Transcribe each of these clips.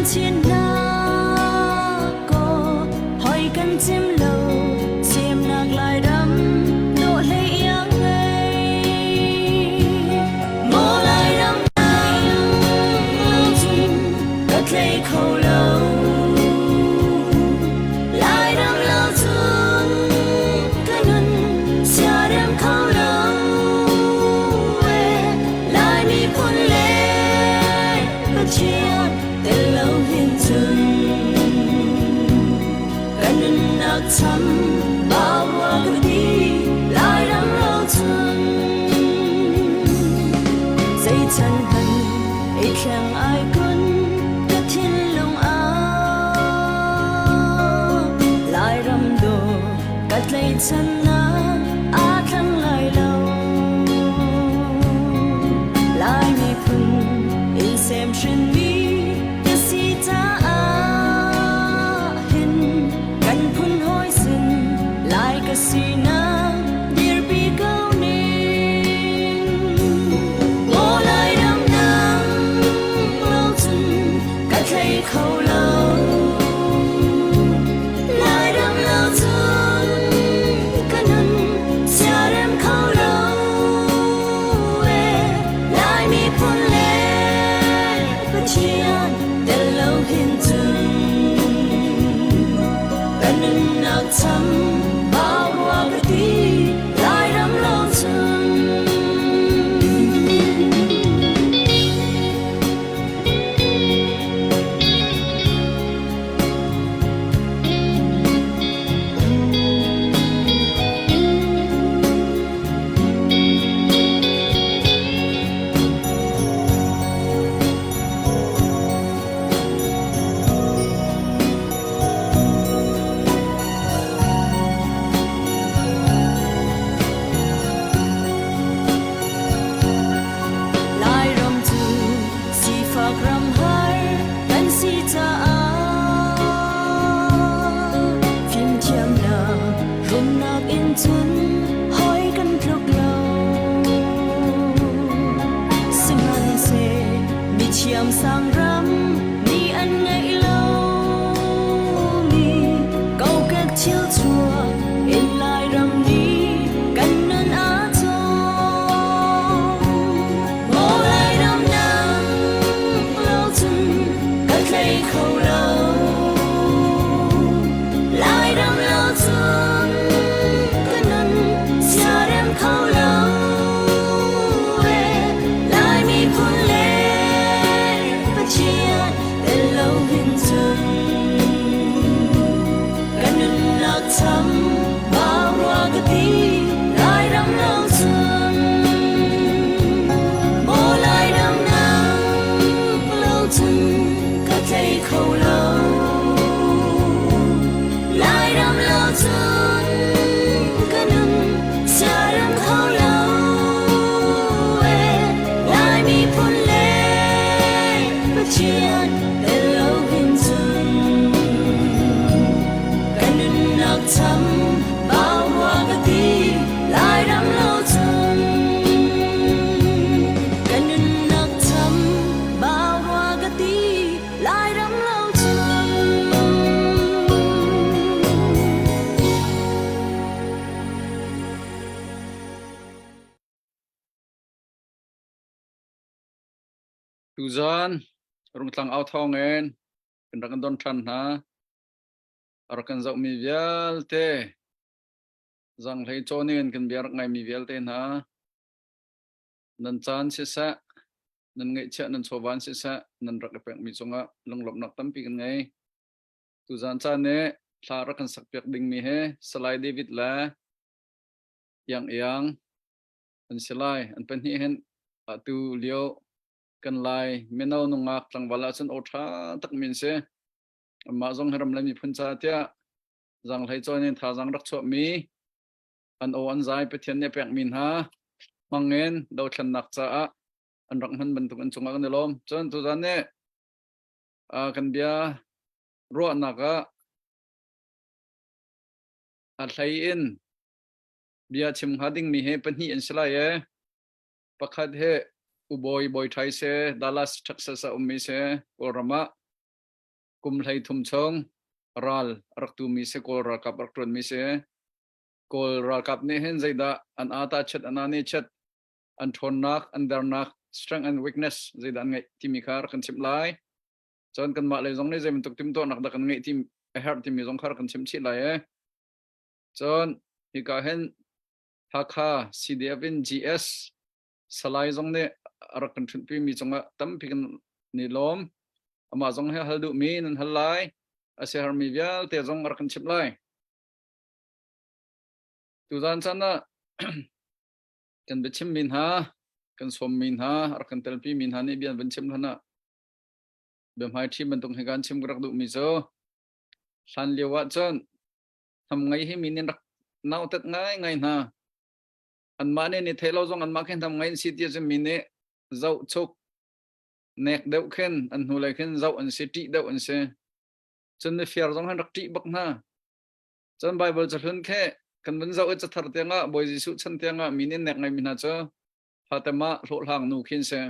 chinchin hna kaw hoi kan cim lo semnak Lairam dawh hlei iang ngei. Maw Lairam cun ka tlei kho lo. Lairam lo cun ka nun siarem kho lo. Lai miphun le Pathian tel lo hin cun ka nunnak cham bawa ka ti Lairam ro cun zei chan hman i thleng ai kun ka thinlung ah Lairam do ka tlaichan nak aa thlang lai lo. Lai miphun in sem hrinmi ka si caah hin kan phun hawi sin Lai ka sinak dirpi ko ning. Maw Lairam nang lo cun ka thlei kho lo. Lairam lo cun ka nun siarem kho lo ee. Lai miphun le Pathian tel lo hin cun ka nunnak cham bau ka ti Lairam lo cun. Lairam cu sifak ram har kan si caah fimthiamnak rumnak in cun hawi kan tluk lo. Sihmanhseh mithiam sang ram nih an ngeih lomi kokek thil chuak in Lairam nih kan nun a cawm. Maw Lairam nang lo cun ka tlei kho lo. Lairam lo cun ka nun siarem kho lo. Ee, Lai miphun le Pathian tel lo hin cun ka nunnak cham bau rua ka ti Lairam lo cun maw Lairam nang lo cun ka tlei kho lo Lairam lo cun ka nun siaram kho lo ee Lai miphun le Pathian tel lo hin cun ka nunnak cham bau rua ka ti Lairam lo cun ka nunnak cham bau rua ka ti Lairam lo cun. Tuzan Rungtlang au thawngin kan rak in don ṭhan hna. A rak kan zohmi vialte zanghlei cawn in kan bia rak ngaimi vialte hna nan caan siseh nan ngeihchiah nan chawvan siseh nan rak i pekmi cungah lunglawmhnak tampi kan ngei. Tuzan caan nih thla rak kan sakpiak dingmi hi Salai David le Iang Iang an si lai. An pahnih hin atu lio kan lai mino nungak tlangval ahcun aw ṭha takmi an si. Amah zong hi ram le miphun ca tiah zanghlei cawn in thazaang rak chuahmi an aw an zai Pathian nih a pekmi hna hmangin dothlennak caah an rak hman bantuk an cungah kan i lawm. Cun tuzan nih kan bia ruahnak ah a hlei in bia chim hnga dingmi hi pahnih an si lai e. Pakhat hi Ubawi Bawi Ṭhai se Dallas, Texas ah ummi si Kawlram ah. Kum 13 chung ral a rak tumi si Kawl ralkap rak ṭuanmi si. Kawl ralkap nih hin zeidah an ata chet an ani chet an ṭhawnnak an dernak strength and weakness zeidah an ngeih timi kha rak kan chimh lai. Cun kanmah lei zong nih zei bantuk timhtuahnak dah kan ngeih ti a herh timi zong kha rak kan chimh chih lai e. Cun hika hin Hakha CDF in GS Salai zong nih a rak kan ṭhutpi mi cungah tampi kan ni lawm. Amah zong hi hal duhmi nan hal lai. A siahermi vialte zong a rak kan chimh lai. Tuzan caan ah kan biachimmi hna, kan sawmmi hna, a rak kan telpi mi hna nih bia an van chim hlan ah biahmaiṭhi bantuk hi kan chim ka rak duhmi cu hlan lio ah cun hnam ngei hi mi nih rak nautat ngaingai hna. Anmah nih ni thei lo zong anmah khin hnam ngei an si ti ahcun mi nih zohchuk nek deuh khin an hnulei khin zoh an si, ṭih deuh an si. Cun mifir zong han rak ṭih bak hna. Cun Baibal cahlun khi kan vun zoh i cathar tiangah Bawi Jesuh chan tiangah mi nih nek ngaimi hna cu Fatima hlawhhlang nu khi an si.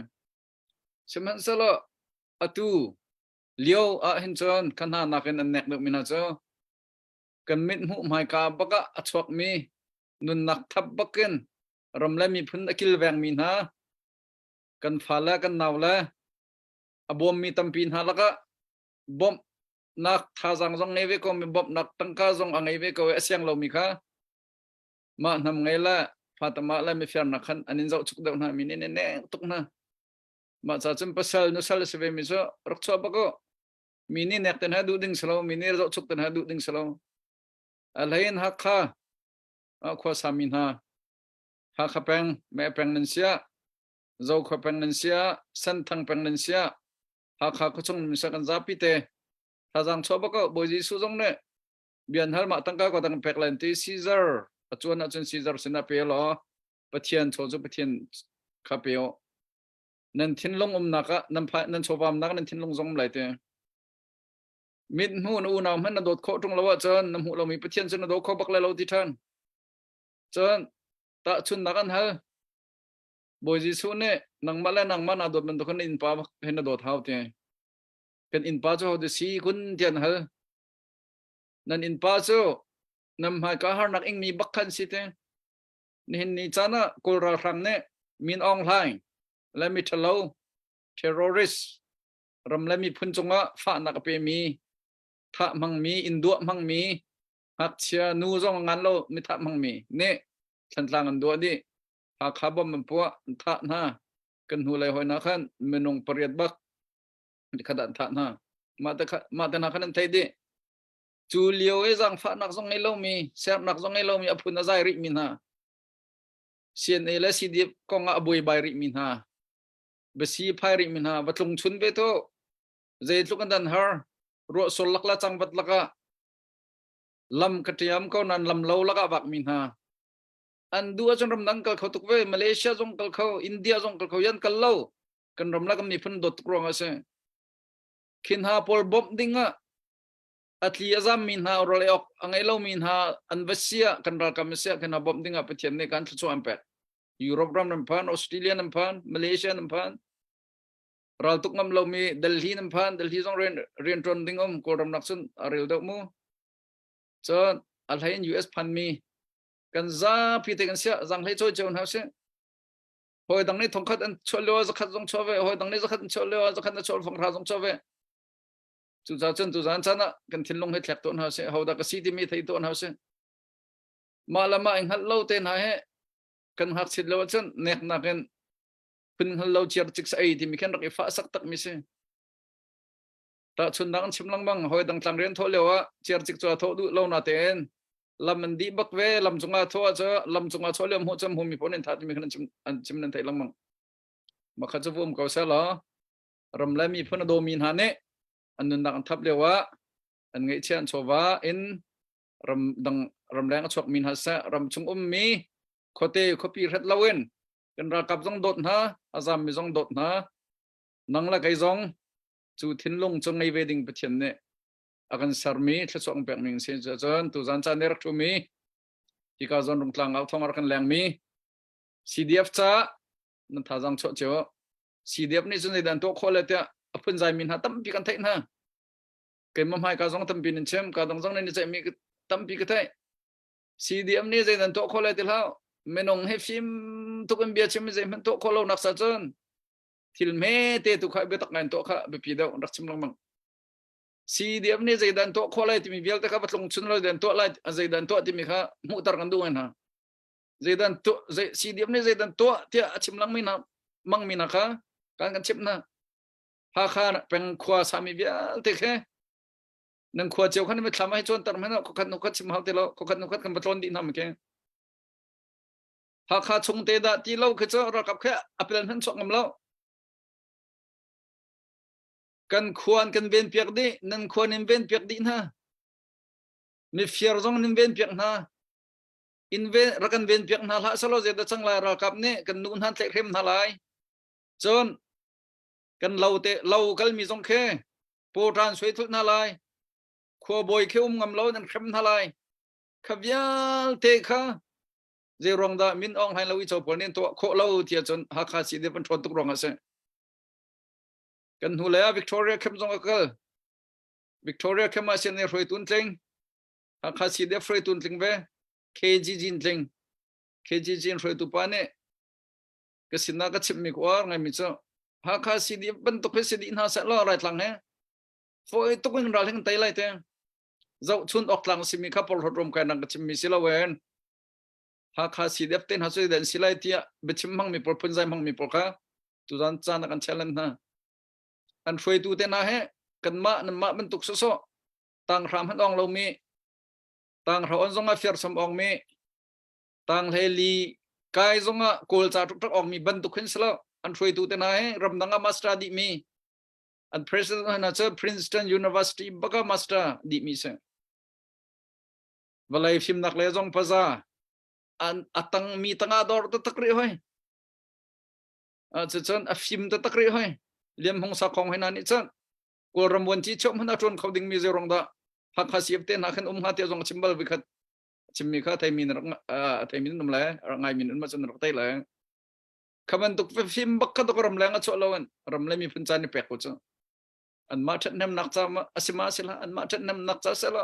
Sihmanhsehlaw atu lio ah hin cun kha hna nakin an nek deuhmi hna cu kan mit hmuh hmaika bak ah a chuakmi nunnak thap bakin ram le miphun a kilvengmi hna kan fale kan naule a bawmmi tampi hna lakah bawmhnak thazaang zong ngei ve ko mi bawmhnak tangka zong a ngei ve ko i a siang lomi kha mah hnam ngei le fatama le mifiarnak khan an in zohchuk deuh hna mi nih neng tuk hna mah ca cun pasal nusal a si ve mi cu rak chuah bak u mi nih nek ten ha duh ding si lo mi nih zohchuk ten ha duh ding si lo a hlei in Hakha khua sami hna Hakha peng me peng nan sia Zokhua peng nan sia Senthang peng nan sia Hakha khuachung nan sia kan zapi te thazaang chuah bak ko Bawi Jesuh zong nih bian hal mah tangka ko tang pek len ti Caesar a cuan ahcun Caesar sinah pe law Pathian chaw cu Pathian kha pe u nan thinlung umnak ah nan nan chawvamnak nan thinlung zong um lai te mit hmu na unau hmanh na dawt khawh ṭung lo ahcun na hmuh lomi Pathian cu na daw kho bak lai lo ti ṭhan. Cun tahchunnak an hal. Bawi Jesuh nih nangmah le nangmah naa dawt bantuk khan na innpa he na dawt hau ti. Kan innpa cu hodah si kun ti an hal. Nan innpa cu nan hmaika harnak ingmi bak khan si te. Nihin ni caan ah Kawl ralhrang nih Min Aung Hlaing le mi ṭhalo terrorist ram le miphun cungah fahnak a pemi thah hmangmi inn duah hmangmi ngakchia nu zong ngan lo mi thah hmangmi nih Thantlang an duah dih Hakha bom an puah an thah hna kan hnu lei hoi na khan minung pariat bak khat an thah hna mah te mah te hna khan an thei dih cu lio i zaangfahnak zong ngei lomi sernak zong ngei lomi a phun a zai rih mi hna CNA le CDF kong ah a buaibai rih mi hna Basi phai rih mi hna va tlung chun ve to zeitluk an dan har ruah sol lak la cangvat lakah lam ka ṭiam ko nan lam lo lakah vak mi hna an duh ahcun ramdang kal kho tuk ve Malaysia zong kal kho India zong kal kho yan kal lo kan ram la kan miphun dawt tuk ruang ah si khin ha pawl bawmh ding ah a tli a zam mi hna ral ok a ngei lo mi hna an va sia kan ralkam sia khin ha bawmh ding ah Pathian nih kan thluachuah an pek Europe ram nan phan, Australia nan phan, Malaysia nan phan. Ral tuk ngam lomi Delhi nan phan, Delhi zong rian rian ṭuan ding um Kawlram nak cun a rel deuh mu. Cun a hlei in US phan mi kan zapi te kan sia zang hlei choi cheu hna si. Hawi dang nih thongkhat an chuah lio zakhat zong chuah ve, hawi dang nih zakhat an chuah lio zakhat na chuah fong hra zong chuah ve. Cucaah cun tuzan caan ah kan thinlung hi thlek tawn hna sih, hodah ka si timi thei tawn hna sih. Mah le mah i hngalh lo te hna he kan ngakchit lo ahcun neknak in phun hngal lo ciar cik sa ei timi khan rak i fah sak tak mi si. Tahchunnak an chim lengmang hawi dang tlang rian thawh lio ah ciar cik cu a thawh duh lo na tein lam an dih bak ve lam cungah thawh ah cu lam cungah thawh lio hmuh cam hmu mi pawl in tha timi khan an chim an chim nan theih lengmang. Makha cu vum ko seh law ram le miphun a dawmi hna nih an nunnak an thap lio ah an ngeihchiah an chawva in ram dang ramleng a chuakmi hna seh ram chung ummi khuate khuapi hret loin kan ralkap zong dawt hna a zammi zong dawt hna nang le kei zong cu thinlung cu ngei ve ding Pathian nih a kan sermi thluachuah pek ning si cun tuzan caan nih rak ṭhumi hika zawn rungtlang au thong rak kan lengmi CDF ca nan thazang chuah cio CDF nih cun zeidah an tuah khawh le tiah a phunzai mi hna tampi kan theih hna. Keimah hmai ka zong tampi nan chim, ka dang zong nan i ceihmi tampi ka theih. CDM nih zei nan tuah khawh lai ti hlah. Minung he fim tuk in bia chim zei hmanh tuah khawh lo nak sa cun thil hme te tu kha biatak ngai tuah kha biapi deuh rak chim lengmang. CDM nih zei dan tuah khawh lai timi vialte kha va tlung chun lo dan tuah lai zei dan tuah timi kha hmuhter kan duh ngai hna. Zei dan tuah zei CDM nih zei dan tuah tiah a chim langmi hna mangmi hna kha kan kan chimh hna. Hakha peng khua sami vialte khe nan khua cio khan mithlam ai chuan tar hmanh khokhat nu khat chim hau ti lo khokhat nu khat kan va tlawn dih hna ke Hakha chung te dah ti lo khi cu ralkap khe apel hman chuak ngam lo kan khuan kan ven piak dih nan khuan in ven piak dih hna mifir zong nin ven piak hna in ven rak kan ven piak hna hlah salo zei da cang lai ralkap nih kan nu hna tlaih hrem hna lai cun kan lo te lo kalmi zong khi pawṭan suai thulh hna lai khuabawi khi um ngam lo nan hrem hna lai kha vialte kha zei ruang dah min Aung Hlaing lo i pawl nih tuah khawh lo tiah cun Hakha CDF an ṭhawn tuk ruang ah si kan hnu lei ah Victoria camp zong a kal Victoria camp ah sian hruaitu an tling Hakha CDF hruaitu an tling ve KGG an tling KGG in hruaitu pa nih ka sinah ka chimhmi ka uar ngaimi cu Hakha CDF bantuk hi si dih hna seh law Raitlang he fawi tuk in ral hin tei lai te zohchun awk tlang simi kha porhlawt rum kai nang ka chimmi si lo en Hakha CDF te hna cu den si lai tiah biachim hmangmi pawl phunzai hmangmi pawl kha tuzan caan ah kan challenge hna an hruaitu te hna he kanmah nanmah bantuk sawsawh tang hram han ong lomi tang hra on zong ah fiar som ong mi tang hlei li kai zong ah kawl ca tuk tuk ong mi bantuk hin silo an hruaitu te hna he ramdang ah master dih mi an president hna cu Princeton University baka master dih mi si vawlei fimnak le zong paza an atang mi tangah dor ta tak ri hoi cucun a fim ta tak ri hoi liam hung sa khong hina nih cun kawlram vuanci chom hman a tuan kho ding mi zei rong dah Hakha CF te hna khan um hnga te zong chim bal vikhat chimmi kha theimi na rak theimi nan um le rak ngaimi nan um cun rak thei le kha bantuk fim bak kha tok ram leng a chuah lo an ram le miphun caan i pek ko cu an mah ṭhathnemnak ca a si ma sila an mah ṭhathnemnak ca sela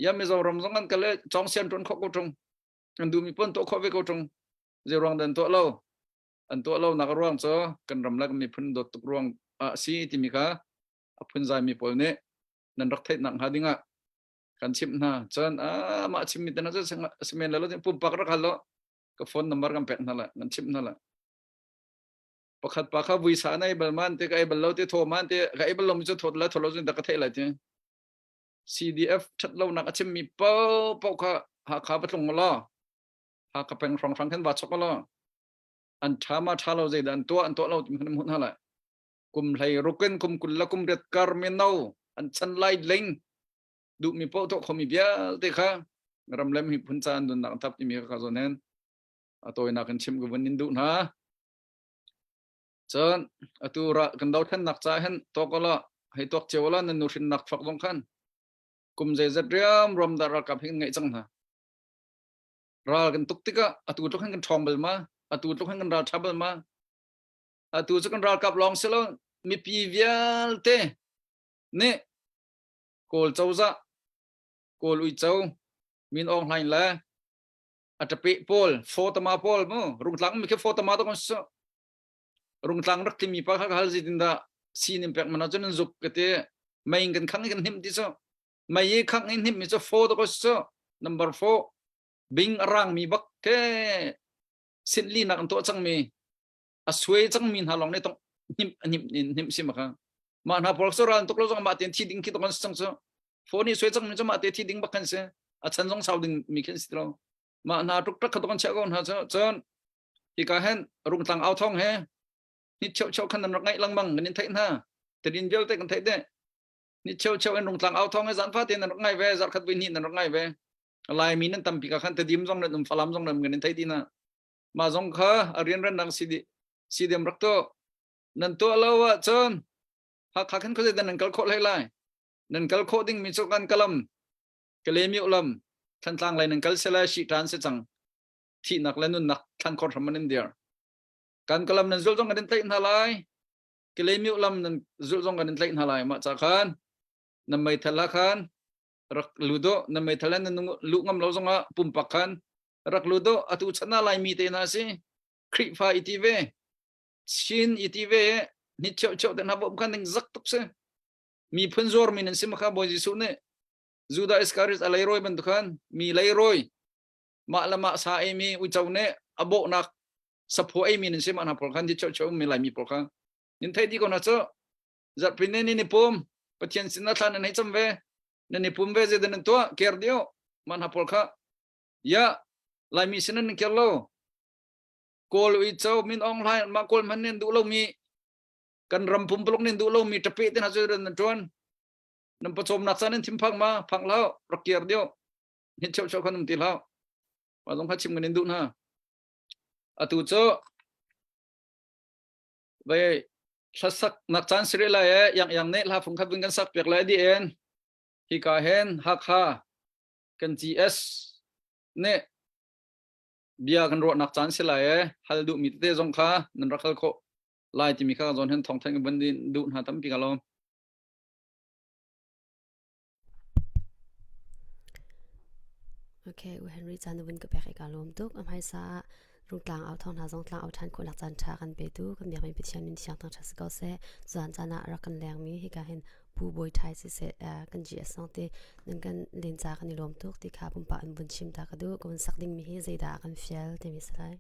ya Mizoram zong an kal le chong sian ṭuan khawh ko ṭung an duhmi pon tuah khawh ve ko ṭung zei ruang dan tuah lo an tuah lo nak ruang cu kan ram le kan miphun dawt tuk ruang ah si timi kha a phunzai mi pawl nih nan rak theih nak hnga ding ah kan chimh hna cun mah chimmi te na cu simen lo pumpak rak hal lo ka phone number kan pek hna la nan chimh hna la pakhat pa kha vui sa na ei bal man te ka ei bal lo te tho man te ka ei bal lo mi cu thot la thot lo cun da ka theih lai te CDF that lo nak a chimmi po po kha ha kha va tlung lo ha ka peng hrong hrang khan va chok lo an tha ma tha lo zei dan tua an tuah lo ti kan hmun hala kum hlei rukin kum kul la kum riat kar mi no an chan lai ling duhmi paoh tuah khomi vialte kha ram le miphun ca an nunnak thap timi kha zawn hen a tawinak in chim ka vun in duh hna cun atu ra kan dothlennak ca hin tuak la hei tuak cio la nan nu hrinnak chuak zong khan kum zeizat riam ram dah ralkap hin ngeih cang hna ral kan tuk tikah atu tluk hin kan ṭhawng bal ma atu tluk hin kan ral ṭha bal ma atu cu kan ralkap lawng si lo mipi vialte nih Kawl cozah, Kawl uico, Min Aung Hlaing le a ṭapeh pawl, Fawtama pawl mu, Rungtlang mi khi Fawtama to kan si. Rungtlang rak tlimi pa kha ka hal zeitin dah sin in pek mana cun an zuk ka ti. Mei in kan khang i kan hnim ti cu. Mei i khang in hnim mi cu faw to ka si. Number 4. Bing a rang mi bak ke sin li nak an tuah cang mi a suai cangmi hna lawng nih tong hnim hnim hnim si ma kha mah hna pawl cu ral tuk lo zong mah tein thi ding khi to kan si cang cu phone i suai cangmi cu mah te thi ding bak kan si a chan zong sau ding mi khin si lo mah hna tuk tak kha to kan chiah ko hna cu cun hika hen rungtlang au thong he ni cheu cheu khan nan rak ngaih lengmang kan in theih hna tadin vialte kan theih te ni cheu cheu in rungtlang au thong he zan fa te nan rak ngai ve zarh khat voi hnih nan rak ngai ve laimi nan tampi ka khan tadim zong nan um falam zong nan kan in theih ti na mah zong kha a rianrannak si dih si dem rak to nan tuah lo ahcun Hakha khan khuazei dah nan kal khawh hlei lai nan kal khawh ding mi cu kan kalam Kalemiu lam Thantlang lei nan kal se lai shi tan se cang thihnak le nunnak thlan khor hram an dir kan kalam nan zul zong kan in tlaih hna lai Kalemiu lam nan zul zong kan in tlaih hna lai mah ca khan Na meithal ah khan rak lut u. Na meithal ah na luh ngam lo zongah pumpak khan rak lut u. Atu chan ah Laimi te hna si. Khrihfa i ti ve. Chin i ti ve. Ni cheu cheu te hna bawm khan ning zak tuk si. Miphun zuar mi nan si ma kha Bawi Jesuh nih Judah Iscariot a leirawi bantuk khan mi leirawi mah le mah sa ei mi uico nih a bawhnak saphaw ei mi nan si ma hna pawl khan di cheu cheu mi Laimi pawl kha nin thei di ko na cu zarhpin ne ni pum Pathian sin a thla nan hei cam ve nan i pum ve zei nan tuah ker dio mah hna pawl kha ya Laimi sin nan ker lo Kawl uico Min Aung Hlaing mah Kawl hman nen duh lo mi kan ram pumpuluk nen duh lo mi ṭape te hna cu nan ṭuan nan pawcawmnak ca nan thim phak ma phak hlah rak kir deuh hin cheu cheu khan um ti hlah ma zong kha chim kan in duh hna atu cu vai hlasak nak caan siri lai e yang yang ne hla fung khat vun kan sak piak lai di en hi ka hen Hakha kan GS ne bia kan ruahnak caan si lai e hal duh mi tete zong kha nan rak hal khawh lai timi kha zawn hen thong theng van din duh hna tampi ka lawm. Okay, u Henry caan na vun ka pek i ka lawm tuk. A hmaisa ah rungtlang au thawng hna zong tlang au ṭhan khawhnak caan ṭha kan petu kan biakmi Pathian min thiang thangṭhat si ko seh. Caan caan ah rak kan lengmi hika hin Pu Bawi Ṭhai siseh kan GS zong ti nan kan len ca kan i lawm tuk ti kha pumpak in vun chim ta ka duh. Ka vun sak dingmi hi zeidah kan fial timi si lai.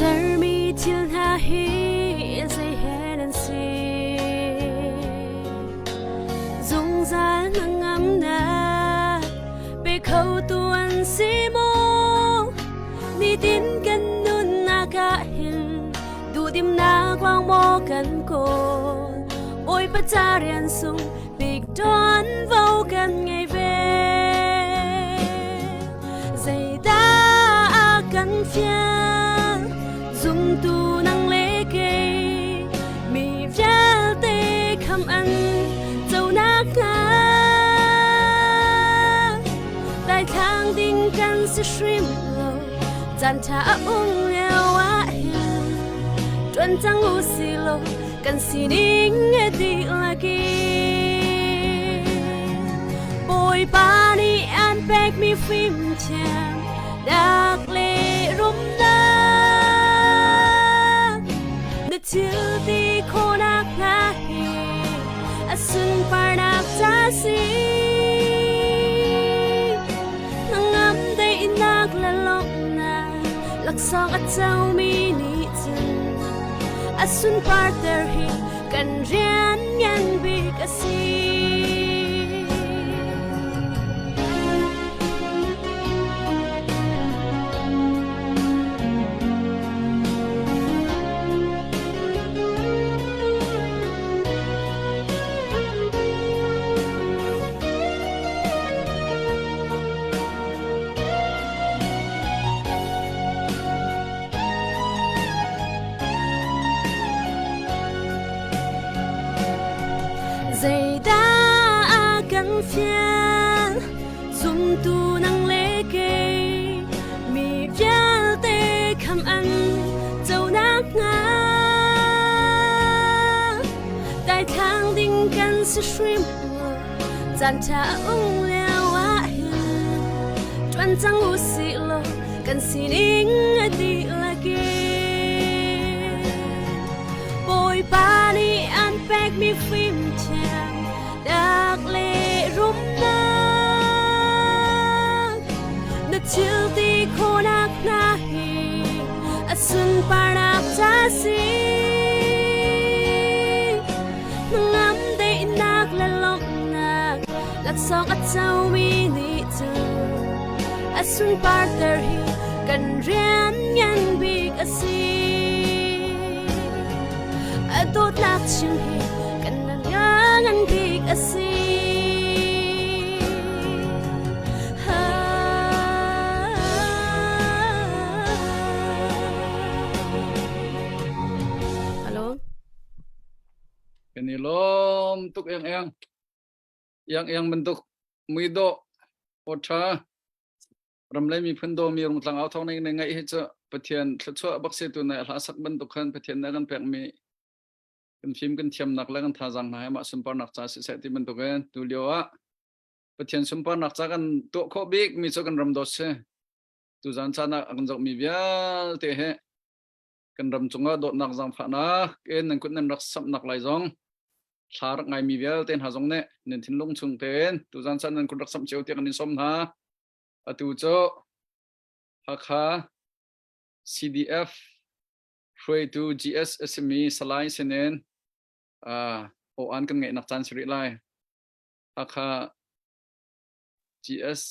Sermi thil hna hi zei he nan si? Zungzal hnangamnak pe khotu an si maw? Nitin kan nunnak ah hin duhdimnak lawng maw kan kawl? Bawipa ca rian sung bik ṭuanvo kan ngei ve. Zeidah a kan fial? Zumtu nang le kei mi vialte kham an conak hnga daithlang ding kan si hrim lo caan ṭha a um lio ah hin ṭuan cang u si law kan sining a dihlak in Bawipa nih an pekmi fimthiam nak le rumnak na thil ti khawhnak hna hi a sunparnak ca si hnangam daihnak le lawmhnak laksawng a comi nih cun a sunparter hi kan rian ngan bik a si. Zeidah a kan fial zumtu nang le kei mi vialte kham an conak hnga daithlang ding kan si hrim caan ṭha a um lio ah hin ṭuan cang u sih law kan sining a dihlak in Bawipa nih an pekmi fimthiam nak le rumnak na thil ti khawhnak hna hi a sunparnak ca si hnangam daihnak le lawmhnak laksawng a comi nih cun a sunparter hi kan rian ngan bik a si. A dawtnak chim hi kan ngan bik a si. Kan i lawm tuk Iang Iang. Iang Iang bantuk muidawh aw ṭha ramlei miphun dawmi rungtlang au thawng na ngaih hi cu Pathian thluachuah bak se tu na hla sak bantuk khan Pathian na kan pekmi kan fim kan thiamnak le kan thazaang hna he mah sunparnak ca siseh ti bantuk in tu lio ah Pathian sunparnak ca kan tuah khawh bik mi cu kan ram dawt si. Tuzan caan ah kan zohmi vialte he kan ram cungah dawtnak zaangfahnak in nan kut nan rak samhnak lai zong thla rak ngaimi vialte hna zong nih nan thinlung chung tein tuzan caan nan kut rak samh cio tiah kan in sawm hna. Atu cu Hakha CDF hruaitu GS a simi Salai sinin uh, aw-an kan ngeihnak caan si rih lai. Hakha GS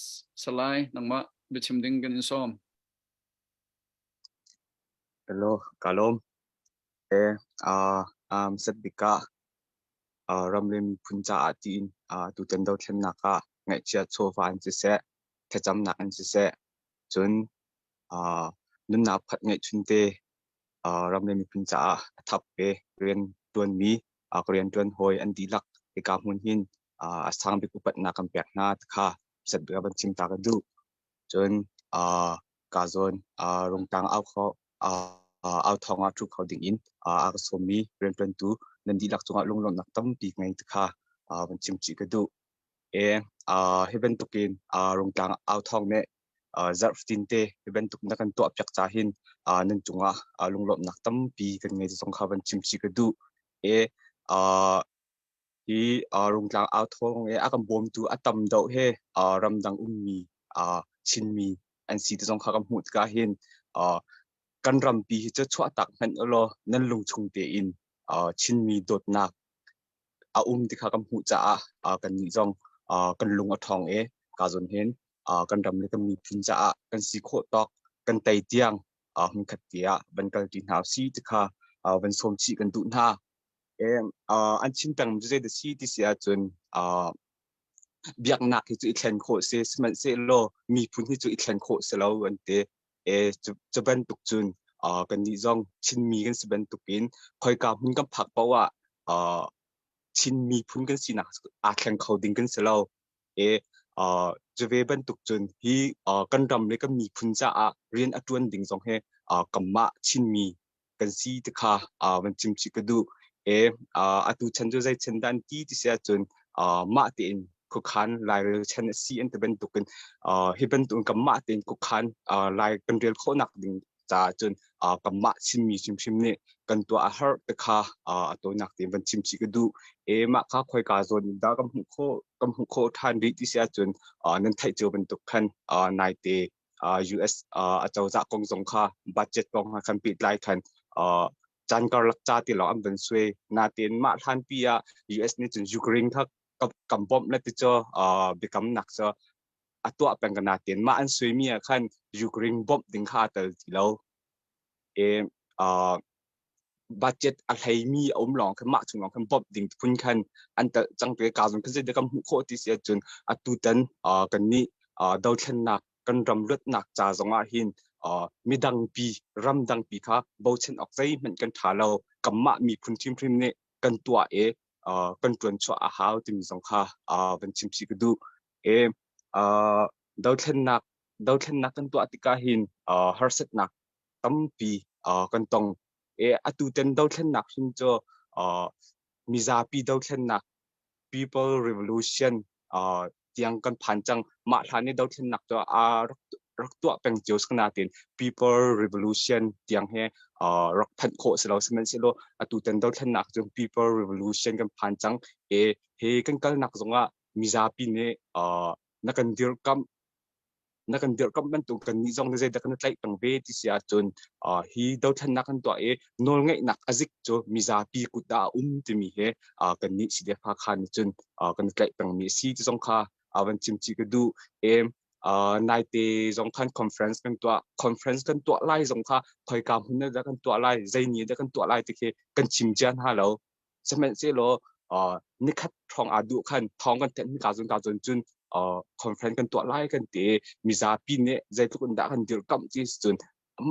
Salai nangmah biachim ding kan in sawm. Hello, ka lawm. E, uh, um, set bik ah uh, ramlim phun caah tiin uh, tutan dothlennak ah ngaihchia chawva an siseh, thlacamnak an siseh, cun uh, nunnak phat ngeihchun te uh, ram le miphun caah a thap ve rian ṭuanmi uh, ka rian ṭuan hawi an dihlak hika hmun hin uh, a sang bik upatnak kan pek hna ti kha set bik ah van chim ta ka duh. Cun uh, ka zawn uh, rungtang au kho uh, au thawng ah ṭhu kho ding in uh, a ka sawmmi rianṭuantu nan dihlak cungah lunglawmhnak tampi ngei ti kha uh, van chim chih ka duh. E, uh, hi bantukin uh, rungtlang au thawng nih uh, zarh fatin te hi bantuk na kan tuah piak ca hin uh, nan cungah uh, lunglawmhnak tampi kan ngei zong kha van chim chih ka duh. E, uh, hi uh, rungtlang au thawng e a kan bawmtu a tam deuh he uh, ramdang ummi uh, Chinmi an si ti zong kha kan hmuh tikah hin uh, kan rampi hi cu chuahtak hmanh ulaw nan lungchung tein uh, Chinmi dawtnak a um ti kha kan hmuh caah uh, kannih zong uh, kan lung a ṭhawng i ka zawn hin uh, kan ram le kan miphun caah kan si khawh tawk kan tei tiang uh, hmunkhat te ah van kal ṭi hna si ti kha uh, van sawm chih kan duh hna. E, uh, an chim peng cu zei dah si ti si ahcun uh, biaknak hi cu i thlen khawh si sihmanhsehlaw miphun hi cu i thlen khawh si lo an ti. E, cu, cu bantuk cun uh, kannih zong Chinmi kan si bantukin khoika hmun kan phak paoh ah uh, Chin miphun kan sinak aa thleng kho ding kan si lo. E, uh, cu ve bantuk cun hi uh, kan ram le kan miphun caah rian a ṭuan ding zong hi uh, kanmah Chinmi kan si ti kha uh, van chim chih ka duh. E, uh, atu chan cu zei chan dah an ti ti si ahcun uh, mah tein khuakhan lairel chan a si an ti bantukin uh, hi bantukin kanmah tein khuakhan uh, lai kan rel khawhnak ding caah cun uh, kanmah Chinmi hrimhrim nih kan tuah a har ti kha uh, a tawinak tein van chim chih ka duh. E mah kha khoika zawn in dah kan hmuh khawh kan hmuh khawh ṭhan rih ti si ahcun uh, nan theih cio bantuk khan uh, naite uh, US uh, acozah kong zong kha budget kong ha khan pehtlai khan uh, caan karlak ca ti lawng an van suai natein mah hlanpi ah US nih cun Ukraine kha kam bawmh le ti cu uh, biakamnak cu a tuah peng ka natein mah an suaimi ah khan Ukraine bawmh ding kha aa tel ti lo e uh, budget a hleimi a um lawng khan mah chung lawng khan bawmh ding phun khan an telh cang te ka zong khan zei kan hmuh khawh ti si ahcun atu tan uh, kan nih uh, dothlennak kan ram luatnak ca zong ah hin uh, midang pi ramdang pi kha bochan awk zeihmanh kan ṭha lo kanmah miphun hrimhrim nih kan tuah i uh, kan ṭuan chuah a hau timi zong kha uh, van chim chih ka duh e uh, dothlennak dothlennak kan tuah tikah hin uh, harsatnak tampi uh, kan tong e atu ten dothlennak hrim cu uh, mizapi dothlennak people revolution uh, tiang kan phan cang mah hlan i dothlennak cu a rak rak tuah peng cio natin people revolution tiang he uh, rak phanh khawh si lo sihmanhsehlaw atu tan dothlennak cu people revolution kan phan cang e he kan kalnak zongah mizapi nih uh, na kan dirkamh na kan dirhkamh bantuk kan nih zong zeidah kan tlaih peng ve ti si ahcun uh, hi dothlennak kan tuah i nawlngeihnak a zik cu mizapi kut ah a um timi he uh, kan nih CDF Hakha nih cun uh, kan tlaih pengmi a si ti zong kha uh, van chim chih ka duh e uh, naite zong khan conference kan tuah conference kan tuah lai zong kha khoika hmun dah kan tuah lai zei ni dah kan tuah lai ti khi kan chim cia hna lo Sihmanhsehlaw uh, nikhat ṭhawng aa duh khan thawng kan thenh ka zun ka zun cun uh, conference kan tuah lai kan ti mizapi nih zeitluk in dah kan dirkamh ti cun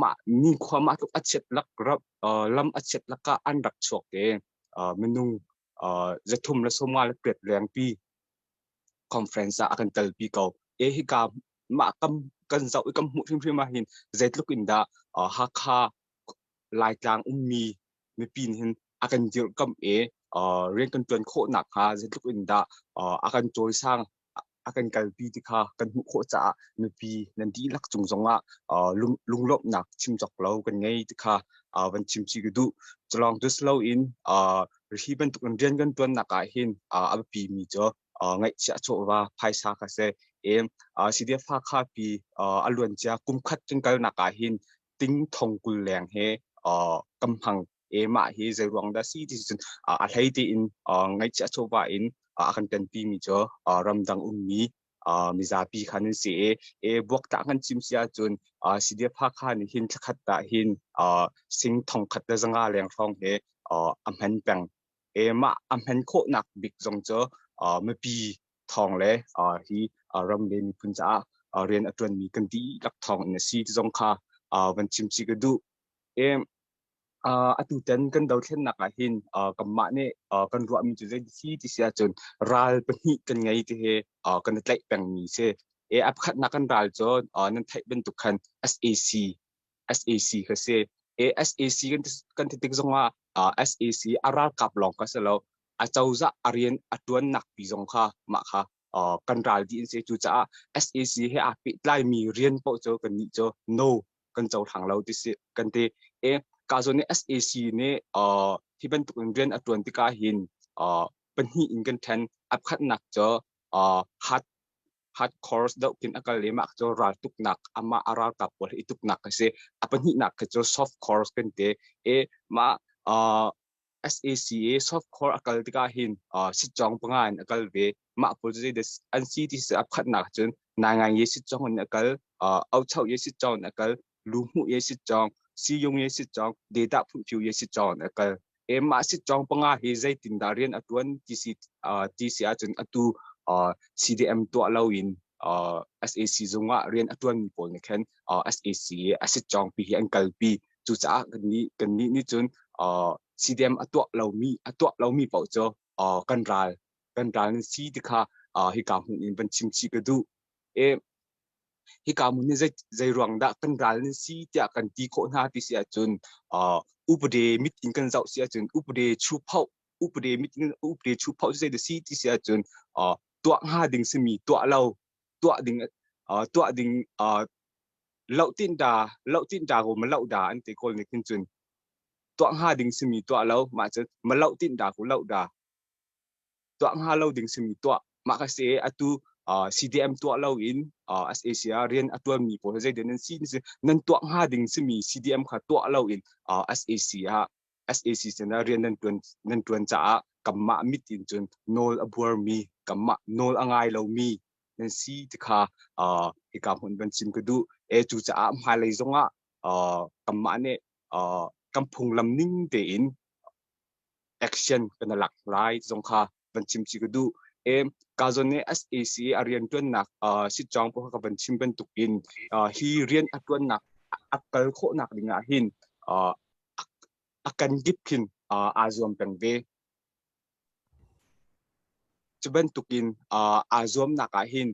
mah ni khua mah tluk a chiat lak rap uh, lam a chiat lakah an rak chuak te uh, minung 358 lengpi conference ah a kan telpi ko. E hika mah kam kan zoh i kan hmuh hrimhrim ah hin zeitluk in dah Hakha Laitlang ummi mipi nih hin a kan dirhkamh i rian kan ṭuan khawh nakhnga zeitluk in dah a kan cawisang a kan kalpi ti kha kan hmuh khawh caah mipi nan dihlak cung zongah lunglawmhnak chim cawk lo kan ngei ti kha van chim chih ka duh. Culawng dus loin hi bantuk in rian kan ṭuannak ah hin a biapi mi cu ngaihchiah chawva phaisa kha si. CDF Hakha pi a luancia kum khat kan kalnak ah hin ting thong 20 leng he kam hmang e mah hi zei ruang dah si ti cun a hlei tein ngaihchiah chawva in a kan tenpi mi cu ramdang ummi mizapi khan an si e e buaktlak kan chim si ahcun CDF Hakha nih hin thlakhat ah hin sing 1500 leng hrawng he a hman peng e mah a hman khawhnak bik zong cu mipi thawng le hi ram le miphun caah rian a ṭuanmi kan dihlak thawng in a si ti zong kha van chim chih ka duh. E, atu tan kan dothlennak ah hin kanmah nih kan ruahmi cu zei si ti si ahcun ral pahnih kan ngei ti hi kan i tlaih pengmi si. E, a pakhatnak kan ral cu nan theih bantuk khan SAC SAC kha si. E, SAC kan ti tik zongah SAC a ralkap lawng kha si lo a cozah a rian a ṭuannak pi zong kha mah kha kan ral dih an si. Cucaah SAC he aa pehtlaimi rian paoh cu kannih cu no kan cohlang lo ti si kan ti. E ka zawn nih SAC nih hi bantuk in rian a ṭuan tikah hin pahnih in kan ṭhen. A pakhatnak cu hard hard course doh kin a kal i mah cu raltuknak amah a ralkap pawl i tuknak a si. A pahnihnak khi cu soft course kan ti. E mah SACA soft core a kal tikah hin sitcawng panga in a kal ve. Mah pawl cu zeidah an si ti si a pakhatnak cun naingai ye sitcawng in a kal, auchau ye sitcawng in a kal, luhmuh ye sitcawng, siyung ye sitcawng, data phunphiu ye sitcawng in a kal. E mah sitcawng panga hi zeitindah rian a tuan ti si ti si ahcun atu CDM tuah loin SAC zung ah rian a tuanmi pawl nih khan SAC a sitcawng pi hi an kalpi. Cucaah kannih nih cun CDM a tuah lomi a tuah lomi paoh cu kan ral kan ral nan si ti kha hika hmun in van chim chih ka duh. E hika hmun nih zei zei ruang dah kan ral nan si tiah kan ti khawh hna ti si ahcun upade mit in kan zoh si ahcun upade chuphoh upade mit in upade chuphoh zei dah si ti si ahcun tuah hnga ding simi tuah lo tuah ding tuah ding loh tin da loh tin da ko ma loh da an ti kawl nih khin cun tuah hnga ding simi tuah lo mah cu ma loh tin da ko loh da tuah hnga lo ding simi tuah mah ka si atu CDM tuah lo in SAC ah rian a tuanmi pawl zei nan si nan tuah hnga ding simi CDM kha tuah lo in SAC ah SAC sinah rian nan tuan nan tuan caah kanmah mit in cun nawl a buarmi kanmah nawl a ngai lomi nan si ti kha hika hmun van chim ka duh. E cucaah hmailei zongah kanmah nih kan phunglam ning tein action kan lak lai zong kha van chim chi ka duh. E ka zawn nih SAC a rian tuannak sitcawng pawl ka van chim bantuk in hi rian a tuannak a kal khawhnak ding ah hin a kan kip khin aa zuam peng ve. Cu bantukin aa zuamnak ah hin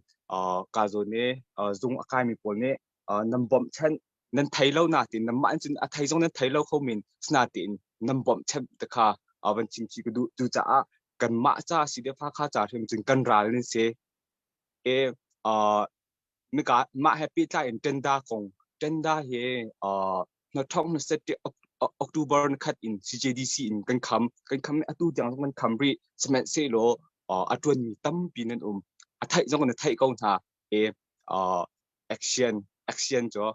ka zawn i zung a kaimi pawl nih nan bawmhchanh nan thei lo natin nanmah in cun a thei zong nan thei lo kho men sinatein nan bawmhchanh te kha van chim chih ka duh. Cucaah kanmah ca si le fa kha ca hrim cun kan ral nan si. E mika mah he pehtlai in tenda kong tenda hi na thong na set October na khat in CJDC in kan kham kan kham atu tiang kan kham rih sihmanhsehlaw a tuan mi tampi nan um a theih zong na theih ko hna e action action cu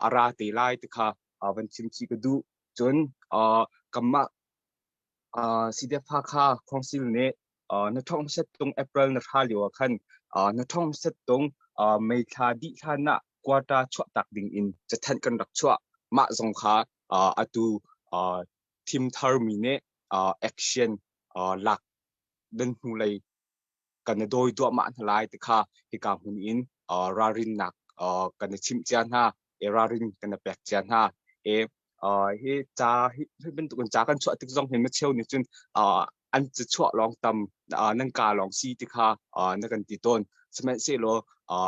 a ra te lai ti kha van chim chih ka duh cun kanmah CDF Hakha Council nih na thong set tung April na thla lio ah khan na thong set tung May thla dih hlan ah quarter chuah tak ding in cathanh kan rak chuah mah zong kha atu thim thar mi nih action lak dan hnulei kan i dawi duahmah hna lai ti kha hika hmun in ralrinnak kan i chimh cia hna i ralrin kan i pek cia hna i hi ca hi bantuk in ca kan chuah tik zong hin micheu nih cun. An cachuah lawng tam nan ka lawng si ti kha na kan ti tawn. Sihmanhsehlaw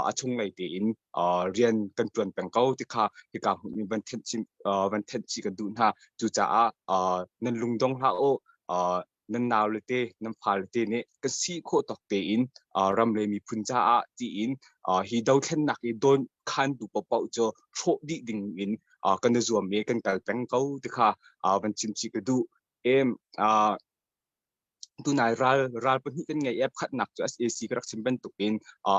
a chunglei tein rian kan ṭuan peng ko ti kha hika hmun in van thenh van thenh chih kan duh hna. Cucaah nan lungdong hlah u. Nan naule te, nan fale te nih kan si khawh tawk tein ram le miphun caah tiin hi dothlennak i dawn khantu paohpaoh cu hrawh dih ding in kan i zuam i kan kal peng ko ti kha van chim chih ka duh. Em tunai ral ral pahnih kan ngei i pakhatnak cu SAC ka rak chim bantukin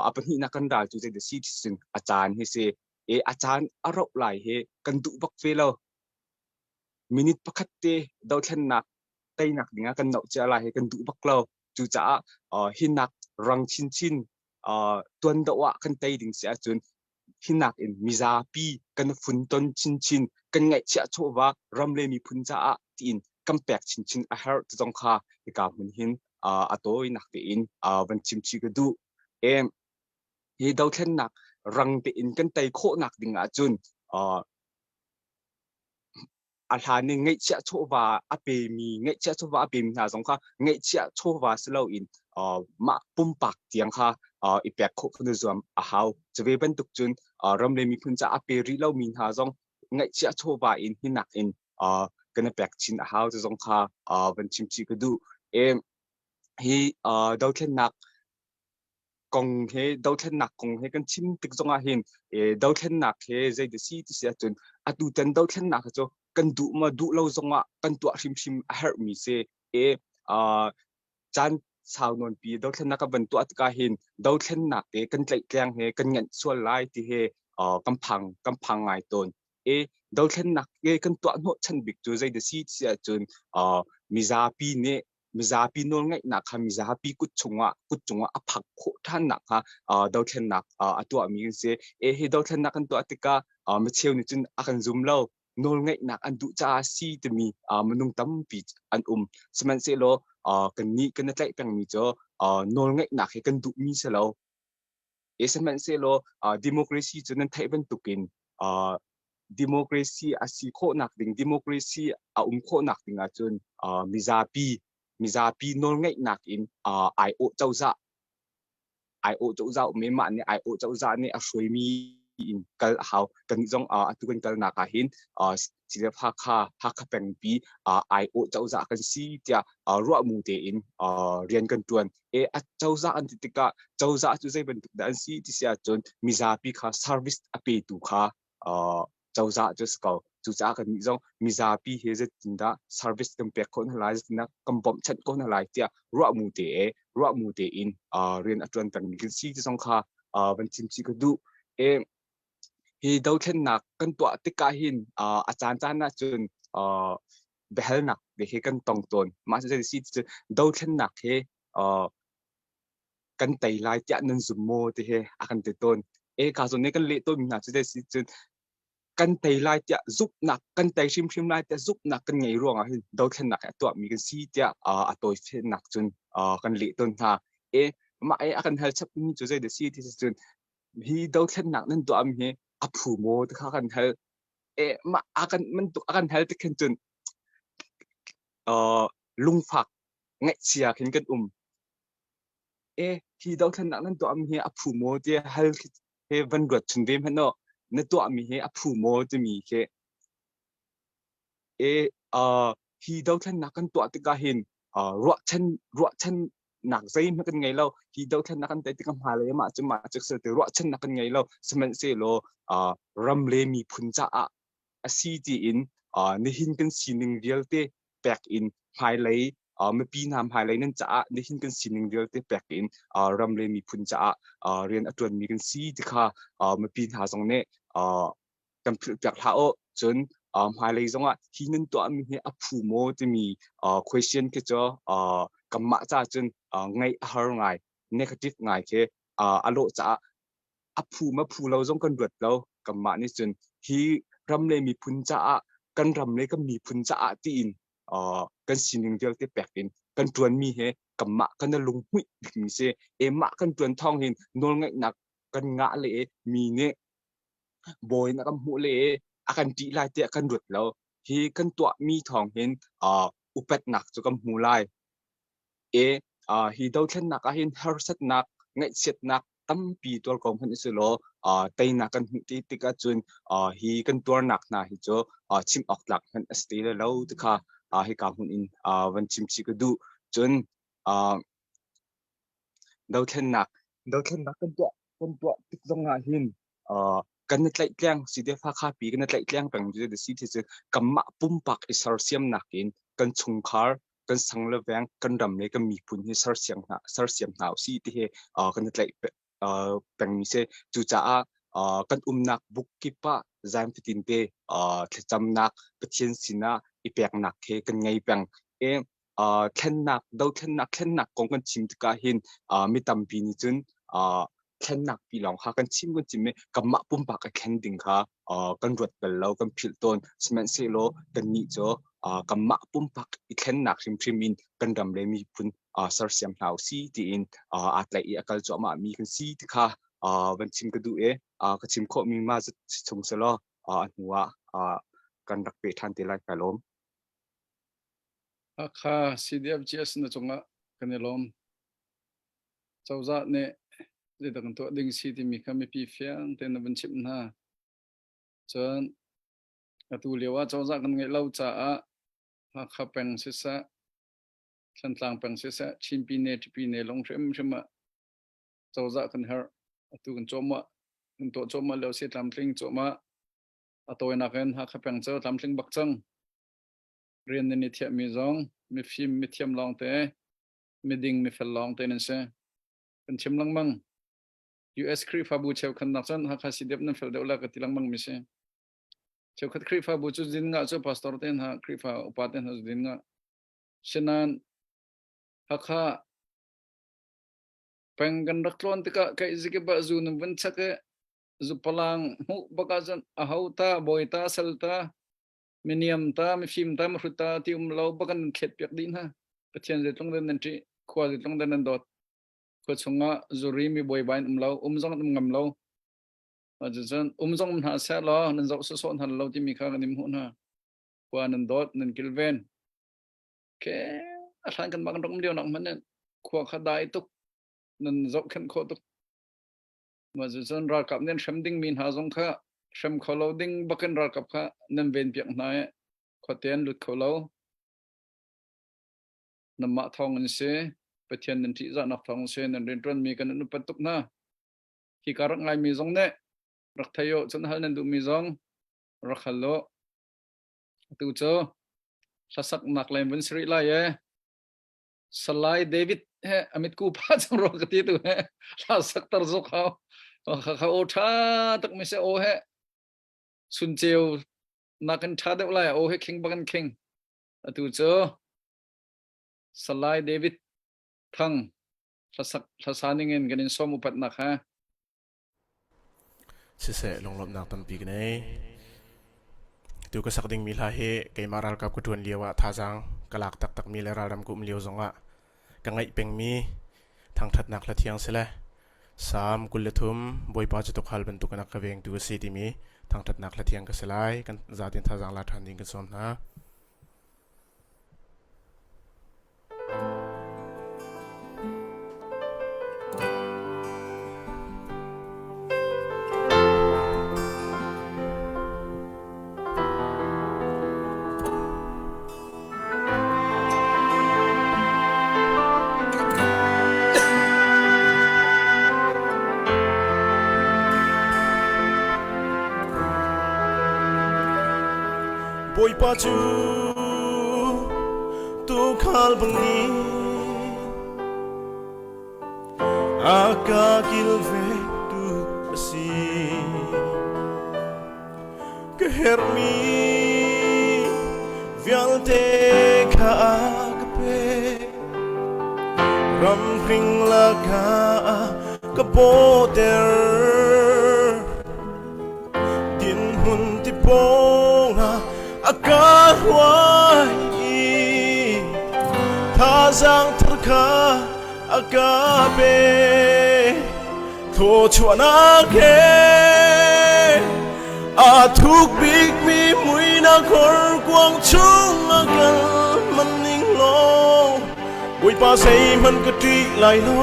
a pahnihnak kan ral cu zeidah si ti a caan hi si e a caan a rauh lai hi kan duh bak ve lo. Minute pakhat te dothlennak teinak dingah kan noh cia lai hi kan duh bak lo. Cucaah hinak rang chinchin tuan doh ah kan tei ding si ahcun hinak in mizapi kan funton chinchin kan ngaihchiah chawva ram le miphun caah tiin kan pek chinchin a herh ti zong kha hika hmun hin a tawinak tein van chim chih ka duh. Em hi dothlennak rang tein kan tei khawhnak ding ahcun a hlan in ngeihchiah chawva a pemi ngeihchiah chawva a pemi hna zong kha ngeihchiah chawva si loin mah pumpak tiang kha i pek khawh kan i zuam a hau. Cu ve bantuk cun ram le miphun caah a pe rih lomi hna zong ngeihchiah chawva in hinak in kan i pek chin a hau ti zong kha van chim chih ka duh. Hi dothlennak kong he dothlennak kong he kan chim tik zongah hin dothlennak he zei ti si ti si ahcun atu tan dothlennak cu kan duh ma duh lo zongah kan tuah hrimhrim a herhmi si e caan sau nawn pi dothlennak kan van tuah tikah hin dothlennak te kan tlaihtleng he kan nganh sual lai ti he kan phang kan phang ngai tawn e dothlennak ke kan tuah hnawh chan bik cu zei ti si ti ahcun mizapi nih mizapi nawlngeihnak kha mizapi kut chungah kut cungah a phak khawh ṭhannak kha dothlennak a tuahmi kan si. E hi dothlennak kan tuah tikah micheu nih cun a kan zum lo nawlngeihnak an duh caah si timi minung tampi an um. Sihmanhsehlaw kannih kan i tlaih pengmi cu nawlngeihnak hi kan duhmi si lo. E sihmanhsehlaw democracy cu nan theih bantukin democracy a si khawhnak ding democracy a um khawhnak ding ahcun mizapi mizapi nawlngeihnak in aiawh cozah aiawh cozah um i mah nih aiawh cozah nih a hruaimi in kal a hau. Kannih zong atu kan kalnak ah hin CDF Hakha Hakha pengpi aiawh cozah kan si tiah ruahmu tein rian kan ṭuan. E a cozah an ti tikah cozah cu zei bantuk dah an si ti si ahcun mizapi kha service a petu kha cozah cu si ko. Cucaah kannih zong mizapi he zeitindah service kan pek khawh hna lai, zeitindah kan bawmhchanh khawh hna lai tiah ruahmu te e ruahmu tein rian a ṭuan pengmi kan si ti zong kha van chim chih ka duh. E hi dothlennak kan tuah tikah hin a caan caan ahcun biahalnak te he kan tong tawn. Mah cu zei si cu dothlennak he kan tei lai tiah nan zum maw ti he a kan ti tawn. E ka zawn nih kan leh tawnmi hna cu zei si cun kan tei lai tiah zumhnak kan tei hrimhrim lai tiah zumhnak kan ngei ruangah hin dothlennak he a tuahmi kan si tiah a tawifennak cun kan leh tawn hna. E mah e a kan hal chapmi cu zei dah si ti cun hi dothlennak nan tuahmi hi a phu maw ti kha kan hal. E mah a kan bantuk a kan hal tik khin cun lungfak ngaihchia khin kan um. E hi dothlennak nan tuahmi hi a phu maw tiah hal he van ruat chun ve hmanh aw na tuahmi hi a phu maw timi khi e uh, hi dothlennak kan tuah tikah hin uh, ruahchan ruahchannak zeihmanh kan ngei lo hi dothlennak kan tei tikah hmailei mah cu mah cu te ruahchannak kan ngei lo sihmanhsehlaw uh, ram le miphun caah a si tiin uh, nihin kan sining vialte pek in hmailei mipi hna hmailei nan caah nihin kan sining vialte pek in ram le miphun caah rian a ṭuanmi kan si ti kha mipi hna zong nih kan philhpiak hlah u. Cun hmailei zongah hi nan tuahmi hi a phu maw timi question khi cu kanmah ca cun ngaih a har ngai negative ngai khi a lawh caah a phu ma phu lo zong kan ruat lo kanmah nih cun hi ram le miphun caah kan ram le kan miphun caah tiin kan sining vialte pek in kan ṭuanmi he kanmah kan i lunghmuih bikmi si e mah kan ṭuan thawng hin nawlngaihnak kan ngah le mi nih bawi na kan hmuh le a kan ṭih lai tiah kan ruat lo hi kan tuahmi thawng hin upatnak cu kan hmu lai. E hi dothlennak ah hin harsatnak, ngaihchiatnak tampi tuar ko hmanh usilaw teinak kan hmuh ti tik ahcun hi kan tuarnak hna hi cu chim awk tlak hmanh a si ti lai lo ti kha hika hmun in van chim chih ka duh. Cun dothlennak dothlennak kan tuah kan tuah tik zong ah hin kan i tlaihtleng CDF Hakha pi kan i tlaihtleng peng cu si ti cu kanmah pumpak i sersiamnak in kan chungkhar kan sang le veng kan ram le kan miphun hi sersiam hna sersiam hna usih ti hi kan i tlaih pengmi si. Cucaah kan umnak buk kip ah zan fatin te thlacamnak Pathian sinah i peknak he kan ngei peng. E thlennak dothlennak thlennak kong kan chim tikah hin mi tampi nih cun thlennak pi lawng kha kan chim kan chim i kanmah pumpak a thlen ding kha kan ruat bal lo kan philh tawn. Sihmanhsehlaw kannih cu kanmah pumpak i thlennak hrimhrim in kan ram le miphun sersiam hna usih tiin aa tlaih i a kal cuahmah mi kan si ti kha van chim ka duh i ka chim khawhmi mah si chung selaw a hnu ah kan rak peh ṭhan te lai. Kai lawm. Hakha CDFGS na cungah kan i lawm. Cozah nih zeidah kan tuah ding si timi kha mipi fiang tein na vun chimh hna. Cun atu lio ah cozah kan ngeih lo caah Hakha peng siseh, Thantlang peng siseh, Chin Pine, Ṭipine lawng hrimhrim ah cozah kan herh. Atu kan cawhmah, kan tuah cawhmah lio si tlamtling cawhmah. A tawinak in Hakha peng cu tlamtling bak cang. Rian nan i thiahmi zong mifim, mithiam lawngte, miding, mifel lawngte nan si. Kan chim lengmang. US Khrihfabu cheukhannak cun Hakha CDF nan fel deuh la ka ti lengmang mi si. Cheukhat Khrihfabu cu zin nga cu pastor te hna, Khrihfa upa te hna zin nga. Sinan Hakha peng kan rak tlawn tikah kai zikiba zu nan vun chak i zupalang hmuh bak ahcun aho ta bawi ta sal ta miniam ta mifim ta mahrut ta ti um lo bak an thlet piak dih hna. Pathian zeitlung den nan ṭih, khua zeitlung den nan dawt. Khua chungah zuri mi buaibai an um lo, um zong an um ngam lo. Cucun um zong um hna seh law nan zoh sawsawh hna lo timi kha kan in hmuh hna. Khua nan dawt, nan kilven. Ke a hlan kan mah kan rak um lio nak hmanh in khua kha dai tuk, nan zohkhenh khawh tuk. Mah cucun ralkap nih an hrem dingmi hna zong kha hrem kho lo ding bakin ralkap kha nan ven piak hna i khuate an lut kho lo. Nanmah thawng in si, Pathian nan ṭihzahnak thawng in si, nan rianṭuanmi kan in upat tuk hna. Hi ka rak ngaimi zong nih rak thei u, cun hal nan duhmi zong rak hal u. Atu cu hlasaknak len vun si rih lai e. Salai David he amit ku pa cang ro ka ti tu he hla sak tar zok hau. Kha kha o tha tak mi se o he sun ceu nakin tha deuh lai o he khing bakan khing. Atu cu Salai David Thang hlasak hlasa ningin kan in sawm upatnak ha. Siseh lunglawmhnak tampi ka nei. Tu ka sak dingmi hla hi keimah ralkap ka ṭuan lio ah thazaang ka lak taktakmi le ralram ka um lio zongah ka ngaih pengmi thangṭhatnak hla thiang si le Salm 23 Bawipa cu tuukhal bantuk in a ka vengtu a si timi thangṭhatnak hla thiang ka si lai. Kan zatin thazaang la ṭhan ding kan sawm hna. Bawipa cu tuukhal bangin a ka kilvengtu a si. Ka herhmi vialte kha a ka pek. Ramhring lakah ka bawhter. Dinhmun ti pawngah a ka hruai i thazaang thar kha a ka pe. Thawchuahnak he aa thuk bikmi muihnak horkuang chung a kal man ning law Bawipa. Bawipa zeihmanh ka ṭih lai lo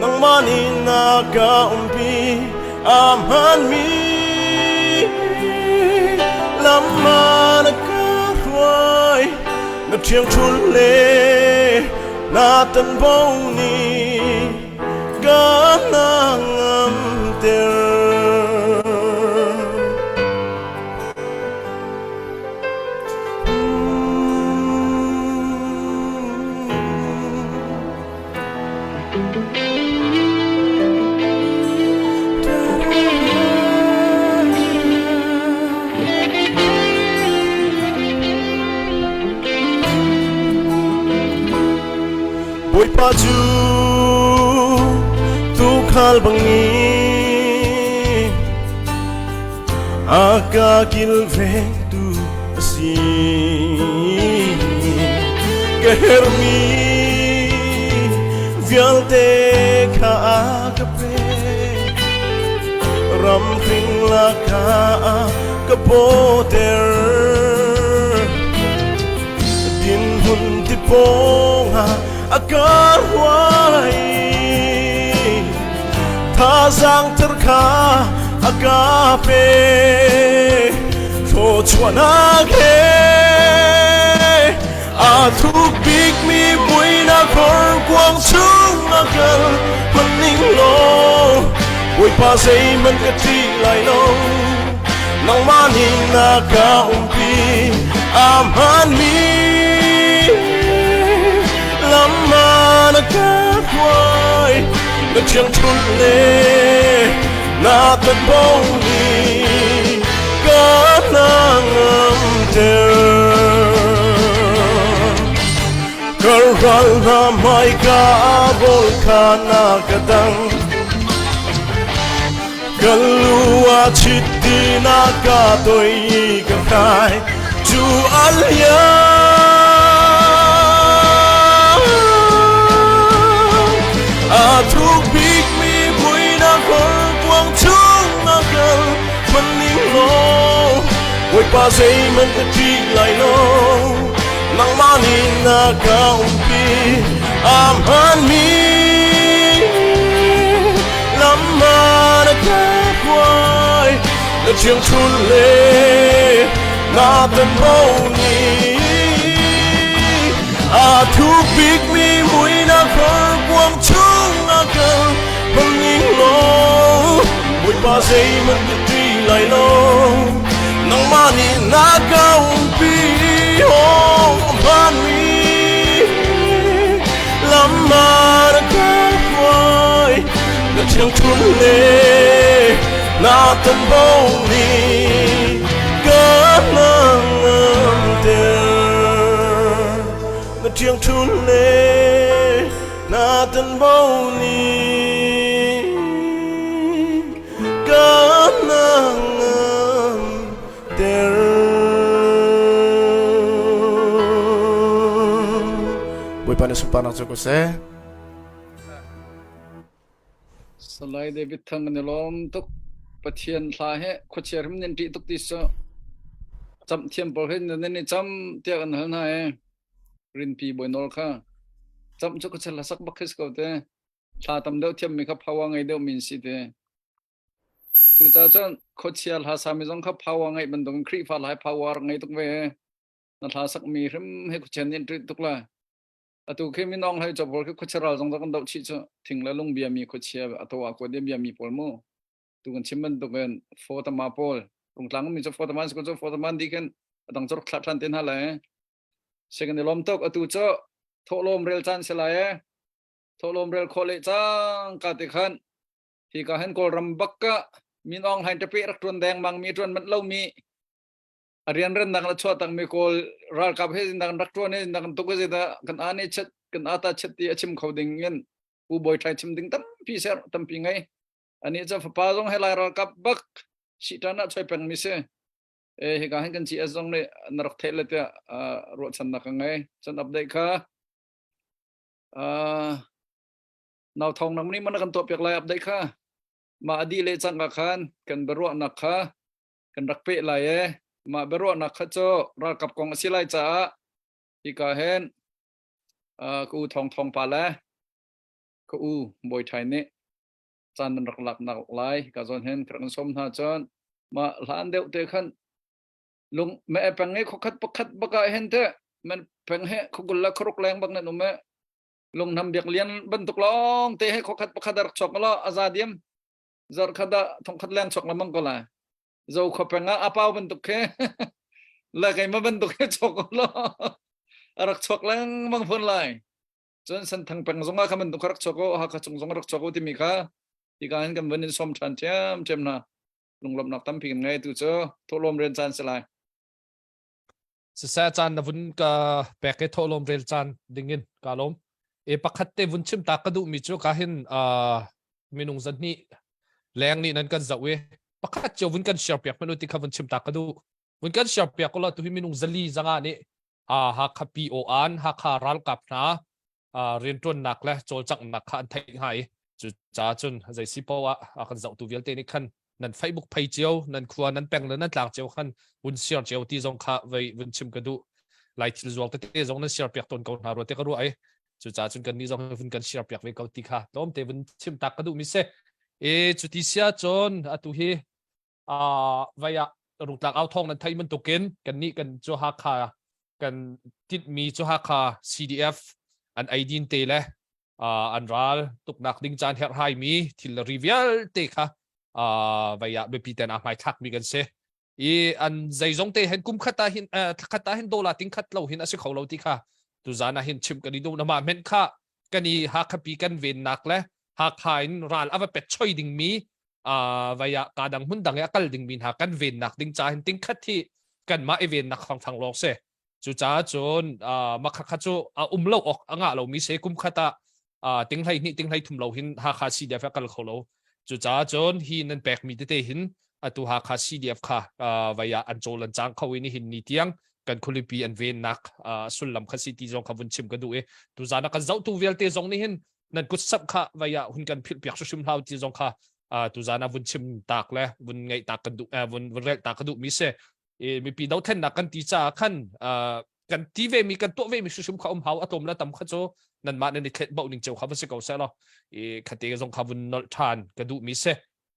nangmah nih na ka umpi a hmaanmi lam ah na ka hruai na ṭhiangṭhul le na tanbo nih ka hnangamter. Bawipa cu tuukhal bangin a ka kilvengtu a si. Ka herhmi vialte kha a ka pek. Ramhring lakah ka bawter. Dinhmun tipawng ah a ka hruai. Thazaang thar kha a ka pe. Thawchuahnak he aa thuk bikmi muihnak horkuang chung a kal hmanning law Bawipa zeihmanh ka ṭih lai lo nangmah nih na ka umpi a hmaanmi lam ah na ka hruai na ṭhiangṭhunh le na tanbo nih ka hnangamter. Ka ral hna hmaika rawl kha na ka dang ka lu ah chiti na ka toi i ka hrai cu a liam a thuk bikmi muihnak horkuang chung a kal hmanning law Bawipa zeihmanh ka ṭih lai lo nangmah nih na ka umpi a hmaanmi lam ah na ka hruai na ṭhiangṭhun le na tanbo nih a thuk bikmi muihnak horkuang chung a kal hmanning law Bawipa zeihmanh ka ṭih lai lo nangmah nih na ka umpi hmaanmi lam ah na ka hruai na ṭhiangṭhun le na tanbo nih ka hnangamter na ṭhiangṭhun le na tanbo nih ka hnangamter Bawipa nih sunparnak cu ko seh. Salai David Thang kan i lawm tuk. Pathian hla he khuachia hrim nan ṭih tuk ti cu camh thiam pawl he nan i cam tiah kan hal hna e. Rinpi bawi nawl kha camh cu khuachia hla sak bak khi si ko te. Thla tam deuh thiammi kha power ngei deuh mi an si te. Cucaah cun khuachia hla sami zong kha power ngeih bantukin Khrihfa hla hi power ngei tuk ve. Na hla sakmi hrim he khuachia nih an ṭih tuk lai. Atu khi minawng hlei cawk pawl khi khuachia ral zong kan doh chih cu thing le lung biami khuachia a to ah kuat biami pawl mu. Tu kan chim bantukin fawtama pawl rungtlang mi cu fawtama an si ko cu fawtama an dih khin a dang cu rak thlah ṭhan te hna lai. Second i lawm tuk atu cu thawhlawm rel caan si lai ee. Thawhlawm rel khawh le cang ka te khan hi ka hen Kawlram bak ka Min Aung Hlaing ṭape rak ṭuan dengmang mi ṭuan manh lomi a rianrennak na chuah tak mi Kawl ralkap he zindak rak ṭuan he zindak tuk he dah kan a ne chet kan ata chet ti a chim kho ding in Pu Bawi Ṭhai chim ding tampi ser tampi ngei ani cu fapa zong he lai ralkap bak siṭan ah choi peng mi si e hika hin kan CS zong nih na rak theih le tiah ruahchannak ka ngei cun update kha Nau thawng nang nih mana kan tuah piak lai update kha mah adi le cang ka khan kan biaruahnak kha kan rak peh lai e mah biaruahnak kha cu ralkap kong a si lai caah hika hen. Ka u Thawng Thawng pa le ka u Bawi Ṭhai nih caan nan rak lak nak lai ka zawn hin ka rak in sawm hna cun mah hlan deuh te khan lung me peng i khokhat pakhat baka hen te men peng he khukul la khuruk leng bak nan um e lungnam biak lian bantuk lawng te he khokhat pakhat rak chok lo aza diam zar khada thongkhat leng chok lamang ko lai zo kho peng ah apau bantuk khe la keima bantuk he chok lo rak chok lengmang phun lai cun santhang peng zong ah kha bantuk rak chok o hakha chung zong rak chok o timi kha tika hin kan van in som than thiam thiam hna lunglawmhnak tampi kan ngei tu cu thawhlawm rian caan si lai. Siseh caan na vun ka pek i thawhlawm rel caan dingin ka lawm. E pakhat te vun chim ta ka duh mi cu ka hin uh, minung zan hnih leng nih nan kan zoh i pakhat cio vun kan share piak hmanh u ti kha vun chim ta ka duh. Vun kan share piak ko la tu hi minung zali zanga nih uh, Hakha PO an Hakha ralkap hna rianṭuannak le cawlcanghnak kha an theih hnga i cucaah cun zei si poah ah kan zohtu vialte nih khan nan Facebook phei cio nan khua nan peng le nan tlang cio khan vun share cio ti zong kha vei vun chim ka duh lai thil zuang tete zong nan share piak tawn ko hna rua te ka ruah i cucaah cun kan nih zong vun kan share piak ve ko ti kha tlawm te vun chim tak ka duh mi si e cuti sia cun atu hi vai ah rungtlak au thawng nan theih bantukin kan nih kan cu Hakha kan tinhmi cu Hakha CDF an eidin te le an ral tuknak ding caan herhhai mi thil le ri vialte kha vai ah biapi ten a hmaithlak mi kan si i an zeizong te hen kum khat ah hin thlakhat ah hin dola ting khat lo hin a si kho lo ti kha tuzan ah hin chim kan i duh nama men kha kan i Hakha pi kan vennak le Hakha in ral ava pet choi ding mi vai ah ka dang hmun dang i a kal ding mi hna kan vennak ding ca hin ting khat hi kanmah i vennak fangfang lawng si cucaah cun makha kha cu a um lo ok a ngah lo mi se kum khat ah ting hlei hnih ting hlei thum lo hin Hakha CDF a kal kho lo cucaah cun hi nan pek mi tete hin atu Hakha CDF kha vai ah an cawl an cang kho i nihin ni tiang kan khualipi an vennak sullam kha si ti zong kha vun chim ka duh i tuzan a kan zohtu vialte zong nih hin nan kut samh kha vai ah hun kan philh piak hrimhrim hlau ti zong kha tuzan ah vun chim tak le vun ngaih tak kan duh vun vun relh tak ka duh mi si i mipi dothlennak kan ti caah khan kan ti ve mi kan tuah ve mi hrimhrim kha um hau a tlawm le tam kha cu nanmah nan i thlet bauh ning ceu kha va si ko seh law i khate zong kha vun nolh ṭhan ka duh mi si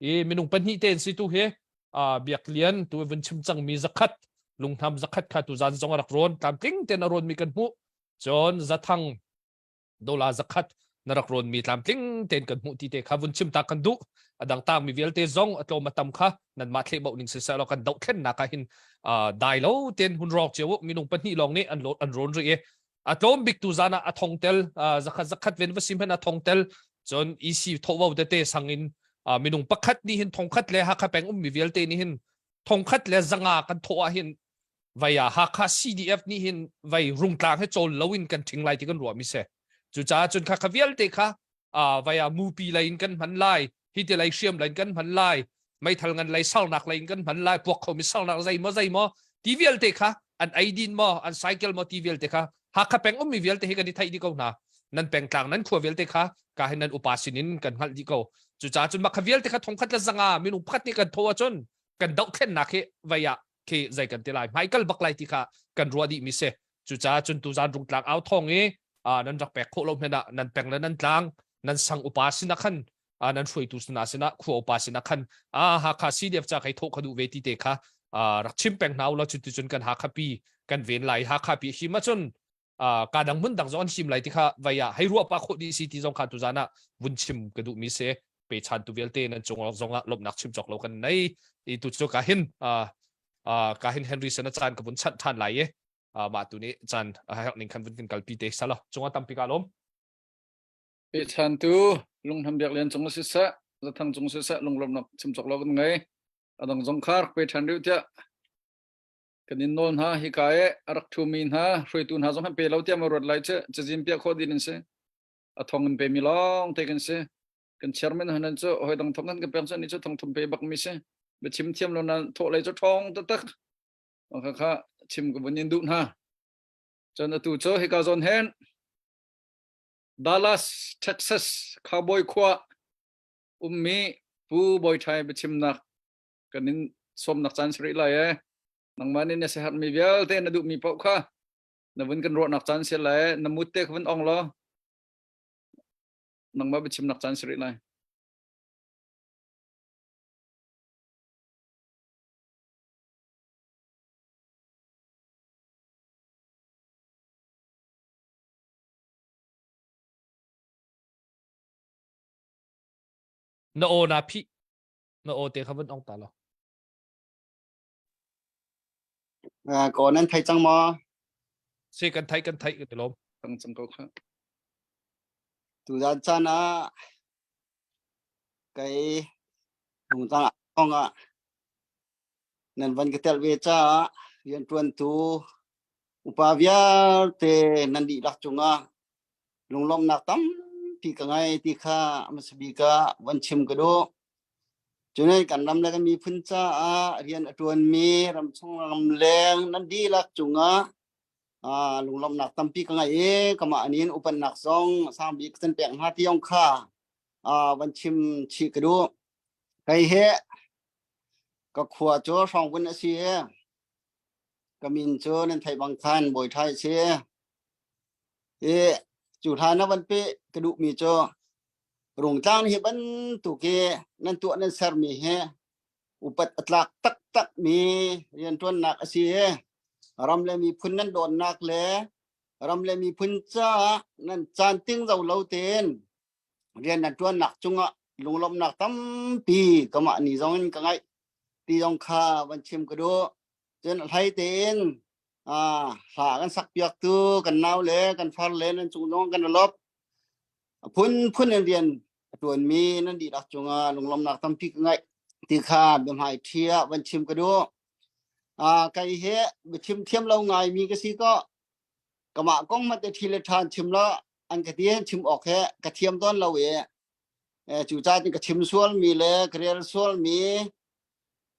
i minung pahnih te si tu hi biak lian tu vun chim cang mi zakhat lunghnam zakhat kha tu zan zong a rak rawn tlamtling ten a rawn mi kan hmuh cun zathang dola zakhat na rak rawn mi tlamtling tein kan hmuh ti te kha vun chim ta kan duh a dang tang mi vialte zong a tlawm a tam kha nanmah thleh bauh ning siseh law kan dohthlennak ah hin dai lo ten hun rawk cio minung pahnih lawng nih an an rawn rih i a tlawm bik tu zan ah a thong tel zakhat zakhat ven va sim hen a thong tel cun EC thovo tete sang in minung pakhat nih hin thongkhat le Hakha peng ummi vialte nih hin thongkhat le zanga kan thawh ah hin vai ah Hakha CDF nih hin vai rungtlang he cawl loin kan ṭhing lai ti kan ruah mi si. Cucaah cun kha kha vialte kha vai ah mupi lei in kan hman lai, hi ti lei hriam lei in kan hman lai, meithal ngan lei sarnak lei in kan hman lai, puak khomi sarnak zei maw zei maw ti vialte kha an eidin maw an cycle maw ti vialte kha Hakha peng ummi vialte hi kan i theih dih ko hna. Nan pengtlang nan khua vialte kha ka hin nan upa sinin kan hngalh dih ko. Cucaah cun mah kha vialte kha thongkhat le zanga minung pakhat nih kan thaw ahcun kan dohthlennak hi vai ah khi zei kan ti lai hmaikal bak lai ti kha kan ruah dih mi si cucaah cun tuzan rungtlak au thong i nan rak pek khawh lo hmenh ah nan peng le nan tlang nan sang upa sinah khan nan hruaitu sinah sinah khua upa sinah khan a Hakha CDF ca kai thawh kha duh ve ti te kha rak chim peng hna ulaw cuti cun kan Hakha pi kan ven lai Hakha pi him ahcun ka dang hmun dang zong an him lai ti kha vai ah hei ruah pa khawh dih si ti zong kha tuzan ah vun chim ka duh mi si pe chan tu vialte nan cung zong ah lawmhnak chim cawk lo kan nei i tu cu ka hin ka hin Henry sen a caan ka vun chanh than lai i mah tu nih caan a herh ning khan vun kan kalpi te salo cungah tampi ka lawm Pe chan tu lunghnam biak lian cung siseh zathang cung siseh lunglawmhnak chim cawk lo kan ngei adang zong khar pe than riu tiah kan in nawl hna hika i a rak ṭhumi hna hruaitu hna zong han pe lo tiah ma ruat lai cu cazin piah khawh ding an si a thong in pemi lawng te kan si kan chairman hanan cu hoi dang thong kan kan pek cu ni cu thong thum pe bak mi si biachim thiam lo nan thawh lei cu ṭhawng taktak kha kha chim ka vun in duh hna cun atu cu hika zawn hen Dallas Texas cowboy khua ummi Pu Bawi Ṭhai biachimnak kan in sawmnak caan si rih lai e nangmah nih na siaherhmi vialte na duhmi paoh kha. Na vun kan ruahnak caan si lai na mut te kha vun ong law nangmah biachimnak caan si rih lai. Na aw na phih. Na aw te kha vun ong ta law. Ko nan thei cang maw? Si kan thei kan thei kan lawm. Tang cang ko kha. Tuzan caan ah kei lungtang kong ah nan van ka tel ve caah rianṭuantu upa vialte nan dihlak cungah lunglawmhnak tampi ka ngei ti kha hmasa bik ah van chim ka duh. Cun kan ram le kan miphun caah rian a ṭuanmi ramchung ramleng nan dihlak cungah lunglawmhnak tampi ka ngei i kamah nin upannak zong sang bik kan pek hna ti zong kha van chim chih ka duh. Kei hi ka khua cu Hrawngvun a si i ka min cu nan theih bang khan Bawi Ṭhai a si. I cu hlan ah van peh ka duhmi cu Rungtlang hi bantuk hi nan tuah nan sermi hi upat a tlak taktak mi rianṭuannak a si i ram le miphun nan dawtnak le ram le miphun caah nan caan ting zo lo tein rian nan ṭuannak cungah lunglawmhnak tampi kamah ni zong in ka ngaih ti zong kha van chim ka duh. Cun a hlei tein hla kan sakpiaktu kan nau le kan far le nan cung zong kan i lawp. A phunphun in rian a ṭuanmi nan dihlak cungah lunglawmhnak tampi ka ngeih ti kha biahmai ṭhi ah van chim ka duh. Kei hi biachim thiam lo ngaimi ka si ko. Kamah kong hmanh te ṭhi le ṭhan chim lo an ka ti chim awk he ka thiam tawn lo i cucaah ka chim sualmi le ka rel sualmi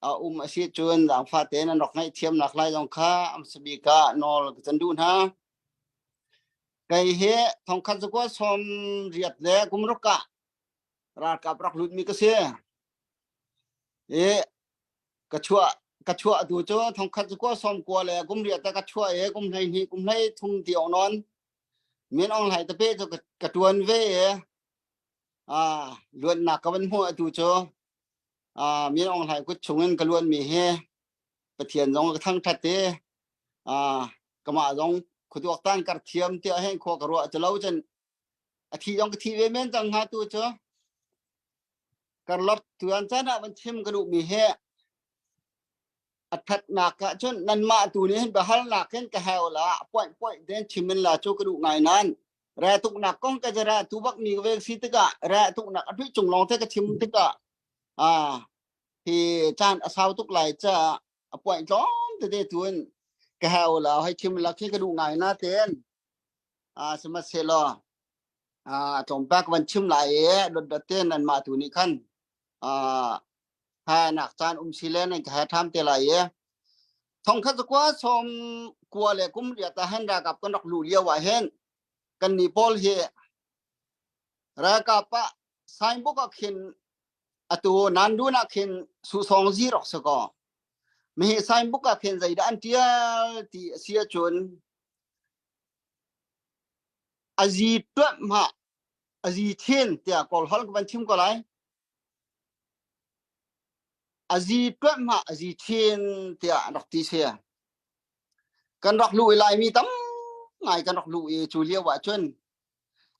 a um a si cun zaangfah tein an rak ngaihthiamnak lai zong kha amsabik ah nawl ka can duh hna. Kei hi thongkhat zakua sawm riat le kum ruk ah ralkap rak lutmi ka si. I ka chuah ka chuah tu cu thongkhat zakua sawm kua le kum riat ah ka chuah i kum 12 kum 13 ti ong non min ong hlai te pe cu ka tuan ve i ah luatnak ka van hmuh atu cu ah min ong hlai kut chungin ka luan mi hi Pathian zong ka thangthat i ah kamah zong khuatuak tan kar thiam tiah hen khua ka ruah chalo cun a thi zong ka thi ve men cang hnga tu cu karlop tuan chan ah van chim ka duh mi hi a thatnak ah cun nanmah tu nih hin biahalnak hin ka heo la point point den chim in la cu ka duh ngai nan re tuknak kong ka jara tu bak mi ka vek si tikah re tuknak a tuih cung lawng te ka chim tikah a hi caan a sau tuk lai ca a point tlawm tete tuin ka heo la hei chim la khi ka duh ngai na ten a sihmanhsehlaw a tlawmpak van chim lai i dot dot te nan mah tu nih khan a ha nak caan um si le nan ka he tham te lai i thongkhat zakua som kua le kum riat ah hen ralkap kan rak luh lio ah hin kan ni pawl hi ralkap ah signbook ah khin atu nan dun ah khin susong zi rok si ko mihi signbook ah khin zeidah an tial ti a si ahcun a zi tuah ma a zi thin tiah kawl hol ka van chim ko lai a zi tuah ma a zi thin tiah an rak ti si kan rak lu i laimi tam ngai kan rak lu i cu lio ah cun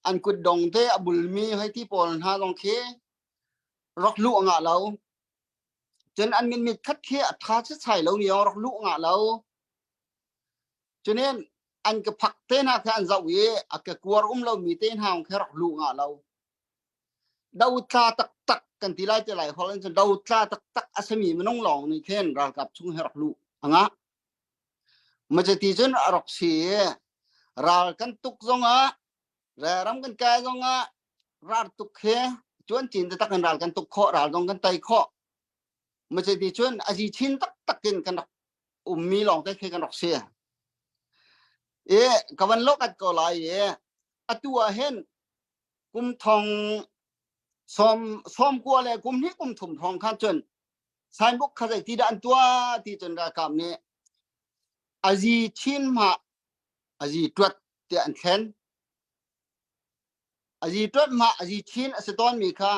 an kut dong te a bulmi hei ti pawl hna zong khi rak luh ngah lo cun an min mit khat khi a tha chai lo ni rak luh ngah lo cunin an ka phak te hna kha an zoh i a ka kuar um lo mi te hna khi rak luh ngah lo do tla taktak kan ti lai te lai hol in cun do tla taktak a sami minung lawng nih khin ralkap chung hi rak luh anga Macati cun a rak si i ral kan tuk zongah ram kan kai zongah ral tuk he cuan cin taktak in ral kan tuk khawh ral zong kan tei khawh macati cun a zi chin taktak in kan rak ummi lawng te khi kan rak si i ka van lokat ko lai i atu ah hin kum thong sawm sawm kua le kum hnih kum thum thong khan cun signbook kha zei ti dah an tuah ti cun ralkap nih a zi chin ma. Azi tuat tiah an thlen. Azi tuat ma azi chin a si tawn mi kha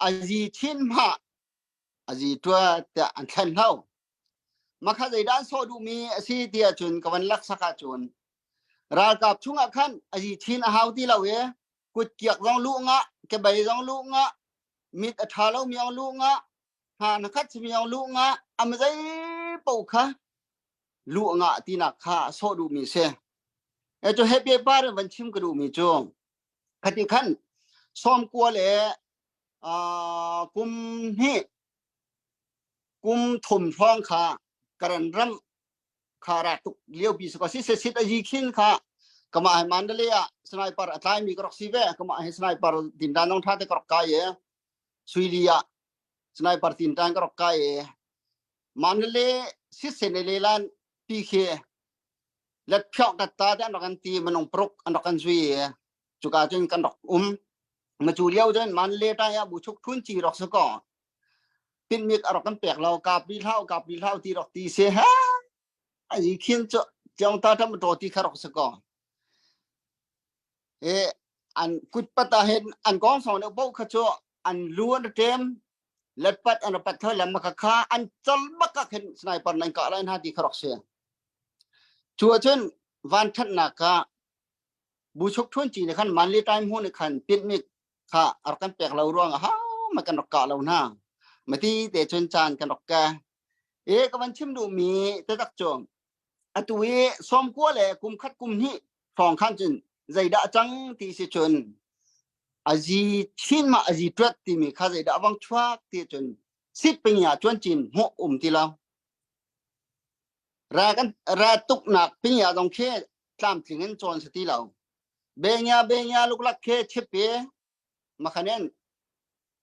azi chin ma azi tuat tiah an thlen hlo. Makha zeidah an sawh duhmi a si ti ahcun ka van laksak ahcun ralkap chungah khan azi chin a hau ti lo i kutkiak zong luh ngah, kebei zong luh ngah, mit a ṭha lomi zong luh ngah, hna na khat simi zong luh ngah, a zei paoh kha luh ngah tinak kha a sawh duhmi si. E cu he paper in van chim ka duhmi cu khati khan sawmkua le uh, kum hnih kum thum hrawng kha Karen ram kha ra tuk lio pi ko si se sit a yi khin kha kama he Mandalay ah sniper a tlai mi ka rak si ve kama he sniper din dan nong tha te ka rak kai e suili ah sniper tin tan ka rak kai e Mandalay sit se ne le lan pi khi let phyok dat ta dan rak an ti manong pruk an rak an zui e cuka cun kan rak um ma cu lio cun Mandalay ta ya bu chuk thun chi rak sa ko tinmik a rak kan pek lo kap bi hlau kap bi hlau ti rak ti se ha ai khin chu chiang ta tham to ti kha rak se ko e an kut pata hen an kong song ne bo kha chu an lu an tem let pat an pat thoi lam kha kha an chal bak ka khen sniper nan ka lai na ti kha rak se chu chun van that na ka bu chuk thun chi ne khan manli time hu ne khan pitmik kha a rak kan pek lo ruang ah ma kan rak kah lo hna mati te chun caan kan rak ka e ka van chim duh mi te tak cu atu i som kua le kum khat kum hnih hrawng khan cun zeidah cang ti si cun azi chin ma azi tuat timi kha zeidah wang chuak ti cun sit pingya chuan chin hmuh um ti lo ra kan ra tuk nak pingya dong khe tlamtling in cawn si ti lo Bengya bengya luklak khe chip i makhanen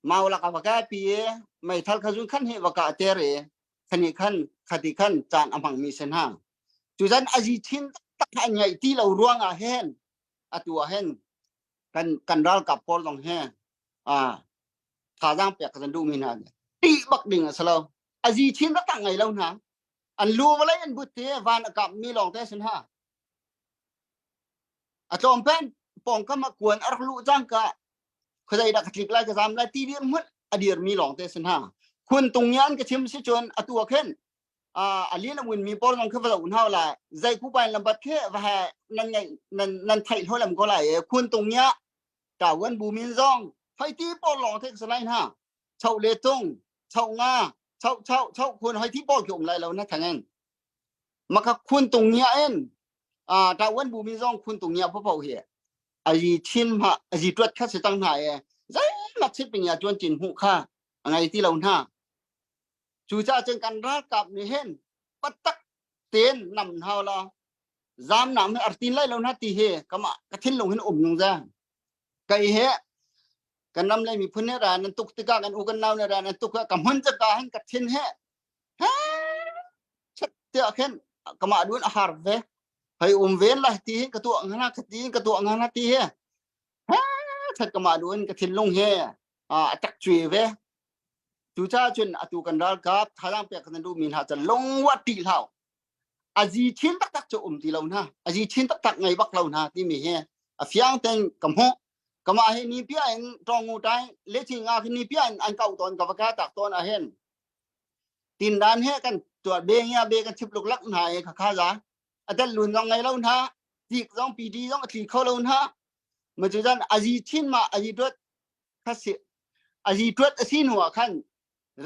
maulak a va kai pi i meithal kha zun khan hi va kah ter i khani khan khati khan caan a hmang mi sen ha tuzan azi thin tak an ngaih ti lo ruang ah hen atu ah hen kan kan ralkap pawl zong he a thazaang pek kan duh mi hna ti bak ding a salo azi thin tak tak ngai lo hna an lu vawlei an but te van a kap mi lawng te sin ha A tlawmpen pawngkam ah kuan a rak luh cangka khuazei dah ka tlik lai ka zam lai ti dir hmunh a dirmi lawng te sin ha. Khun tung yan ka chim si cun atu ah khin a lin a win mi pawl zong kha va zoh hna la zei ku pain lambat khi va he nan ngai nan nan theih hlo lam ko lai e khun tung ya ta wan bu min zong hoi ti pawl lawng te ka lai hna chau le tung chau nga chau chau chau khun hoi ti pawl khi um lai lo na thangen maka khun tung ya en a ṭawan bu mi zong khun tung nia pho hi ayi chin ma ayi tuat kha se tang hna e zai mak chit ping ya chuan chin hu kha angai ti lo hna chu cha chen kan ralkap ni hen patak ten nam hau la zam nam he artin lai lo na ti he kama ka thin lung hin um nung za kai he kan ram le mi phun ne ra nan tuk tika kan u kan nau ne ra nan tuk ka mun cha ka hen ka thin he he chat tiah khin kamah dun a har ve hei um ven lai ti hin ka tuah ngana ka ti ka tuah ngana ti he he chat kamah dun ka thinlung he a tak chui ve tu cha chun atu kan ralkap thalang pek kan du min ha chan lungwa ti hlau azi thin tak tak chu um ti lo na azi thin tak tak ngai bak lo na ti mi he a fiang ten ka hmu kama he ni pia in tongu tai le chi nga ni pia in an kau ton ka va ka tak ton a hen Tindan he kan tuah be ngia be kan chip luklak hna i khakha za. A tel lun zong ngei lo hna, tik zong PD zong a tli kho lo hna. Ma cu zan azi chin ma azi tuat kha si azi tuat a si hnu ah khan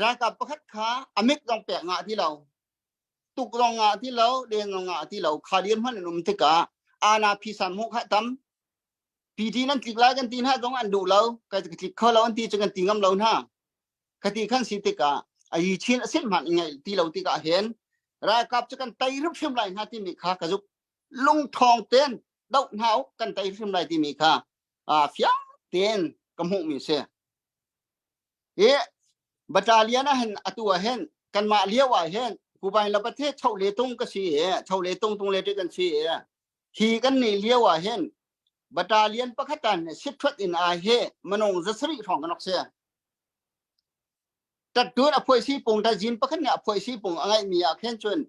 ralkap pakhat kha a mit zong pek ngah ti lo. Tuk zong ngah ti lo, len zong ngah ti lo. Kha dir hman an um tikah ana phisan hmuh kha tam. PD nan tlik lai kan ti hna zong an duh lo. Ka tlik kho lo an ti cu kan ti ngam lo hna. Khati khan si tikah a yi chin a sin hmanh ngai ti lo tikah hin ralkap cu kan tei hrimhrim lai hna timi kha ka zuk lungthawng ten doh hna u kan tei hrim lai timi kha fiang tein ka hmuh mi si. Hi battalion ah hin atu ah hin kanmah lio ah hin kubain la pathe chau le tung ka si e chau le tung tung le te kan si e hi kan ni lio ah hin battalion pakhat an sitthwat in a he manong zasari hrawng kan ok se Tattun a phuai si pung ta zin pakhat nih a phuai si pung a ngaih mi ah khin cun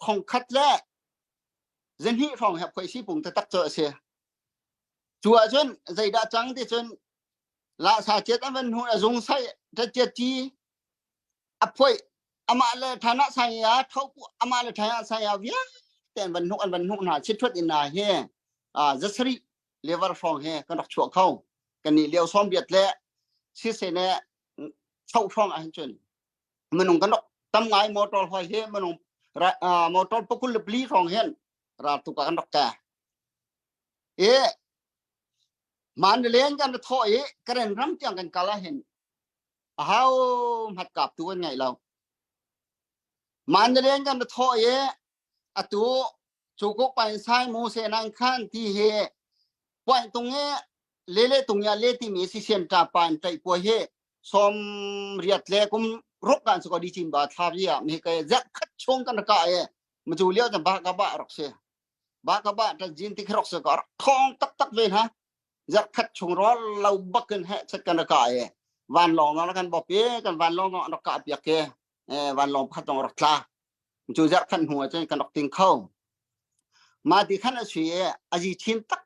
thong khat le Zahnih hrawng he phuai si pung taktak cu a si. Cu ahcun zeidah cang ti cun lahsa chiat an van hnu a zung sai chiat ci a phuai amah le thana sai ya tho amah le thana sai ya vialte an van hnuk an van hnuk hna chithuat in na he zasari level hrawng he kan rak chuah kho kan nih lio som biat le sise ne chau hrawng ah hin cun minung kan rak tam ngai motor hoi he minung motor pakul le pli hrawng hin ral tuk ah kan rak ka e Mandalay kan tho i Karen ram tiang kan kal ah hin ahau mat kap tu an ngai lo Mandalay kan tho i atu cu ko pain sai mu se nan khan ti he point tung e le le tung ya le ti mi si sian ta pan tai po he som riat le kum ruk kan su ko di chin ba thla ri ya mi ke zak khat chung kan ka e ma chu liao ba ka ba rok se ba ka ba ta jin ti khrok se ko thong tak tak ve ha zak khat chung ro lo bakin he chat kan ka e van long na kan bop e kan van long no ka piak ke van long phat tong rak tla cu zarh khat hnu ah cun kan rak ting kho mah ti khan a si i a zi chin tak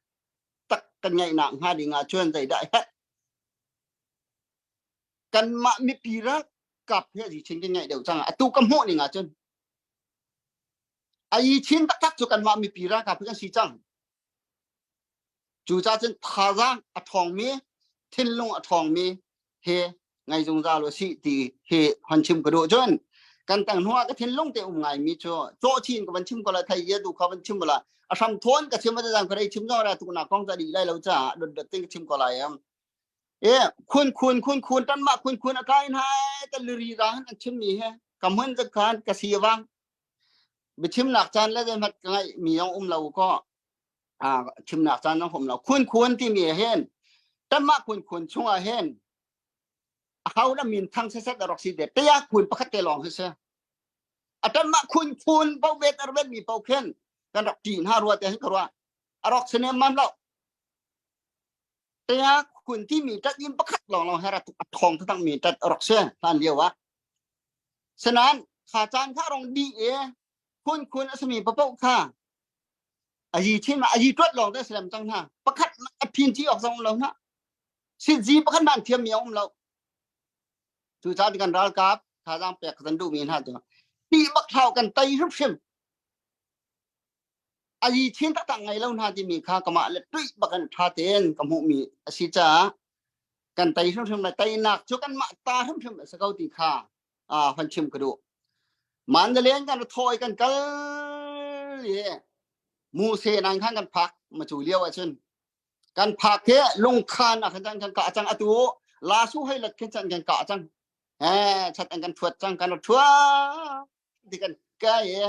tak kan ngeihnak hnga ding ah cun zeidah herh kanmah mipi ralkap hi a zi chin kan ngeih deuh cang atu ka hmuh ning ah cun a yi chin taktak cu kanmah mipi ralkap hi kan si cang Cucaah cun thazaang a ṭhawngmi, thinlung a ṭhawngmi he ngai zungzal u sih ti hi hon chim ka duh. Cun kan tang hnu ah ka thinlung te um ngaimi cu cawh chin ka van chim ko la thei ye tu kha van chim la a hram thawn ka chim a zang ka rei chim zong ra tu na kong ca dih lai lo caah dot dot ting ka chim ko lai am e khun khun khun khun tan ma khun khun a kai hai ta liri ra han an chim mi he ka mun ka khan ka si wang biachimnak caan le zeihmanh ka ngaih mi zong um lo ko chimnak caan zong um lo khun khun timi hin kanmah khun khun chungah hin a ho la min thang seset a rak si te tea khun pakhat te lawng hi si a kanmah khun khun bo vet ar vet mi po khin kan rak ti hna rua te hin ka rua a rak si nem mam lo tea khun ti mi tat in pakhat lawng lawng he rak a thong thang mi tat a rak si hlan lio ah Sanan kha caan kha rong di e khun khun a sami papoh kha a yi chin ma a yi tuat lawng te salam cang hna pakhat a phin chi ok zong lo na sit ji pakhat man thiam mi um lo cu ca kan ralkap thazaang pek kan duh mi hna cu ti bak thlau kan tei hrim hrim a yi chin taktak ngei lo hna timi kha kamah le tuih bak in tha tein ka hmuh mi a si caah kan tei hrimhrim lai teinak cu kanmah ta hrimhrim a si ko ti kha hon chim ka duh Mandalay kan thawi kan kal i mu se nan khan kan phak ma cu lio ahcun kan phak he lungkhan ah khan kan ka cang atu la su hei lat khin chan kan ka cang eh chat an kan thuat cang kan thuat ti kan kai i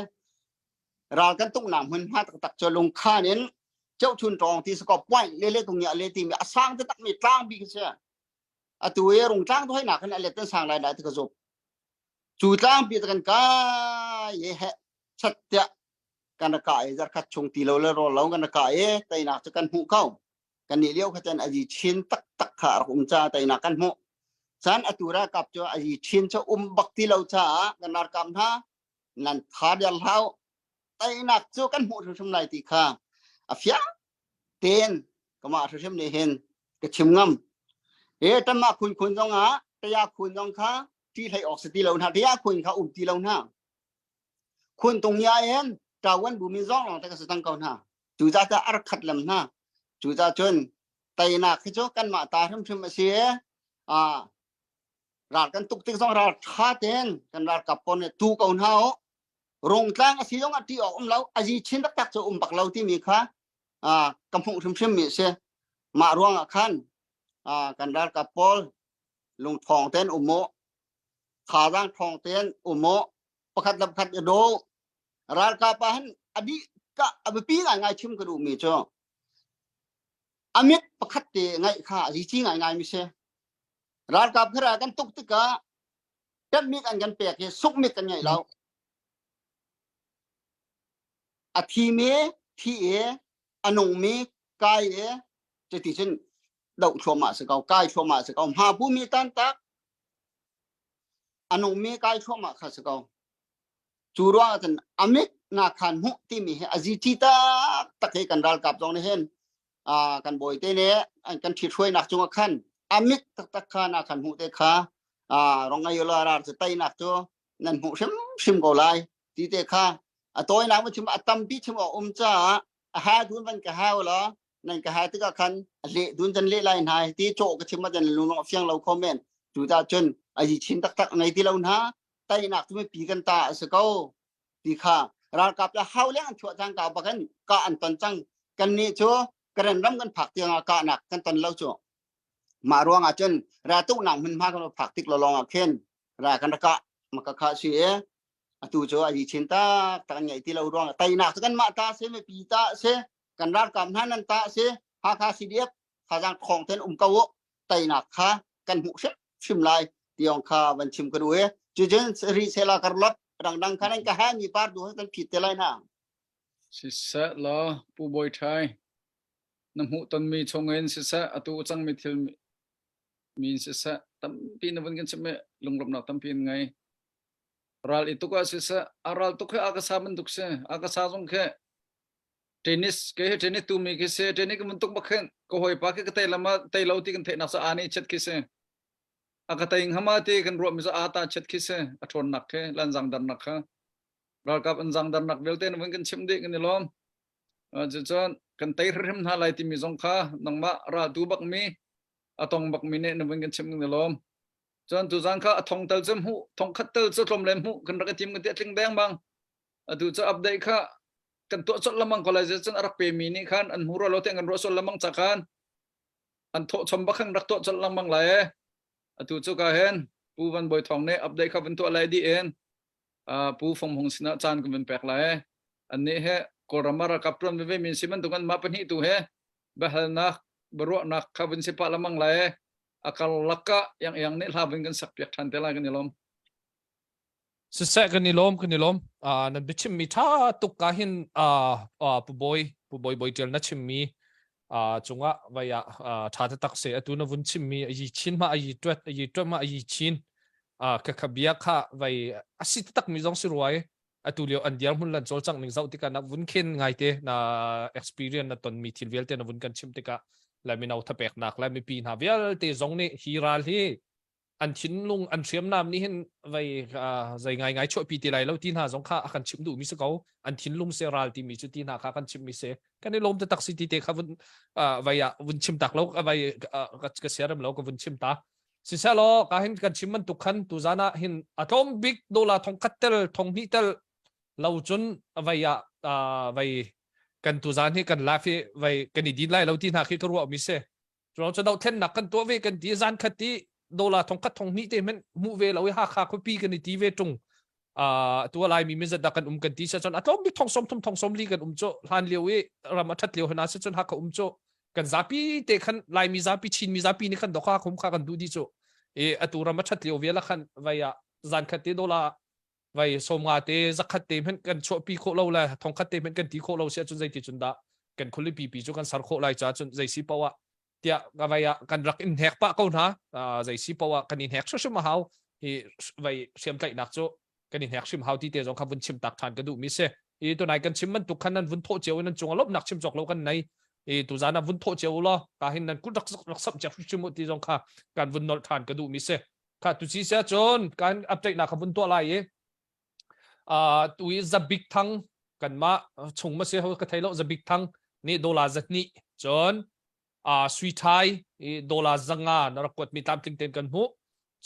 ral kan tuknak hmunhma taktak cu lungkhan in cheuchun tawng ti sakaw point le le tung ya le ti mi a sang taktak mi tlang bi khi si atu i rung tlang thoi nak hin a let sang lai dai ti ka zup cu tlang pi kan kai i he chat tiah kan ra ka i zarkhat chung ti lo le ro lo kan ra ka i teinak cu kan hmuh ko kan nih lio kha cun a zi chin taktak kha a rak um ca teinak kan hmuh chan atu ralkap cu a zi chin cu um bak ti lo caah kan ralkap hna nan tha der hlau teinak cu kan hmuh hrimhrim lai ti kha a fiang tein kamah hrimhrim nih hin ka chim ngam he tamah khun khun zong ah taya khun zong kha ti hlei awk si ti lo hna taya khun kha um ti lo hna khun tung ya in tawan bu mi zong long te ka si tang ko hna cu ca ca ar khat lam hna cu ca cun teinak hi cu kanmah ta hrimhrim a si a ral kan tuk tik zong ral tha ten kan ralkap pawl nih tu ko hna u rungtlang a si zong a ti awk um lo a zi chin taktak cu um bak lo timi kha ka hmuh hrimhrim mi si mah ruang ah khan kan ralkap pawl lungthawng ten um u thazaang thawng ten um u pakhat le pakhat i do ralkap ah hin a dih ka a biapi ngaingai chim ka duhmi cu a mit pakhat te ngaih kha a zici ngaingai mi si ralkap khara kan tuk tikah pemmi kan kan pek hi sukmit kan ngeih lo a thimi thi i a nungmi kai i cuti cun doh thluahmah si ko kai thluahmah si ko hma bumi tan tak a nungmi kai thluahmah kha si ko cu ruang ah cun a mit. Na khan hmuh timi hi a zi tak tak hi kan ralkap zong nih hin kan bawi te nih an kan ṭhithruainak cungah khan a mit taktak kha na khan hmuh te kha rong ai la rar cu teinak cu nan hmuh hrimhrim ko lai ti te kha a tawinak ma chim a tampi chim awk um caah a ha dun van ka hau la nan ka ha tikah khan a leh dun can leh lai hna ti cawh ka chim ma jan lung a fiang lo kho men cu ta cun a yi chin taktak ngei ti lo hna teinak cu mipi kan ta a si ko ti kha ralkap le hau leng an chuah cang ka bakin ka an ton cang kan nih cu Karen ram kan phak tiang ah kahnak kan ton lo cu mah ruang ah cun ra tuknak hmunhma kan phak tik lawng ah khin ra kan rak kah maka kha si e atu cu a yi chin tak tak an ngei ti lo ruang teinak cu kan mah ta si mipi ta si kan ralkap hna nan ta si Hakha CDF thazang khong ten um ko u teinak kha kan hmuh hrim hrim lai tiong kha van chim ka duh e cucun ri sela karlot dangdang kha nan ka ha mi par du kan phit te lai na Siseh law Pu Bawi Ṭhai, na hmuhtonmi chungin siseh, atu cangmi thil mi in siseh, tampi na vun kan chimh i lunglawmhnak tampi in ngei. Ral i tuk ah siseh, a ral tuk hi a ka sa bantuk si, a ka sa zong khi tennis ke hi tennis tumi khi si, tennis ka mun tuk bak khin ka hawipa khi ka tei lama tei lo ti kan theihnak sa ani chet khi si. A ka tei hama ti kan ruah mi sa a ta chet khi si, a ṭhawnnak khi, lanzang darnak kha. Ralkap an zangdarnak vialte na vun kan chimh dih kan i lawm. Cucun kan tei hrimhrim hna lai timi zong kha nangmah raltu bakmi a tong bakmi nih na vun kan chimh kan i lawm. Cun tuzan kha a thong tel cu hmuh thong khat tel cu tlawm le hmuh kan rak i tim kan ti a tling deng bang. Atu cu update kha kan tuah colh lamang ko lai cun a rak pemi nih khan an hmu rua lo tiang kan ruah sual lamang ca khan an thawh chom bak khan rak tuah colh lengmang lai e. Atu cu ka hen Pu Van Bawi Thawng nih update kha vun tuah lai dih in Pu Fong Hung sinah caan kan vun pek lai. Annih he Kawlram ah ralkap ṭuan veve mi si bantuk an mah pahnih tu he biahalnak biaruahnak kha vun si pah lamang lai. A karlak ah yang yang nih hla vun kan sak piak ṭhan te lai kan i lawm. Siseh kan i lawm kan i lawm. Uh, nan biachimmi ṭha tuk ka hin uh, uh, Pu Bawi Pu Bawi Bawi Ṭial na chimmi uh, cungah vai ah uh, ṭha taktak se atu na vun chimmi a yi chin ma a yi ṭuat a yi ṭuat ma a yi chin ka kha bia kha vai a si taktak mi zong si ruai atu lio an diar hmun lan cawlcangh ning zoh tikah na vun khen ngai te na experience na ton mi thil vialte na vun kan chim tikah le mino thapeknak le mipi hna vialte zong nih hi ral hi an thinlung an hriamnam nih hin vai zei ngai ngai chuahpi ti lai lo ti hna zong kha a kan chim duh mi si ko an thinlung se ral ti mi cu ti hna kha kan chim mi si kan i lawm te tak si ti te kha vun vai ah vun chim tak lo vai ka siarem lo ka vun chim ta Siselaw ka hin kan chim bantuk khan tuzan ah hin a tlawm bik dollar thong khat tel thong hnih tel lo cun vei ah vei kan tuzan hi kan life hi vei kan i din lai lo ti hna khi ka ruah mi si. Cu cu dohthlennak kan tuah ve kan ti zan khat ti dollar thong khat thong hnih te hmanh hmuh ve lo i Hakha khuapi kan i ti ve tung tu lai mi mizat dah kan um kan ti sa cun a tlawm bik thong som thum thong som li kan um cu hlan lio i ram a that lio hna si cun Hakha um cu kan zapi te khan Laimi zapi Chin mi zapi nih khan doka khum kha kan duh di cu i atu ram a that lio vial khan vai ah zan khat te dola vai som nga te zakhat te hmanh kan chuahpi khawh lo le thong khat te hmanh kan ti khawh lo si ahcun zeiti cun dah kan khualipi pi cu kan ser khawh lai ca cun zei si poah tiah ka vai ah kan rak in hnek pah ko hna zei si poah kan in hnek hrim a hau hi vai hriamtlaihnak cu kan in hnek hrim hau ti te zong kha vun chim tak than ka duh mi si i tunai kan chim bantuk khan nan vun thawh cio in nan cung a lawmhnak chim cawk lo kan nei i tuzan ah vun thawh cio law ka hin nan kut rak rak samh cia hrim ti zong kha kan vun nolh than ka duh mi si kha tu ci sia cun kan update nak kha vun tuah lai i tu i zabik thang kanmah chung ma si ho ka thei lo zabik thang nih dollar zahnih cun sui thai i dollar zanga na rak kuat mi tlamtling ten kan hmuh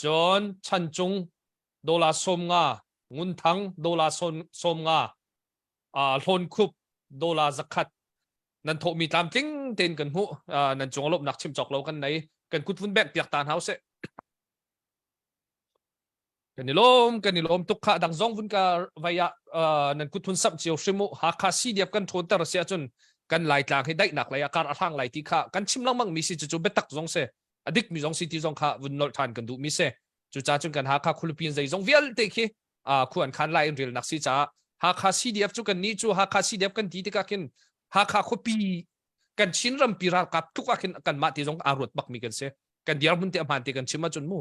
cun chan cung dollar som nga ngun thang dollar som nga hlawn khup dollar zakhat nan thawh mi tlamtling ten kan hmuh nan cung lawmhnak chim cawk lo kan nei kan kut vun bek piak ta hna usih Kan i lawm, kan i lawm tuk kha dang zong vun ka vai ah nan kut hun samh cio hrim u. Hakha CDF kan ṭhawnter si ahcun kan Laitlang hi daihnak lei ah kar a hlang lai ti kha kan chim lengmang mi si cucu biatak zong si a dik mi zong si ti zong kha vun nolh ṭhan kan duh mi si. Cucaah cun kan Hakha khualipi in zeizong vialte khi khu an khan lai in relnak si caah Hakha CDF cu kan nih cu Hakha CDF kan ti tikah khin Hakha khuapi kan Chin rampi ralkap tluk ah khin kanmah ti zong aa ruat bak mi kan si kan dirhmun te ahmaan te kan chim ahcun mu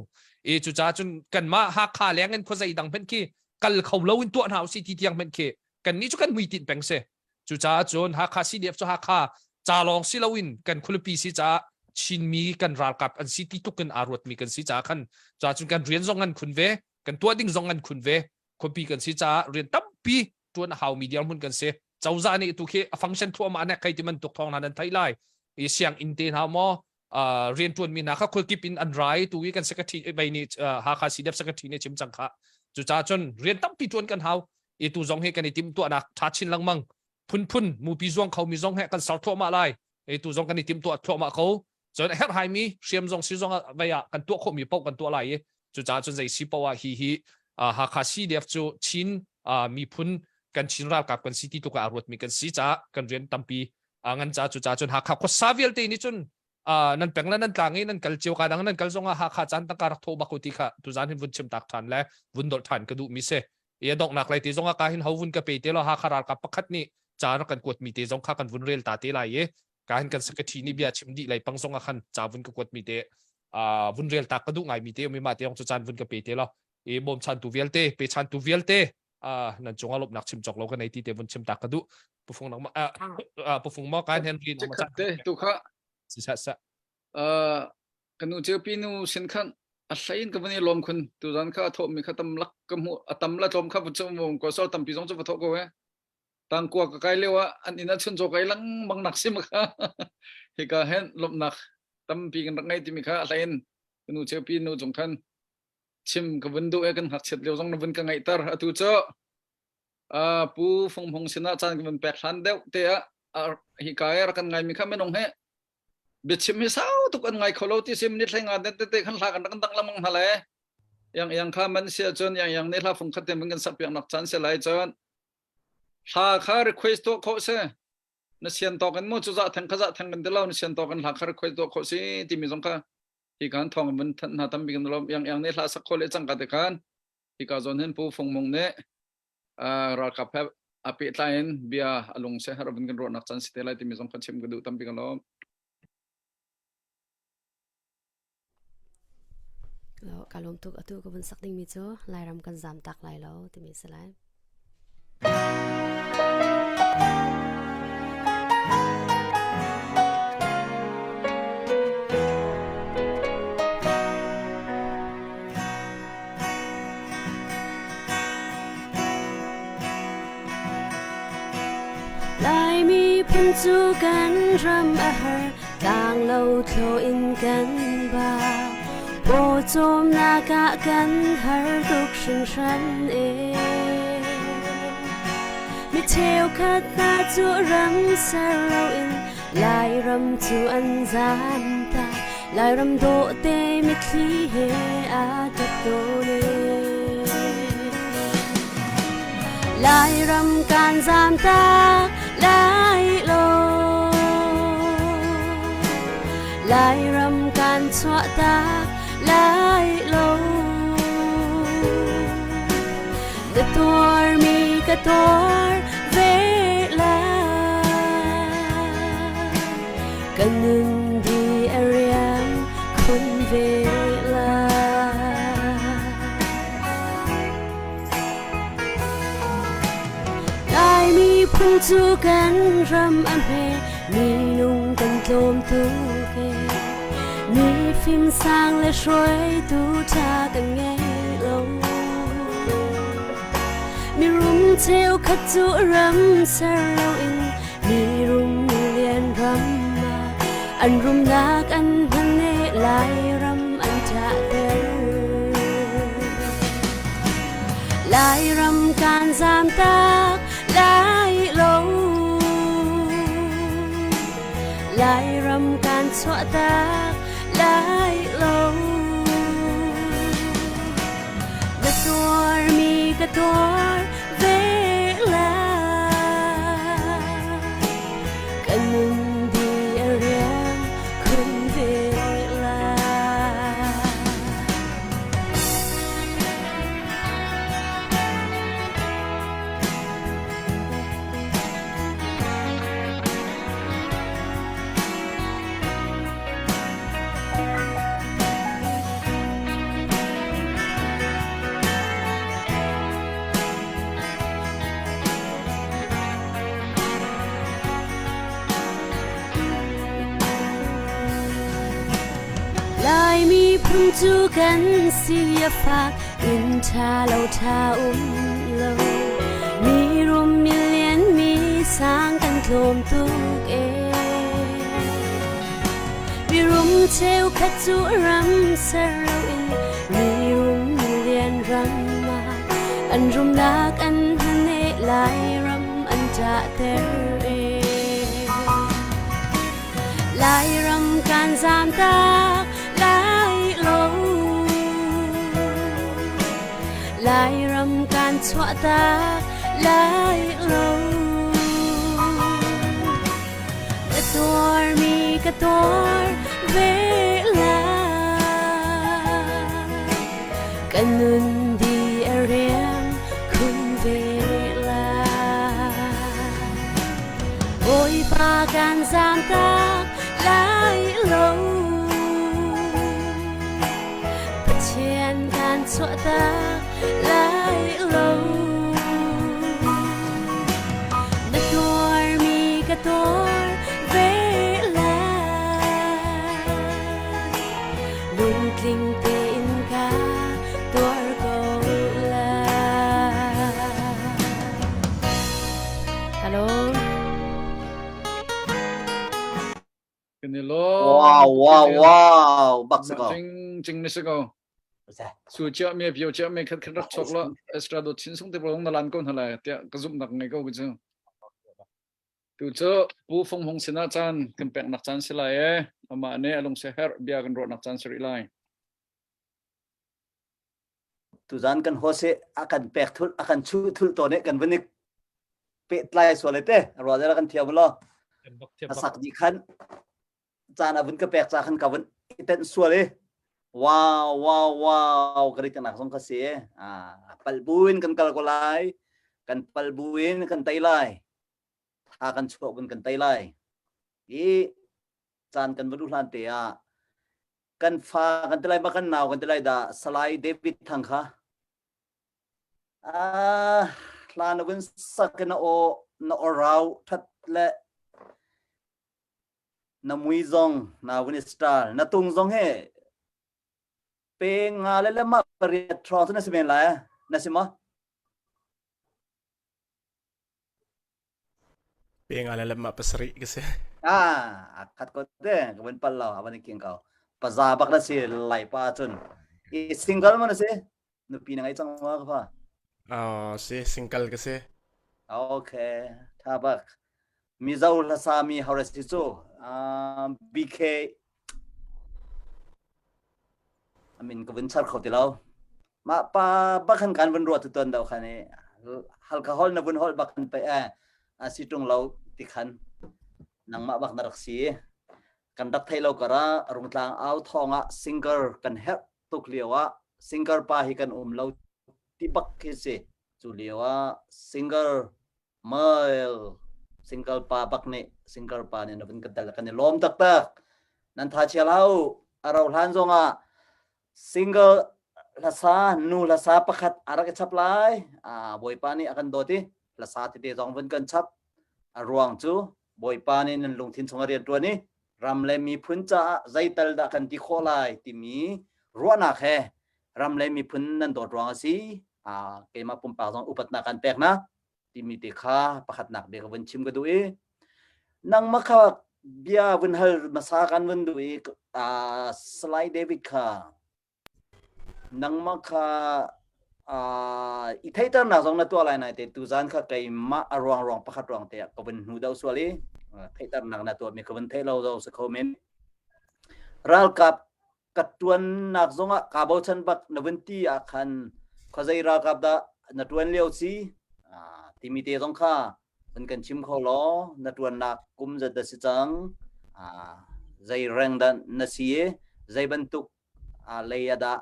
e cucaah cun kanmah Hakha leng in khuazei dang hmanh khi kal kho lo in tuah hna usih ti tiang hmanh khi Kan nih cu kan hmuitinh peng si. Cucaah cun Hakha CDF cu Hakha ca lawng si loin kan khualipi si caah Chinmi kan ralkap an si ti tuk in aa ruatmi kan si caah khan caah cun kan rian zong ngan khun ve, kan tuah ding zong ngan khun ve. Khuapi kan si caah rian tampi ṭuan a haumi dirhmun kan si. Cozah nih tu khi a function thluahmah nek hei ti bantuk thawng hna nan theih lai. I sianginn te hna maw rian ṭuanmi hna kha khuakip in an rai tu i kan secretary bei nih Hakha CDF secretary nih chim cang kha. Cucaah cun rian tampi ṭuan kan hau. I tu zong hi kan i timhtuahnak ṭha chin lengmang phunphun mupi zuang khomi zong he kan ser thluahmah lai. I tu zong kan i timhtuah thluahmah ko. Cun a herhhaimi hriam zong si zong ah vei ah kan tuah khawhmi paoh kan tuah lai i cucaah cun zei si paoh ah hi hi Hakha CDF cu Chin miphun kan Chin ralkap kan si ti tluk ah ruatmi kan si caah kan rian tampi ngan ca cucaah cun Hakha khuasa vialte nih cun nan peng le nan tlang i nan kal cio ka dang nan kal zong ah Hakha caan tangka rak thawh bak u ti kha tuzan hin vun chim tak ṭhan le vun dolh ṭhan ka duhmi si. I a donghnak lei te zong ah ka hin ho vun ka pe te lo Hakha ralkap pakhat nih ca rak kan kuatmi te zong kha kan vun rel ta te lai i ka hin kan secretary nih bia chim dih lei pang zong ah khan ca vun ka kuatmi te vun rel tak ka duh ngaimi te umi ma te ong cu caan vun ka pe te lo i bawmchantu vialte pechantu vialte nan cungah lawmhnak chim cawk lo ka nei ti te vun chim tak ka duh pufung nak pufung mo kan henry na ma te tu kha si sa sa kanu cheupi nu sin khan a hlein ka vun i lawm khun tu zan kha a thawh mi kha tam lak ka hmu a tam la tlawm kha vu chu ko sol tampi zong chu va thawh ko e tangkua ka kai lio ah an inn ah chun caw kai lengmang nak sim kha hika hen lawmhnak tampi kan rak ngei timi kha a hlein ka nu cheupi nu cung khan chim ka vun duh e kan ngakchiat lio zong na vun ka ngaihter atu cu pu Fung Hmung sinah caan ka vun pek hlan deuh te ah hika e rak kan ngaimi kha minung he biachim hi sau tuk an ngai kho lo ti sim ni thleng nga te te khan hla kan rak dang lamang hna le yang yang kha man sia cun yang yang ne hla fung khat te man kan sak piak nak chan se lai cun Hla kha request tuah khawh si. Na sian tawk in mu cu za theng kha za theng kan ti lo na sian tawk in hla kha request tuah khawh si timi zong kha hi kan thawng vun thanh hna tampi kan lawm yang yang nih hla sak khawh le cang ka te khan hi ka zawn hin Pu Fung Mung nih ralkap he a pehtlai in bia a lung se har vun kan ruahnak caan si te lai timi zong kha chim ka duh tampi kan lawm. Ka lawm tuk atu ka vun sak dingmi cu Lairam kan zam tak lai lo timi si lai. Laimi phun cu kan ram a har Tlanglo thlo in kan ba pawcawmnak ah kan har tuk hringhran e. Mi cheukhat hna cu ram ser loin Lairam cu an zam ta Lairam dawh te mitthli he aa ṭap tawn e. Lairam kan zam tak lai lo Lairam kan chuah tak lai lo Na tuarmi ka tuar ve lai Kan nun di a riam khun ve lai Laimi phun cu kan ram a hme minung kan tlawm tuk e mi fim sang le hruaitu ṭha kan ngei lo mirum cheukhat cu ram ser loin mirum lian ram ah an rumnak an hman e Lairam an ṭahter Lairam kan zam tak lai lo Lairam kan chuah tak lai lo Na tuarmi ka tuar ve lai Kan nun di a riam khun ve lai. Miphun cu kan si a fak inn ṭha lo ṭha um lo. Mi rum mi lian mi sang kan tlawm tuk ee. Mirum cheukhat cu ram ser loin mirum milian ram ah an rumnak an hane Lairam an ṭahter ee. Lairam kan zamtak lai lo. Lairam kan chuahtak lai lo. Ka tuarmi ka tuar ve lai. Ka nun di a riam khun ve lai. Bawipa kan zamtak lai lo. Pathian kan chuahtak lai lo. Na tuarmi ka tuar ve lai. Lungtling tein ka tuar ko lai. Hello. Kan i lawm. Wow, wow, wow. Bak si ko. Cing cing ni si ko. Su chia me pio chia me khat khat rak chok lo extra do chin sung te bolong na lan ko na lai tiah ka zum nak ngai ko ku chu. Tu cu Pu Fung Hung sinah caan kan pek nak caan si lai e. Amah nih a lung se her bia kan ruah nak caan si rih lai. Tuzan kan host hi a kan pek thul a kan chuh thul tawn i kan vun i pehtlai sual te ruah deuh kan thiam law a sak dih khan caan a vun ka pek ca khan ka vun i tenh sual i wow wow wow ka ri nak zong ka si ah pal buin kan kal ko lai kan pal buin kan tei lai tha kan chuah bun kan tei lai i caan kan vun hlan te ah kan fa kan ti lai ma kan nau kan ti lai dah Salai David Thang kha ah hla na vun sak na aw na aw that le na mui zong na vun star na tung zong he pe nga le le ma pariat thro na si men lai na si ma Pe nga le lamah pasarih ka si. Ah, khat ko te ka vun pal lo avan king ko. Paza bak na si lai pa cun. I single mo na si? Nupi na ngai cang ma ka fa? Oh, si single ka si. Okay, tha bak. Mizo hlasa mi hore si cu. Um, BK A min ka vun char kho ti lo. Mah pa bak khan kan vun ruah tu tuan do khan i halkha hol na vun hol bak khan pe eh a si tung lo ti khan nangmah bak na rak si. Kan rak thei lo kara rungtlang au thong ah singer kan herh tuk lio ah singer pa hi kan um lo ti bak khi si. Cu lio ah singer Mail single pa bak nih single pa nih na vun kan tel kan i lawm taktak. Nan tha chia lo. A ro hlan zong ah single hlasa nu hlasa pakhat a rak i chap lai. A Bawipa nih a kan dawt i hlasa tete zong vun kan chap. A ruang cu Bawipa nih nan lungthin chung a rian ṭuan i ram le miphun caah zeital dah kan ti khawh lai timi ruahnak he ram le miphun nan dawt ruang a si. A keimah pumpak zong upatnak kan pek na. timi te kha pakhatnak bia ka vun chim ka duh i nangmah kha bia vun hal hmasa kan vun duh i uh, Salai David kha nangmah kha uh, i theihternak zong na tuah lai nai te tuzan kha keimah a ruang ruang pakhat ruang te ka vun hnu deuh sual i theihternak na tuah mi ka vun theih lo zo si kho men ralkap ka ṭuannak zongah kaa bochan bak na vun ti ah khan khuazei ralkap dah na ṭuan lio si timi te zong kha vun kan chim kho law na ṭuannak kum zat dah si cang zei reng dah na si i zei bantuk lei ah dah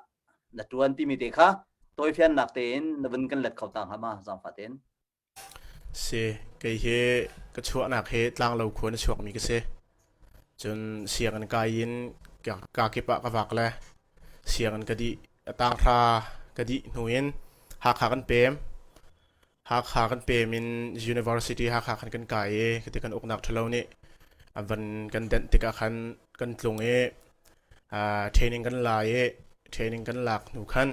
na ṭuan timi te kha tawifiannak tein na vun kan let kho ta hnga ma zaangfah tein. Si, kei hi ka chuahnak hi Tlanglo khua na chuakmi ka si. Cun sianginn kai in kakip ah ka vak le sianginn ka dih a tanghra ka dih hnu in Hakha kan pem. Hakha kan pem in University Hakha khan kan kai i khiti kan uknak ṭhalo nih a van kan denh tikah khan kan tlung i. Training kan la i training kan lak hnu khan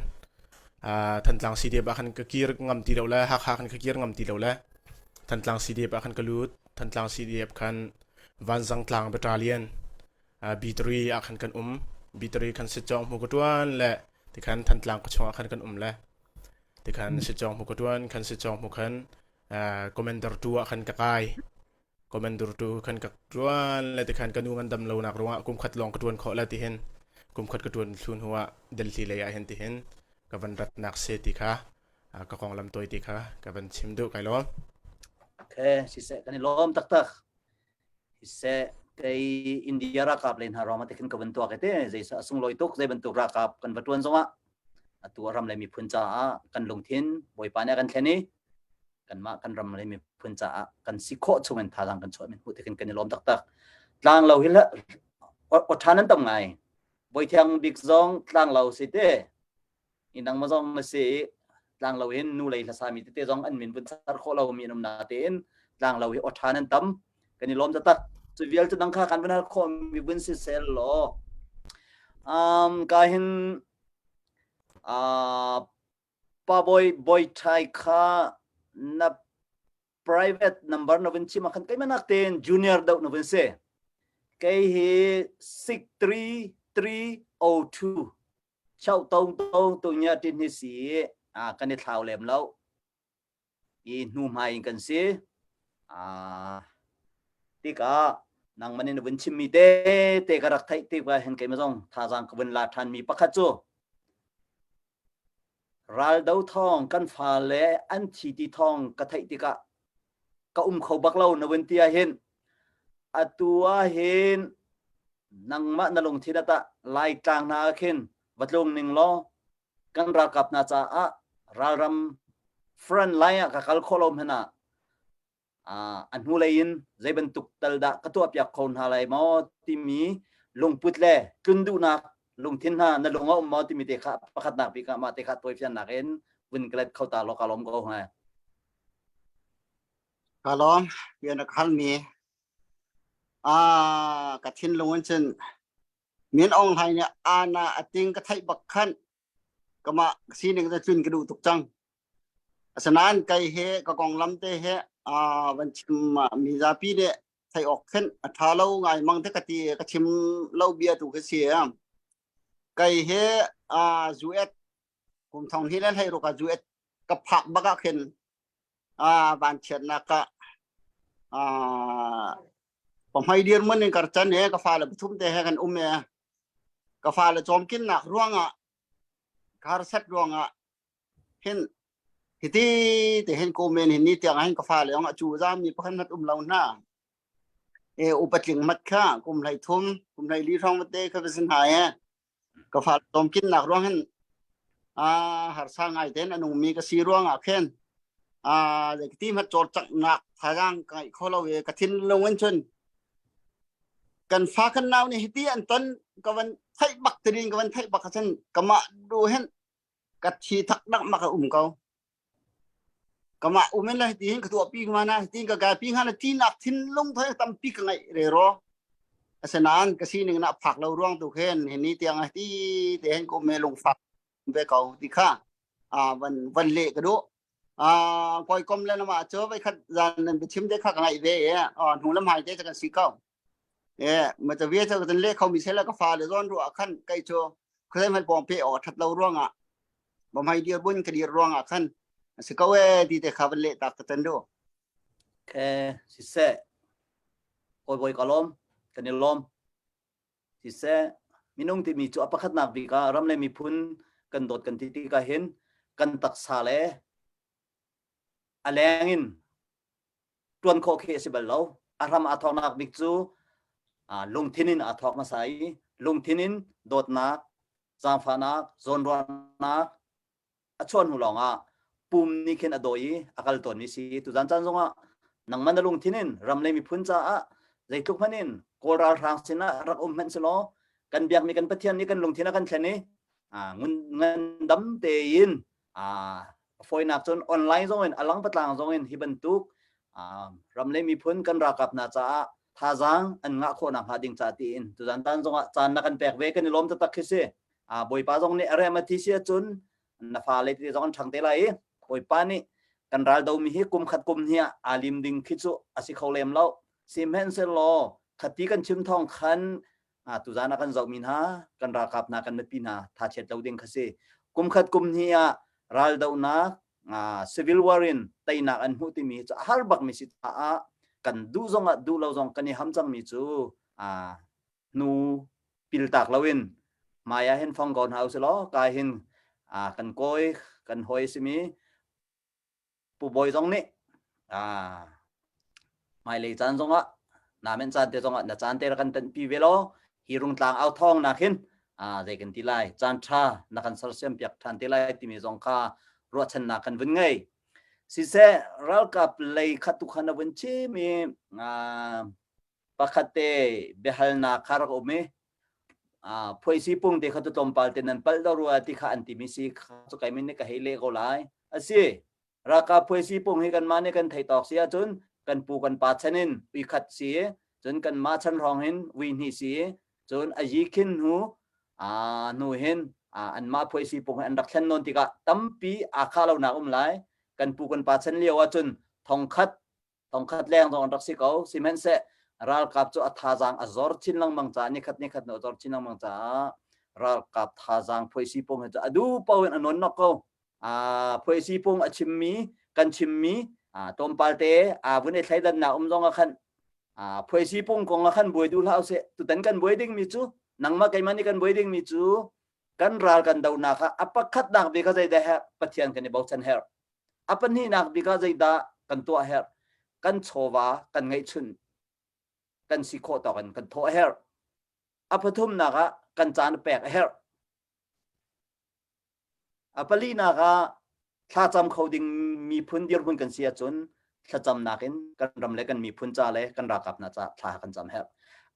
Thantlang CDF ah khan ka kir ngam ti lo le Hakha khan ka kir ngam ti lo le Thantlang CDF ah khan ka lut. Thantlang CDF khan Vanzang Tlang Battalion B3 ah khan kan um. B3 khan sitcawng hmu ka tuan le tikhan Thantlang khuachung ah khan kan um le tikhan sitcawng hmu ka tuan khan sitcawng hmu khan commander 2 ah khan ka kai. Commander tu khan ka tuan le tikhan ka nu ngandam lo nak ruangah kum khat lawng ka tuan khawh le tihin kum khat ka tuan thlu hnu ah Delhi lei ah hin tihin ka van ratnak se ti kha ka konglam tawi ti kha ka van chim duh kai lawm. Okay, siseh kan i lawm taktak. Siseh kei India ralkap le hna ruangah te khin ka van tuak te zeisa sunglawi tuk zei bantuk ralkap kan va tuan zongah atu ram le miphun caah kan lungthin Bawipa nih a kan thlen i kanmah kan ram le miphun caah kan si khawh chung in thazaang kan chuah min hmuh tikin kan i lawm taktak. Tlang lo hi aw ṭhan an tam ngai. Bawi Thiang Bik zong tlang lo si te. Inang ma zong na si i tlang lo hin nu lei hlasa mi tete zong an min vun char khawh lo mi an um na tein tlang lo hi aw ṭhan an tam. Kan i lawm taktak. Cu vial cu dang kha kan vun hal khawh mi vun si sel law. Um, ka hin uh, Pa Bawi Bawi Ṭhai kha na private number na vun chim ah khan keimah nak tein junior deuh na vun si. Kei hi 63302 chau tong tong tu nya tin hi si a kan i thlau lem lo. I hnu hmai in kan si. A tikah nangman in vun chimmi te te ka rak theih tik ah hin keimah zong thazaang ka vun la ṭhan mi pakhat cu Raldo thawng kan fale an thi ti thawng ka theih tikah ka um kho bak lo na vun ti ahhin atu ahhin nangmah na lungthin ah tah Laitlang hna ah khin va tlung ning law kan ralkap hna caah ralram front line ah ka kal khawh lo hmanh ah a hnulei in zei bantuk tal dah ka tuahpiak kho hna lai maw timi lungput le tlun duhnak lungthin hna na lung a um maw timi te kha pakhatnak bik ah mah te kha tawifiannak in vun ka let kho ta law ka lawm ko hnga. Ka lawm pian ka halmi ah ka thinlung in cun Min Aung Hlaing nih ana a ting ka theih bak khan kamah sining te tlun ka duh tuk cang. Asinain kei he ka konglam te he van chim mi zapi nih theih awk khin a ṭha lo ngai mang te ka ti ka chim lo bia tu khi si. Kei he US kum thong hi le hlei ruk ah US ka phak bak ah khin vanchiatnak ah pahmai dirhmun in kar can he ka fale pathum te he kan um e ka fale cawmkinnak ruangah harsat ruangah hin hiti te hin ko men hin ni tiang hin ka fale ong a chu zam mi pakhat mat um lo hna e upatling mat kha kum hlei thum kum hlei li hrawng te kha sin hai e ka fale cawmkinnak ruang hin a harsa ngai ten anung mi ka si ruangah khin a ti mat chor chak nak thazaang ka ngai kho lo e ka thinlung in chun Kan fa kan nau nih hiti an ton ka van theih bak tirin ka van theih bak ahcun kamah du hin ka thi thak dak mak a um ko. Kamah um in le hiti hin ka tuah pi mana hiti ka gai pi ngana ti nak thinlung thoi tampi ka ngaih re ro. Asinain ka sining na phak lo ruang tu khin hi ni tiang hiti te hin ko me lungfak ve ko ti kha van van leh ka duh. Hawikom le namah cu voikhat zan nan biachim te kha ka ngaih ve i hnu le hmai te cu kan si ko. E ma ca via cu kan leh kho mi sela ka fa le zawn ruah khan kai cu khuazei hmanh pawng pe awk that lo ruangah bamhai dir bun ka dir ruangah khan a si ko e ti te kha van leh tak ka tan du. Ke siseh kawi bawi ka lawm kan i lawm Siseh, minung timi cu a pakhatnak bik ah ram le miphun kan dawt kan ti tikah hin kan taksa le a leng in ṭuan khawh khi a si bal lo. A hram aa thawknak bik cu lungthin in aa thawk hmasa i lungthin in dawtnak, zaangfahnak, zawnruahnak, a chuah hnu lawngah pum nih khin a dawi i a kal tawnmi si. Tuzan caan zongah nangmah na lungthin in ram le miphun caah zeitluk hmanh in Kawl ralhrang sinah rak um hmanh selaw kan biakmi kan Pathian nih kan lungthin a kan thlen i ngandam tein fawinak cun online zong in a lang patlang zong in hi bantuk ram le miphun kan ralkap hna caah. Thazaang an ngah khawh nakhnga ding ca tiin tuzan tan zongah caan na kan pek ve kan i lawm taktak khi si. A Bawipa zong nih a rem a thi si ahcun na fale te zong an ṭhang te lai i Bawipa nih kan ral domi hi kum khat kum hnih ah aa lim ding khi cu a si kho lem lo. Sihmanhsehlaw khati kan chim thawng khan tuzan ah kan zohmi hna kan ralkap hna kan mipi hna thachiat lo ding kha si. Kum khat kum hnih ah raldohnak civil war in teinak an hmuh timi cu a har bakmi si caah kan duh zong ah duh lo zong kan i ham cangmi cu hnu piltak loin hmai ah hin fong ko hna usilaw ka hin kan kawi kan hawi simi Pu Bawi zong nih hmailei caan zongah namen caan te zongah na caan te rak kan tanpi ve law hi rungtlang au thawng nak hin zei kan ti lai caan tha na kan sersiam piak than te lai timi zong kha ruahchannak kan vun ngei siseh ralkap lei khat tu khan na vun chim i pakhat te biahalnak kha rak um i phuaisi pung te kha tu tlawmpal te nan palh do rua ti kha an timi si cu kai min nih ka hei leh ko lai asi ralkap phuaisi pung hi kanmah nih kan theih tawk si ahcun kan pu kan pa chan in ui khat si cun kanmah chan hrawng hin ui hnih si cun a yi khin hnu a hnu hin anmah phuaisi pung hi an rak thlen nawn tikah tampi aa khah lonak um lai kan pu kan pa chan lio ahcun thongkhat thongkhat leng zong an rak si ko sihmanhseh ralkap cu a thazaang a zor chin lengmang caah nikhat nikhat a zor chin lengmang caah ralkap thazaang phuaisi pung hi cu a duh paoh in a nawn nok ko a phuaisi pung a chimmi kan chimmi tlawmpal te a vun i thleidannak um zong ah khan phuaisi pung kong ah khan buai duh hlah usih tutan kan buai dingmi cu nangmah keimah nih kan buai dingmi cu kan ral kan donak ah a pakhatnak bik ah zeidah herh Pathian kan i bochan herh A pahnihnak bik ah zeidah kan tuah a herh? Kan chawva kan ngeihchun kan si khawh tawk in kan thawh a herh. A pathumnak ah kan caan pek a herh. A palinak ah thlacam kho ding miphun dirhmun kan si ahcun thlacamnak in kan ram le kan miphun ca le kan ralkap hna ca thla kan cam herh.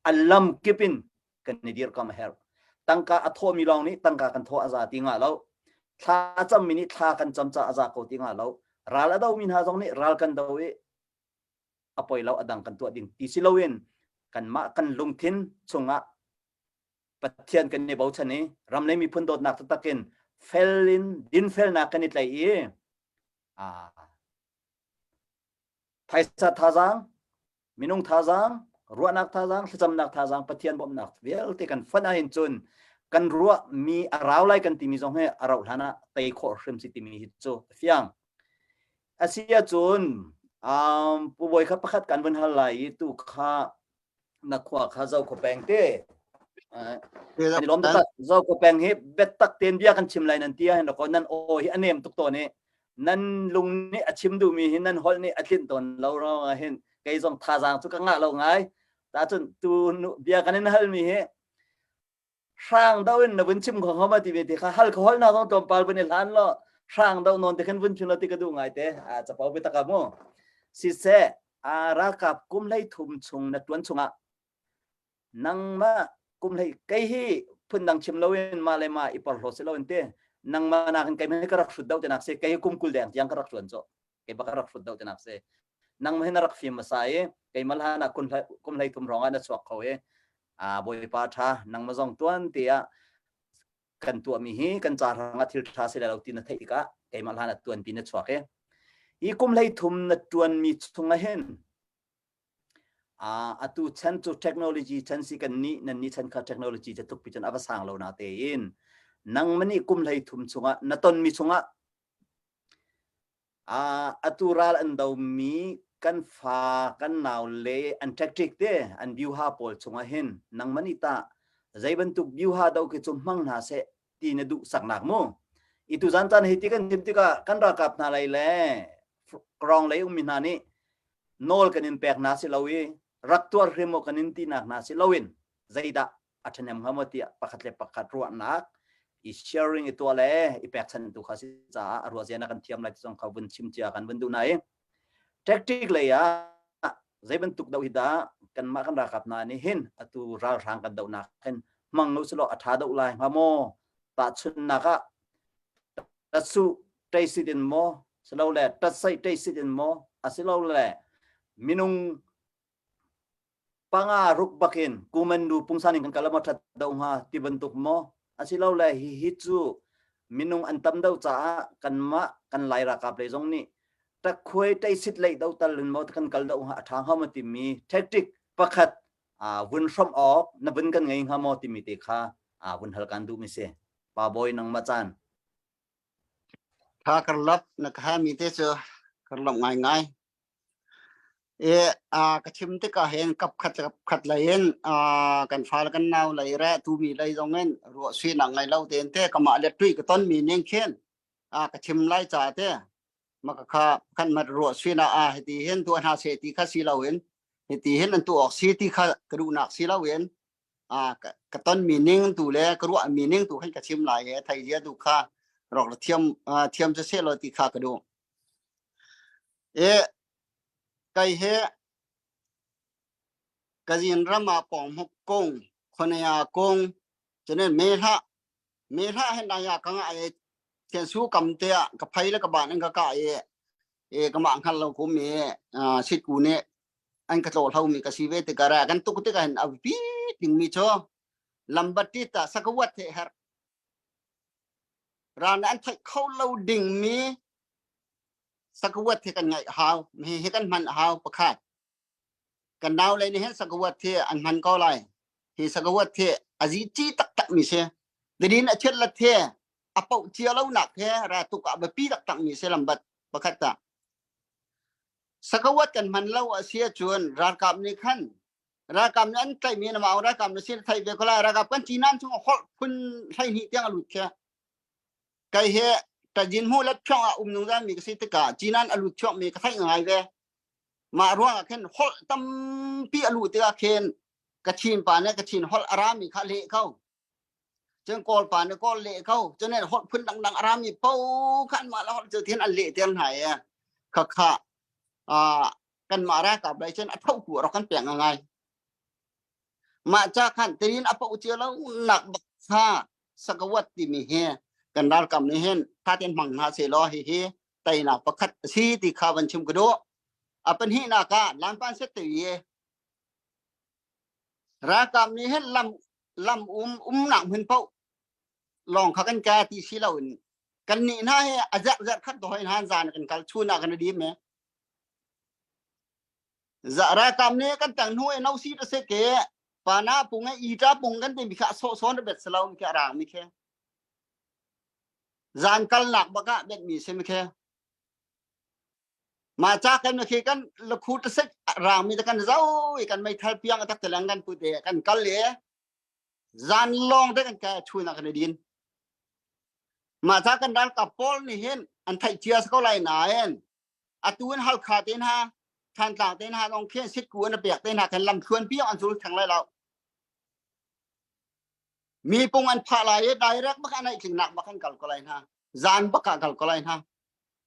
A lam kip in kan i dirhkamh a herh. Tangka a thawhmi lawng nih tangka kan thawh a za ti nga lo. Thla a cammi nih thla kan cam ca a za ko ti nga lo. Ral a domi hna zong nih ral kan do i a poi lo a dang kan tuah ding ti si loin kanmah kan lungthin chungah Pathian kan i bochan i ram le miphun dawtnak taktak in fel in dinfelnak kan i tlaih i phaisa thazaang minung thazaang, ruahnak thazaang, thlacamnak thazaang, Pathian bawmhnak vialte kan fonh ahhin cun kan ruahmi a rau lai kan timi zong hi a rauh hlan ah tei khawh hrim si timi hi cu a fiang. Asi ahcun um, Pu Bawi kha pakhat kan vun hal lai i tu kha na khua kha zo kho peng te kan i lawm taktak zo kho peng hi biatak ten bia kan chim lai nan ti ahhin ko nan aw hi a nem tuk tawn i nan lung nih a chim duhmi hi nan holh nih a tlinh tawn lo ruang ah hin kei zong thazaang cu ka ngah lo ngai ta cun tu bia kan in halmi hi hrang do in na vun chim kho ma ti ve ti kha hal kho hol na zong tlawmpal vun i hlan lo hrang do non te khan vun chim lo ti ka duh ngai te a capo bi taka mu siseh a ralkap kum hlei thum chung na tuan chungah nangmah kum hlei kei hi phundang chim loin mah le mah i porhlaw si loin te nangmah nakin kei hmanh ka rak hrut deuh te nak si kei hi kum 20 deng tiang ka rak ṭuan cu kei bak ka rak hrut deuh te nak si nangmah hi na rak fim hmasa i keimah hlan ah kum hlei thum hrawng ah na chuak kho i a bawipa ṭha nangmah zong tuan te ah kan tuahmi hi kan ca hrang ah thil ṭha si lai lo ti na theih tikah keimah hlan ah tuanpi na chuak i hi kum hlei thum na ṭuanmi chung ah hin atu chan cu technology chan si kan nih nan nih chan kha technology ca tuk pi cun a va sang lo na tein nangmah nih kum hlei thum chungah na tonmi chungah atu ral an domi kan fa kan nau le an tactic te an biuha pawl chungah hin nangmah nih tah zei bantuk biuha do khi cu hmang hna seh ti na duh saknak mu i tu zan caan hi ti kan chim tikah kan ralkap hna lei le krong lei ummi hna nih nawl kan in pek hna si lo i rak tuar hrim kan in tinak hna si loin zeidah a ṭhahnem hnga maw tiah pakhat le pakhat ruahnak i sharing i tuah le i pekchanh tu kha si caah a ruah zia na kan thiam lai ti zong kha vun chim cia kan vun duh na i tactic lei ah zei bantuk do hi dah kanmah kan ralkap hna nih hin atu ralhrang kan dohnak hin hmang lo selaw a ṭha deuh lai hnga maw tahchunhnak ah tatsu ṭeisit in maw silole tatsaih ṭeisit in maw asilole minung. Panga ruk bakin kuman nu pungsan in kan kal maw that do hnga ti bantuk maw asilole hi hi cu minung an tam deuh caah kanmah kan Lai ralkap lei zong nih takhuai teisit lei do tal in maw kan kal deuh hnga a ṭha hnga maw timi tactic pakhat vun hrawmh awk na vun kan ngei hnga maw timi te kha vun hal kan duh mi si. Pa Bawi nangmah caan. Tha karlap na ka hami te cu karlap ngaingai. E a ka chim tikah hin kap khat le kap khat lei in a kan fa le kan nau lei re tumi lei zong in ruah suinak ngai lo tein te kamah le tui ka ton mi ning khin a ka chim lai ca te maka kha khan mat ruah suinak a hiti hin tuah hna se ti kha si lo in hiti hin an tu awk si ti kha ka duhnak si lo in a ka ton mi ning tu le ka ruah mi ning tu khan ka chim lai e thai zia tu kha rok thiam thiam se se lo ti kha ka duh E kai he kazin ram ah pawng kong khonaya kong chunen me hlah me hlah hen na ya ka nga e thian su kam te ah ka phai le ka ban an ka ka e e ka ma hngal lo kum e sit ku ne an ka tlo hlo mi ka si ve te ka ra kan tuk te ka hen a pi ting mi cho lambati ta sakawat the her ran an theih kho lo ding mi sakawat hi kan ngaih hau hi hi kan hman hau pakhat kan nau lei nih hin sakawat hi an hman ko lai hi sakawat hi azi ci taktak mi si dinin a chet lat he a poh cia lo nak he ra tuk ah biapi taktak mi si lambat pakhat ta sakawat kan hman lo a si ahcun ralkap nih khan ralkap nih an tlaih mi na mau ralkap na sin thai ve ko lai ralkap kan cinan chung holh phun 12 tiang a lut khe Kai he tajin hmu let phiong ah um nungzal mi ka si tikah cinan a lut chuak mi ka theih ngai ve. Mah ruang ah khin holh tampi a luh tikah khin Kachin pa nih Kachin holh a rami kha leh ko. Cun Kawl pa nih Kawl leh ko. Cun holh phun dangdang a rami po kha anmah le holh cu thin an leh ter hna i khakha kanmah ralkap lei cun a thohku a rak kan pek ngai. Mah ca khan tein a poh cia lo nak bak kha sakawat timi hi kan ralkap nih hin tha tein hmang hna seh law hihi teinak pakhat a si ti kha van chim ka duh. A pahnihnak ah lampan set te i ralkap nih hin lam lam um umnak hmun paoh lawng kha kan ka ti si loin kan nih hna hi a zerh zerh khat doi hna zan kan kal chun ah kan dim e za ralkap nih kan tang hnu e no si ta se ke pana pung e ita pung kan ti mi kha so son bet salo mi kha rang mi khe zan kal nak baka bet mi se mi khe ma cha kan mi khe kan lakhu ta se rang mi ta kan zau i kan meithal piang tak telang kan pu te kan kal le zan long te kan ka chun kan din ma cha kan ralkap pawl nih hin an theih cia ko lai nain atu in Halkha te hna Thantlang te hna zong khin sitku an pek te hna khan lam thluan piang an zul theng lai lo mi pung an phah lai i direct bak an tling nak bak an kal ko lai hna zan bak ah kal ko lai hna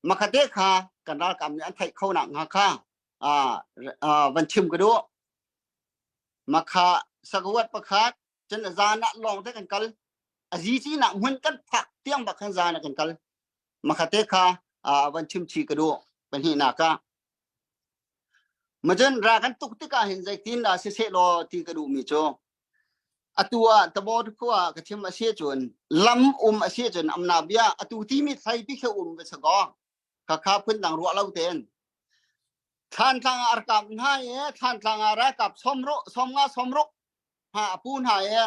makhate kha kan ralkap nih an theih kho nak hnga kha van chim ka duh makha sakuat pakhat cun zan ah lawng te kan kal azi ci nak hmun kan phak tiang bak khan zan ah kan kal makhate kha van chim chi ka duh pahnihnak ah macun ra kan tuk tikah hin zeitin dah siseh law ti ka duhmi cu atu ah tabor khua ka chim a si cun lam um a si cun amna bia atu timi thlai pi khe um ve sakaw kha kha phun dang ruah lo ten Thlantlang ah arkap hna e Thlantlang ah ralkap somru somnga somruk ha pu hna e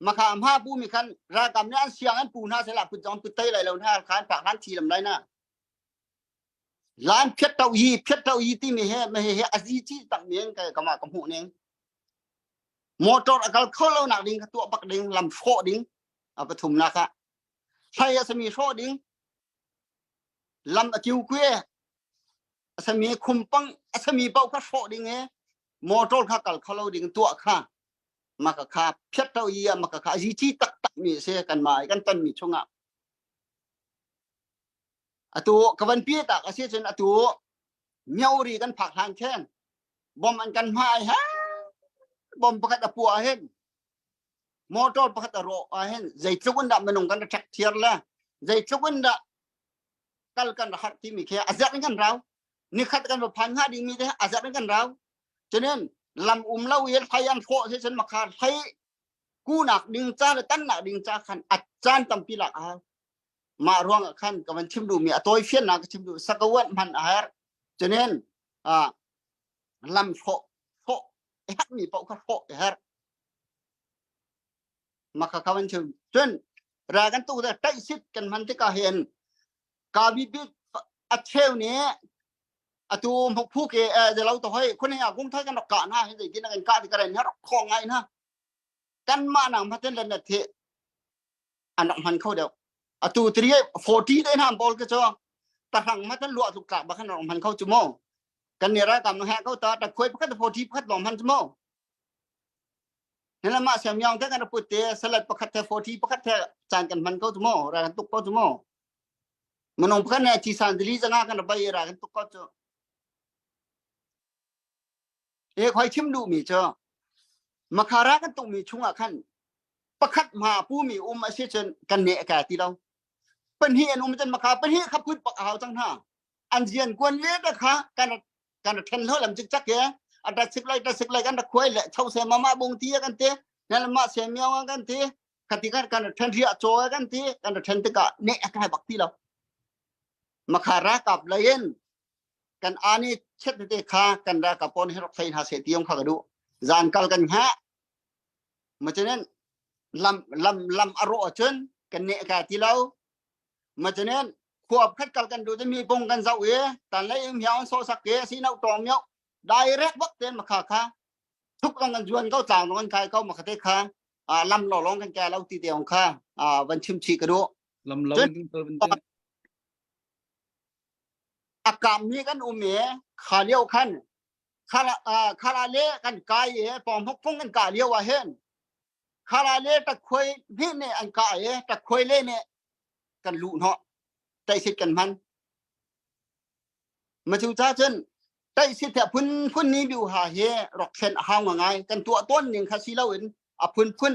makha hma pu mi khan ralkap nih an siang an pu hna sela put zong put tai lai lo hna khan pak lan thi lam lai na lan phiat to yi phiat to yi ti mi he me he azi chi tak mi ka kama ka hmuh ning motor akal kho lo nak ding kha tuah bak ding lam hrawh ding a pathum nak ah hlai a sami hrawh ding lam a kiu kue a sami khumpang a sami pau kha hrawh ding e motor kha kal kho lo ding tuah kha maka kha phiat to i maka kha azi chi tak tak mi se kan mai kan ton mi chungah atu ka van pi tak asi cun atu miauri kan phak hlan khen bom an kan hmai ha bom pakhat a puah hin motor pakhat a rawh ah hin zeitluk in dah minung kan ṭhek thiar le zeitluk in dah kal kan ra harh timi khi a zerh in kan rau nikhat kan va phan hnga dingmi te a zerh in kan rau cunin. Lam um lo i hlei an hrawh si cun makha hlei kunak ding ca le tannak ding ca khan a caan tampi lak a hau. Mah ruang ah khan ka van chim duhmi a tawi fiannak ka chim duh sakawan hman a herh. Cunin ah lam hrawh hrawh i herhmi paoh kha hrawh i herh. Mah kha ka van chim. Cun ra kan tuk te taihsit kan hman tikah hin ka bi bik a cheu nih atu hmuk ke eh lo to hoi khun he kung thai kan rak ka na hi zeitin kan ka ti karen rak kho ngai na kan mah nang maten len na the an rak hman kho deuh atu 3 40 te na bol ke cho tahrang maten lua tluk tlak ba khan rak hman kho chu mo kan ne ra kam he ko ta ta khoi pakhat 40 pakhat long hman chu mo Hela mah siam yong te kan put te salat pakhat the 40 pakhat the chan kan hman ko chu mo ra kan tuk ko chu mo Minung pakhat nih thi san dili zanga kan bai ra kan tuk ko cu. E khoi chim duh mi cu makhara kan tuk mi chungah khan pakhat ma pu mi um a si cun kan ne ka ti lo. Pahnih an um cun makha pahnih kha put pak a hau cang hna. An zian kuan ve te kha kan kan then lo lam cik cak ye a ta sik lai ta sik lai kan ra khuai le chau se mama bung ti kan te nel ma se miao kan te khati kan kan then ria chaw kan ti kan then tikah ne kai bak ti lo makha ra kap lain kan ani chet te kha kan ra ka pon herok thai ha se tiong kha ka du zan kal kan ha machanen lam lam lam aro achun kan ne ka ti lo machanen khuap khat kal kan du te mi pong kan zau e tan lai im hiang so sak ke si nau tong miao direct bak ten makha kha thuk long kan juan ko tlang long kan kai ko makhate kha lam lo long kan kai lo ti te ong kha van chim chi ka du lam lo ding tal van te akam mi kan um e kha lio khan khala khala le kan kai e pong hok phung kan ka lio wa hen khala le ta khoi hi ne an ka e ta khoi le ne kan lu no tai sit kan man Ma cu ca cun taihsit he phun phun ni biu ha he rok thlen a hau ngai kan tuah tawn ning kha si loin a phun phun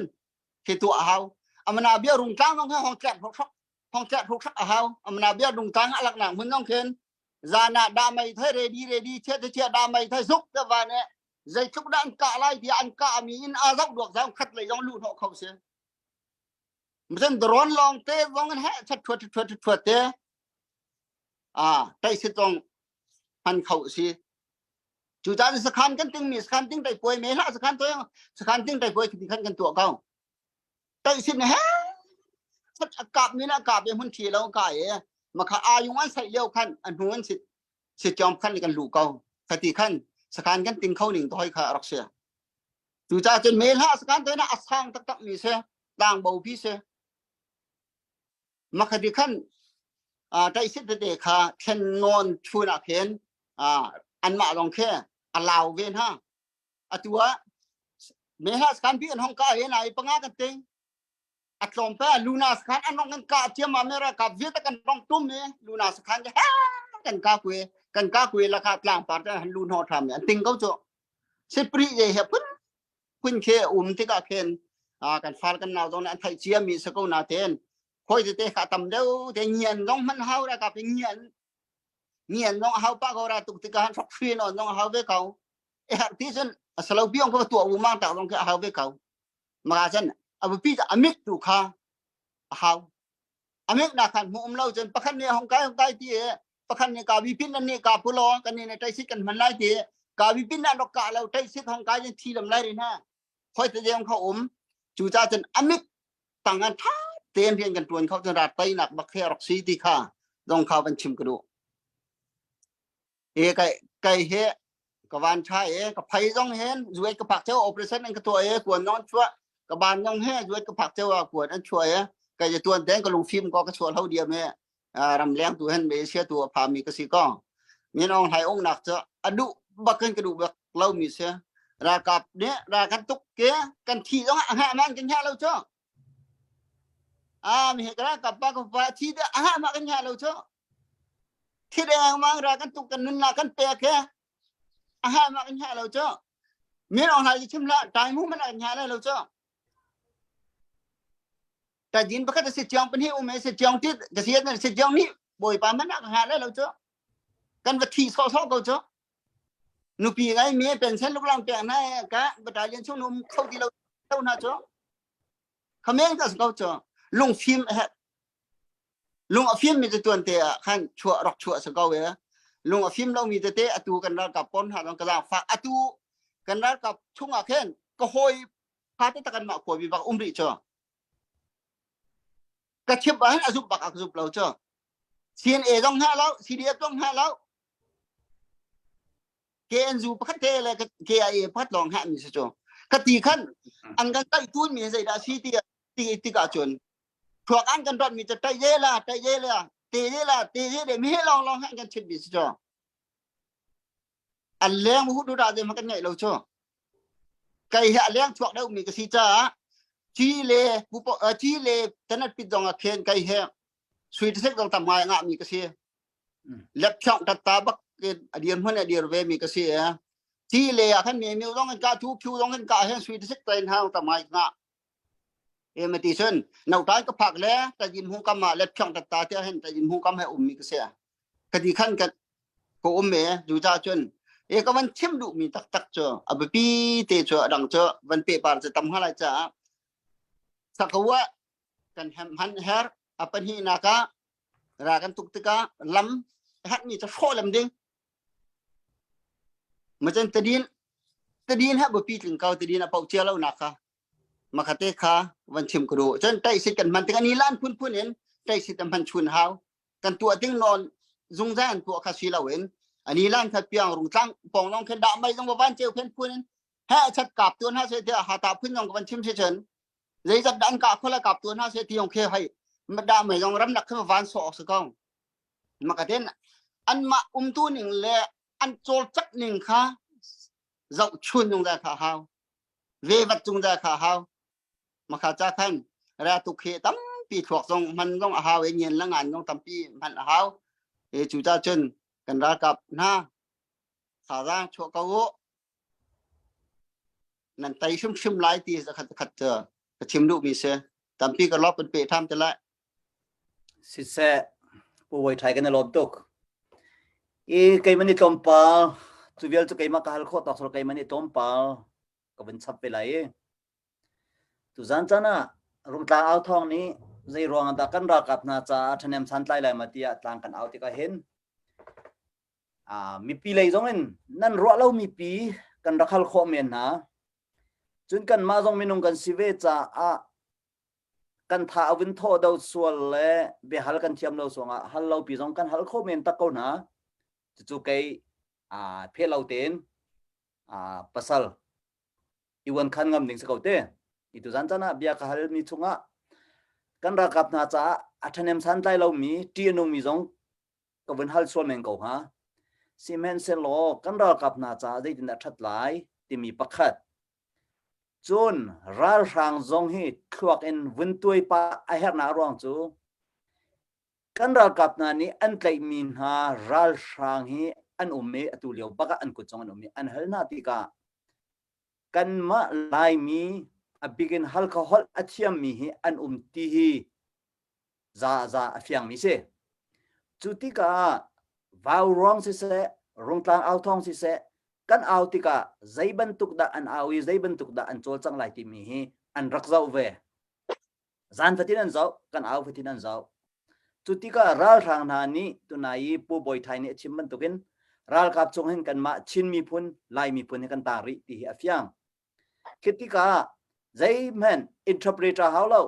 khi tuah a hau amana bia rung tlang zong he hong tlek hok hok hong tlek hok hok a hau amana bia rung tlang a lak nak mun zong khen zana da mai thai ready ready che che che da mai thai zuk te wa ne zeitluk dah an kah lai ti an kah mi in a zoh duak zong khat lei zong lu hnawh kho si Msen drone long te zong he chat thuat thuat thuat te ah taihsit zong hman kho si cu caan sakhan kan ting mi sakhan ting tai puai me hlah sakhan to sakhan ting tai puai ti khan kan tuah ko taihsit he sat akap mi na kap e hun thi lo ka e makha ayung an sai leo khan a hnu an sit sit chom khan kan lu ko khati khan sakhan kan ting kho ning to hoi kha rak sia cu ca cun me hlah sakhan to na asang tak tak mi se tang bo pi se Makhati khan taisit tete kha thlen nawn chun ah khin anmah zong khi a lau ve hna. Atu ah mehlas khan bi an hong ka he nai panga kan ting. A tlawm pa luna sakhan an rong kan ka chiam ma mera ka viet kan rong tum me luna sakhan he kan ka kwe kan ka kwe la kha tlang par ta han lu no tham an ting ko chu. Sipri ye he pun phun khi um tikah khin kan far kan nau zong an theih cia mi si ko na ten khoi te kha tam deuh te ngian zong hman hau ra ka pe ngian ngian zong hau pa ko ra tuk tikah han hrok hri non zong hau ve ko e har ti cun asalo biong ko tua u mang tak zong khi hau ve ko maka cun abupi amit tu kha hau amit na khan mu um lo cun pakhat ne hong kai hong kai ti e pakhat nih ka vi pin nan nih ka pulo kan nih tai sit kan hman lai ti ka vi pin nan rok ka lo tai sit hong kai thi lam lai rin ha khoi te jeng kho um chu cha cun amit tang an tha ten rian kan tuan kho cun rat tai nak bak he rok si ti kha dong kha van chim ka du e kai kai he ka van tha e ka phai zong hen zuai ka phak cheu operation an ka tuah e kuan non chua ka ban zong he zuai ka phak cheu a kuan an chua e kai je tuan ten ka lung phim ko ka chua lo diam e ramleng tu hen Malaysia tu a phami ka si ko min Aung Hlaing ung nak cu a duh bak kan ka duh bak lo mi si ralkap nih ral kan tuk ke kan thi zong a hngah man kan hngah lo cu a mi he ralkap pa ka pa thi de a hngah ma kan hngah lo cu thi deng mang ral kan tuk kan nunnak kan pek he a hngah ma kan hngah lo cu min Aung Hlaing chim la tai mu man an hngah lai lo cu Tajin pakhat a si chiang pahnih um e si chiang ti ka si na si chiang nih bawipa man ah ka hngah lai lo cu kan va thi sawh sawh ko cu. Nupi ngai mi pension luklang pek hna ka battalion chung um kho ti lo lo hna cu. Khameng ta ko cu lungfim a herh. Lung a fim mi cu tuan te ah khan chuah rak chuah sa ko e. Lung a fim lo mi tete atu kan ralkap pon hna dong ka zaang fak atu kan ralkap chung ah khin ka hawi pha te takan mah khuabi bak um rih cu. Ka chimh ah hin a zumh bak a zumh lo cu. CNA zong hna lo, CDF zong hna lo. KNU pakhat te le KIA pakhat lawng hna mi si cu. Ka ti khan an kan tlaih tun mi zeidah si ti ti tikah cun thuak an kan rat mi cu tai ye la tai ye la te ye la te ye le mi he lawng lawng han kan chim mi si cu. An leng hu du da de ma kan ngai lo cu. Kai he a leng chuak deuh mi ka si caah ci le ci le tanat pit zong a khen kai he sui sek zong tam ngai ngah mi ka si. Lepchong tatta bak in a dir hmun a dir ve mi ka si e. Ci le ah khan mi mi zong in ka thu phu zong in ka hen sui sek tain hang tam ngai nga. E ma ti sun no tai ka phak le ta jin hu kam ma lepchong tatta te hen ta jin hu kam he um mi ka si. Ka di khan ka ko um me ju cha chun e ka van chim duh mi taktak cu a biapi te cu a dang cu van pe par cu tam hnga lai caah sakawa kan hem han her a pahnihnak ah ra kan tuk tikah lam herhmi cu hrawh lem ding macen tadin tadin ha biapi tling ko tadin a pauh cia lo nak kha makhate kha van chim ka duh cun tai sit kan hman tik ani lan phunphun in tai sit an hman chun hau kan tuah ding nawn zungzal an tuah kha si lo in ani lan kha piang rung tlang pong long khen dah mai zong van cheu khen phun in he chat kap tuan ha se te ha ta phun zong van chim se chen zeizat dah an kah kho la kap tuan ha se ti yong khe hai dah mai zong ram nak khe van so ok se kong makaten an mah umtu ning le an cawlcak ning kha zoh chun zung za kha hau ve vat cung za kha hau makha cha khan ra tu khe tampi thluak zong hman zong a hau e nien la ngan zong tampi hman a hau e chu cha chun kan ralkap hna thazaang chuah ko u nan tei hrimhrim lai ti zakhat khat ka chim duhmi si tampi ka lop kan pe ṭham te lai Siseh Pu Bawi Ṭhai kan i lawm tuk. I keimah nih tlawmpal cu vial cu keimah ka hal khawh tawk sal keimah nih tlawmpal ka vun chap ve lai i tuzan caan ah Rungtlang au thawng nih zei ruang ah dah kan ralkap hna caah ṭhahnem santlai lai ma tiah tlang kan au tikah hin mipi lei zong in nan ruah lo mipi kan rak hal khawh men hna. Cun kanmah zong minung kan si ve caah kan tha a vun thawh do sual le biahal kan thiam lo suangah hal lo pi zong kan hal kho men tak ko hna. Cucu kei phe lo tein pasal i wan khan ngam ding si ko te. I tuzan caan ah bia ka hal mi chungah kan ralkap hna caah a ṭhahnem santlai lomi ṭih a nungmi zong ka vun hal sual men ko hnga. Sihmanhsehlaw kan ralkap hna caah zeitindah ṭhat lai timi pakhat. Cun ralhrang zong hi thluak in vun tuai pah a herhnak ruang cu kan ralkap hna nih an tlaihmi hna ralhrang hi an um i atu lio bak ah an kut zong an um i an hal hna tikah kanmah Laimi a bik in Halkha holh a thiammi hi an um ti hi za za a fiangmi si. Cu tikah vau ruang siseh, rungtlang au thawng siseh, kan au tikah zei bantuk dah an au i zei bantuk dah an cawlcangh lai timi hi an rak zoh ve. Zan fatin an zoh, kan au fatin an zoh. Cu tikah ralhrang hna nih tunai i Pu Bawi Thai nih a chim bantukin ralkap chung hin kanmah Chin miphun, Lai miphun hi kan taang rih ti hi a fiang. Khi tikah zeihmanh interpreter hau lo.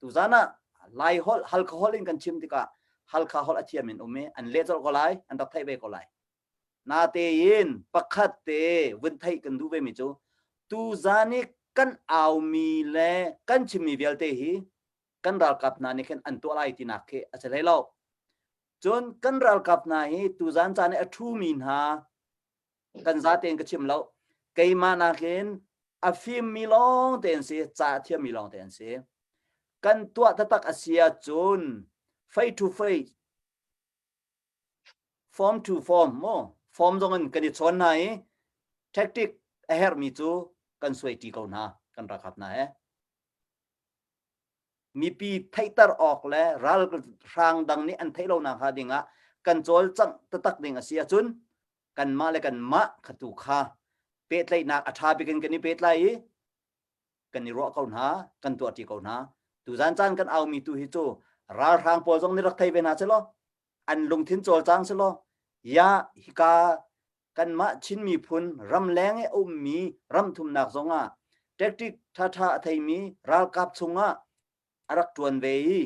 Tuzan ah Lai holh, Halkha holh in kan chim tikah Halkha holh a thiam in um i an leh colh ko lai, an rak theih ve ko lai. Natein pakhat te vun theih kan duh ve mi cu tuzan i kan aumi le kan chimmi vialte hi kan ralkap hna nih khin an tuah lai tinak khi a si hlei lo. Cun kan ralkap hna hi tuzan caan i a ṭhumi hna kan za tein ka chim lo keimah nakin a fimmi lawng te an si ca a thiammi lawng te an si kan tuah taktak a si ahcun face to face form to form mu form zong in kan i chawn hna i tactic a herhmi cu kan suai ṭi ko hna kan ralkap hna he mipi theihter awk le ralhrang dang nih an theih lo nak hnga ding ah kan cawlcangh taktak ding a si ahcun. Kanmah le kanmah kha tu kha pehtlaihnak a ṭha bik in kan i pehtlai i kan i ruah ko hna, kan tuahṭi ko hna. Tuzan caan kan aumi tu hi cu ralhrang pawl zong nih rak thei ve hna selaw an lungthin cawlcang selaw ya hika kanmah Chin miphun ramleng i a ummi ramthumnak zongah tactic ṭhaṭha a theimi ralkap chungah a rak ṭuan ve i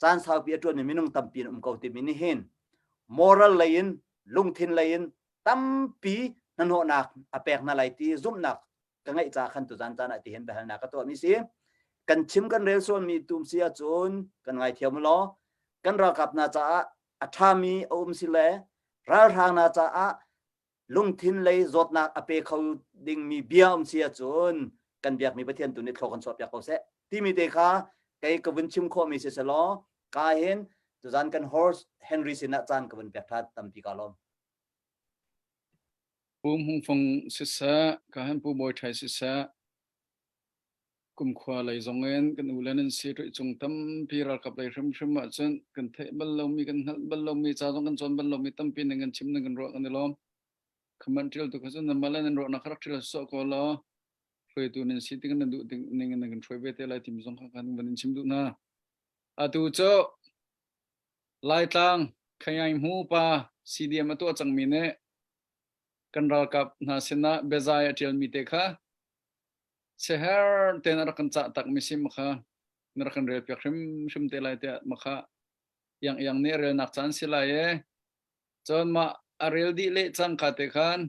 caan saupi a ṭuanmi minung tampi an um ko timi nih hin moral lei in lungthin lei in tampi hnahnawhnak a pek hna lai ti zumhnak ka ngeih ca khan tuzan caan ah tihin biahalnak ka tuahmi si. Kan chim kan rel sualmi tum si ahcun kan ngaithiam law kan ralkap hna caah a ṭhami a um si le ralhrang hna caah lungthin lei zawtnak a pe kho dingmi bia um si ahcun kan biakmi Pathian tu nih thlaw kan chuahpiak ko seh timi te kha kei ka vun chim khawhmi si selaw ka hin tuzan kan horse Henry sinah caan ka vun pek ṭhan tampi ka lawm. Pu Hmung Fung siseh, ka han Pu Bawi Ṭhai siseh, kumkhua lei zong in kan u le nan si cung tampi ralkap lei hrimhrim ahcun kan theih bal lomi kan hngalh bal lomi ca zong kan cawn bal lomi tampi ning kan chim ning kan ruah kan i lawm. Comment ṭial tu kha cun nanmah le nan ruahnak kha rak ṭial sawh ko law hruaitu nan si tik nan duh ning in nan kan hruai ve te lai timi zong kha kan van in chim duh hna. Atu cu Laitlang Khayaing Hmu pa CDM a tuah cangmi nih kan ralkap hna sinah biazai a ṭialmi te kha siaherh tein a rak kan cah takmi si makha na rak kan relpiak hrimhrim te lai tiah makha iang iang nih relnak caan si lai e. Cun mah a rel dih leh cangka te khan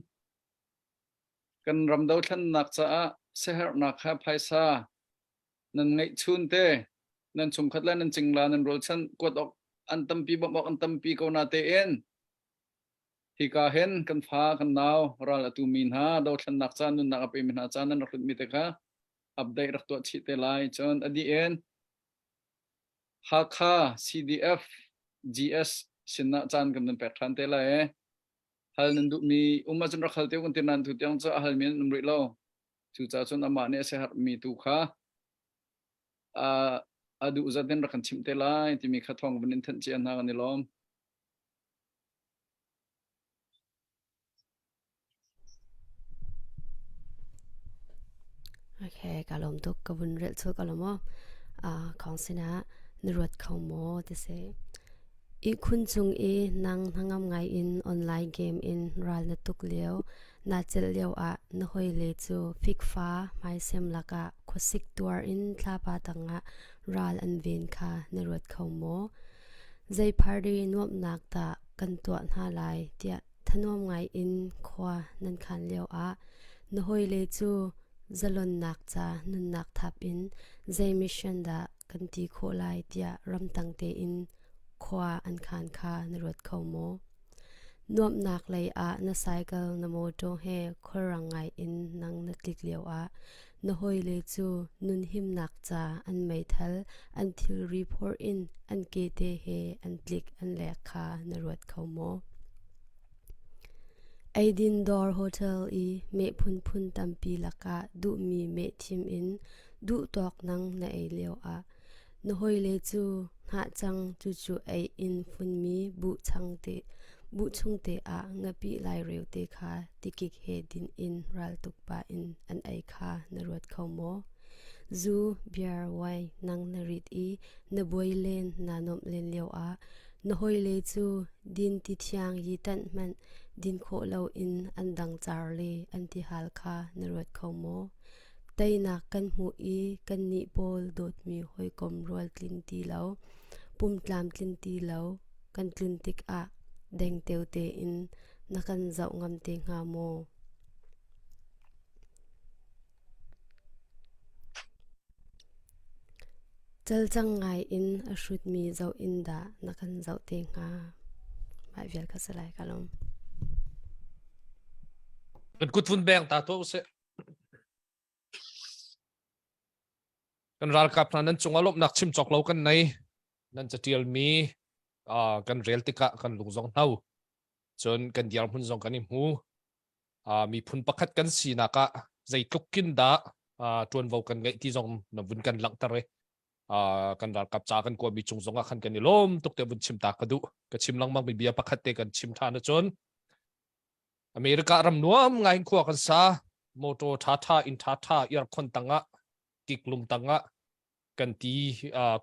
kan ram dothlennak caah siaherhnak kha phaisa nan ngeih chun te nan chungkhat le nan cingla nan rualchan kuat awk an tampi bawmh awk an tampi ko na tein hika hin kan fa kan nau ral a tumi hna dothlennak ca nunnak a pemi hna ca nan rak hlutmi te kha update rak tuah chih te lai cun a dih in Hakha CDF GS sinah caan kan nan pek ṭhan te lai e hal nan duhmi um ahcun rak hal te kan ti nan tu tiang cu a halmi an um rih lo cucaah cun amah nih a siaherhmi tu kha a duh zat in rak kan chimh te lai timi kha thawng vun in thanh cia hna kan i lawm. Okay, ka lawm tuk ka vun rel chu ka lawm aw. Ah, khong sinah na ruat kho maw ti si. Ihkhun cung i nang hnangam ngai in online game in ral na tuk lio, naa celh lio ah na hawile cu fikfa hmaisem lakah khuasik tuar in thlapa tangah ral an ven kha na ruat kho maw? Zei party nuamhnak dah kan tuah hna lai tiah thanuam ngai in khua nan khan lio ah na hawile cu zalonnak ca nunnak thap in zei mission dah kan ti khawh lai tiah ramtang tein khua an khan kha na ruat kho maw? Nuamhnak lei ah na cycle na mawṭaw he khualrang ngai in nang na tlik lio ah na hawile cu nun himnak ca an meithal an thilri phorh in an kete he an tlik an lek kha na ruat kho maw? Eidin dawr hotel i meh phunphun tampi lakah duhmi meh thim in duhtawk nang na ei lio ah na hawile cu hnahcang cucu ei in funmi buh chung te ah ngapih laireu te kha tikik he din in raltuk pah in an ei kha na ruat kho maw? Zu, beer, wine nang na rit i na buai len naa nuamh len lio ah na hawile cu din ti thiang yi tanh hmanh din khawh loin an dang car le an tihal kha na ruat kho maw? Teinak kan hmuh i kannih pawl dawtmi hawikom rual tlin ti lo, pumtlam tlin ti lo kan tlun tikah dengteo tein na kan zoh ngam te hnga maw? Calcang ngai in a hrutmi zoh in dah na kan zoh te hnga? Mah vial kha si lai ka lawm. Kan kut vun beng ta tuah usih. Kan ralkap hna nan cungah lawmhnak chim cawk lo kan nei. Nan catialmi uh, kan rel tikah kan lung zong hno. Cun kan dirhmun zong kan i hmu. Uh, miphun pakhat kan sinak ah zeitluk kin dah uh, ṭuanvo kan ngeih ti zong na vun kan langhter i uh, kan ralkap ca kan kuami cung zong ah khan kan i lawm tuk te vun chim ta ka duh. Ka chim lengmang mi bia pakhat te kan chim ṭhan ahcun. America ram nuam ngai in khua kan sa. Motor tha tha inn tha tha aircon tangah kiklum tangah kan ti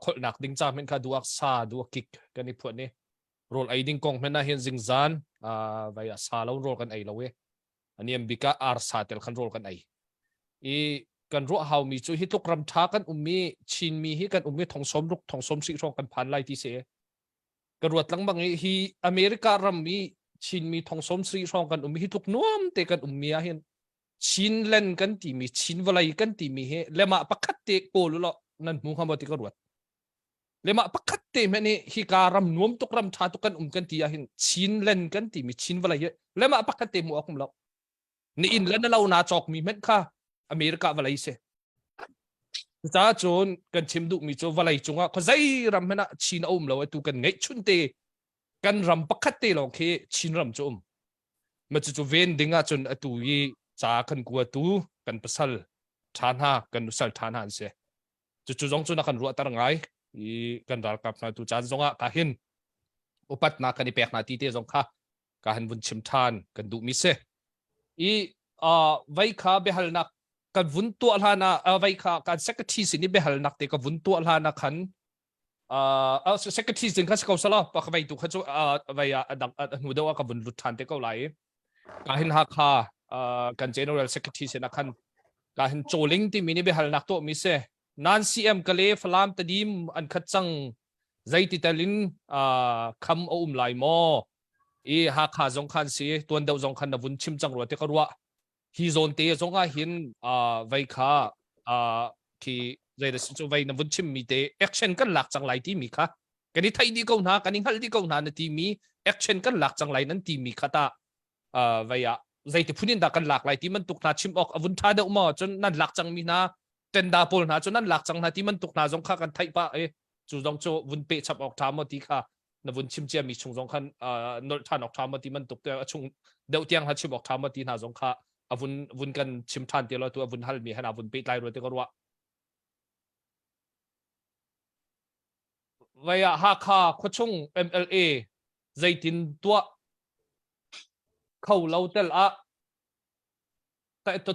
kholhnak ding ca hmenh kha duak sa duak kik kan i phuan i rawl ei ding kong hmenh ah hin zingzan vai ah sa lo rawl kan ei lo i aniam bik ah arsa tel khan rawl kan ei i kan ruah hau mi cu hi tluk ram tha kan ummi Chinmi hi kan ummi thong som ruk thong som si hrawng kan phan lai ti si ka ruat lengmang i hi America ram i Chinmi thong som sri hrawng kan um hi tluk nuam te kan ummi ah hin Chinland kan timi Chin vawlei kan timi hi lemah pakhat te kawl u law nan hmu hnga maw ti ka ruat. Lemah pakhat te hmanh hi hika ram nuam tuk ram tha tuk kan um kan ti ah hin Chinland kan timi Chin vawlei hi lemah pakhat te hmu awk um lo. Ni inn le na lo na cawk mi hmanh kha America vawlei si. Cucaah cun kan chim duhmi cu vawlei cungah khuazei ram hmanh ah Chin a um lo atu kan ngeih chun te kan ram pakhat te lawng khi Chin ram cu um. Ma cucu ven ding ahcun atu i ca kan kuatu kan pasal ṭha hna kan nusal ṭha hna an si. Cucu zong cu na kan ruahter ngai i kan ralkap hna tu caan zongah ka hin upatnak kan i pek hna ti te zong kha ka han vun chim ṭhan kan duhmi si. I uh, vei kha biahalnak kan vun tuah hlan ah vei kha kan secretary sin i biahalnak te ka vun tuah hlan ah khan uh, secretary sin kha si ko sala pa ka vei tu kha cu vei ah adang hnu deuh ah ka vun lut ṭhan te ko lai ka hin Hakha kan general secretary sin ah khan ka hin Choling timi nih biahalnak tuah mi si nan CM Kale Falam Tedim an khat cang zeiti telin kham a um lai maw i Hakha zong khan si tuan deuh zong khan na vun chim cang rua te ka ruah hi zawn te zong ah hin vei kha khi zei da cu vei na vun chim mi te action kan lak cang lai ti mi kha kan i theih dih ko hna kan i hngalh dih ko hna na ti mi action kan lak cang lai nan ti mi kha ta vei ah zeiti phun in dah kan lak lai ti bantuk hna chim awk a vun ṭha deuh maw cun nan lak cang mi hna tenda pawl hna cu nan lak cang hna ti bantuk hna zong kha kan theih pah i cu zong cu vun peh chap awk ṭha maw ti kha na vun chim cia mi chung zong khan nolh ṭhan awk ṭha maw ti bantuk te a chung deuh tiang ha chim awk ṭha maw ti hna zong kha a vun vun kan chim ṭhan te lo tu a vun hal mi han a vun pehtlai rua te ka ruah Vei ah Hakha khuachung MLA zeitin tuah kho lo tel ah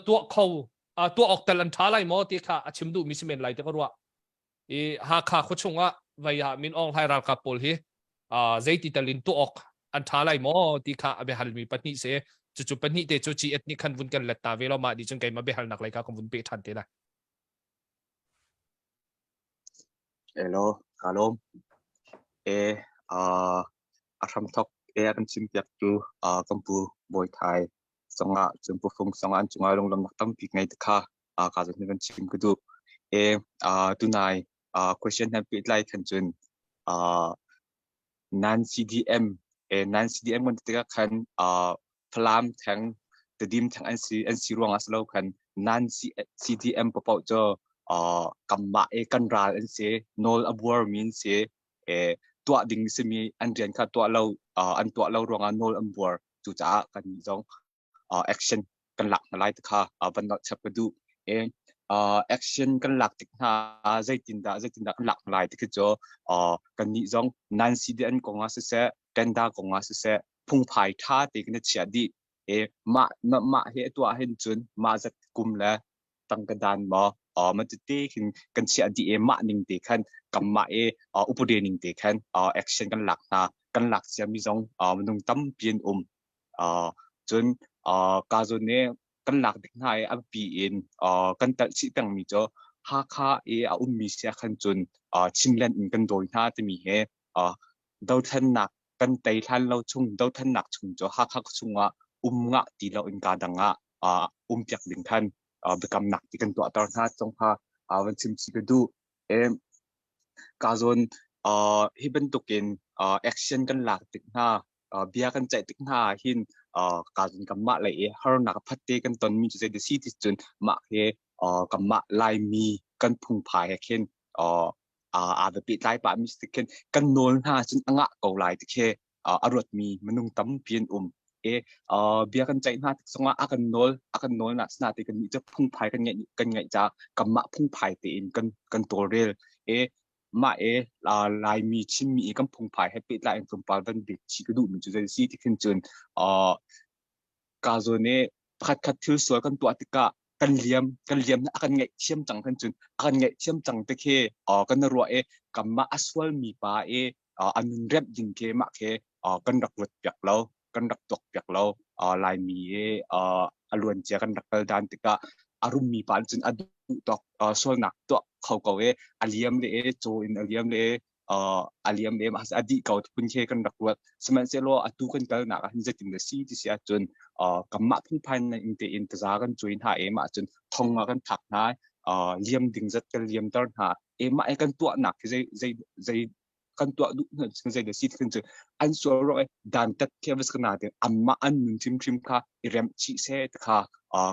tuah kho tuah awk tel an ṭha lai maw ti kha a chim duhmi si men lai ti ka ruah. I Hakha khuachung ah vei ah Min Aung Hlaing ralkap pawl hi zeiti tel in tuah awk an ṭha lai maw ti kha a biahalmi pahnih si. Cucu pahnih te cu GS nih khan vun kan let ta ve lo mah nih cun keimah biahalnak lei kha kan vun peh ṭhan te lai. Hello, kaa lawm. E, uh, a hramthok e a kan chimpiaktu uh, kan pu Bawi Thai zongah cun Pu Fung zongah an cungah lunglawmnak tampi ngei te kha uh, ka zawn kan chim ka duh. E, uh, tunai uh, question han pehtlai khan cun uh, nan CDM e nan CDM kan ti tikah khan uh, Falam theng Tedim theng an si an si ruangah si lo khan nan CDM paoh cu uh, kanmah e kan ral an si nawl a buar mi an si e tuah ding simi an rian kha tuah lo uh, an tuah lo ruangah nawl an buar cucaah kan nih zong uh, action kan lak hna lai ti kha uh, van nolh chap ka duh e uh, action kan lak tik hna zeitindah zeitindah kan lak hna lai ti khi cu uh, kan nih zong nan CDN kong ah siseh Tenda kong ah siseh phungphai ṭha te kan i chiah dih e mah mah he tuah hin cun mah zat kum le tangka dan maw ma tete khin kan chiah dih e mah ning te khan kanmah e upade ning te khan action kan lak hna kan lak cia mi zong minung tampi an um cun ka zawn ne kan lak dik hna i a biapi in kan telh chih pengmi cu Hakha i a ummi sia khan cun Chinland in kan dawi hna timi he dothlennak kan tei hlan lo chung dothlennak chung cu Hakha chungah um ngah ti lo in ka dang ah um piak ding khan biakamnak ti kan tuahter hna zong kha van chim chih ka duh. Ka zawn hi bantukin action kan lak tik hna bia kan ceih tik hna hin ka zawn kanmah lei i harnak phatte kan tonmi cu zei si ti cun mah hi kanmah Laimi kan phungphai he khin aa va pehtlai pahmi si khin kan nawl hna cun a ngah ko lai ti khi a ruatmi minung tampi an um. E bia kan ceih hna tik zongah a kan nawl a kan nawl na sina te kan nih cu phungphai kan ngeih kan ngeih ca kanmah phungphai tein kan kan tawlrel. E mah e Laimi Chinmi i kan phungphai he pehtlai in tlawmpal van bik chih ka duhmi cu zei si ti khin cun. Ka zawn i pakhatkhat thil sual kan tuah tikah kan liam kan liam a kan ngaihthiam cang kan cun a kan ngaihthiam cang te khi kan ruah i kanmah a sualmi pa i a nun remh ding khi mah khi kan rak ruat piak lo kan rak tuak piak lo. Laimi i a luancia kan rak kal dan tikah a rummi pa nih cun a duh tawk sualnak tuah kho ko i a liam le i caw in a liam le i a liam le a dih ko phun khi kan rak ruat. Sihmanhsehlaw atu kan kalnak ah hin zeitin dah si ti si ahcun kanmah phungphai in tein taza kan cuai hna i mah cun thong ah kan phak hna, liam ding zat kan liamter hna i mah i kan tuahnak khi zei zei zei kan tuah duh hna zei dah si ti cu an sual ruang i dantat khi a va si nain anmah an nun hrimhrim kha i remh chih seh ti kha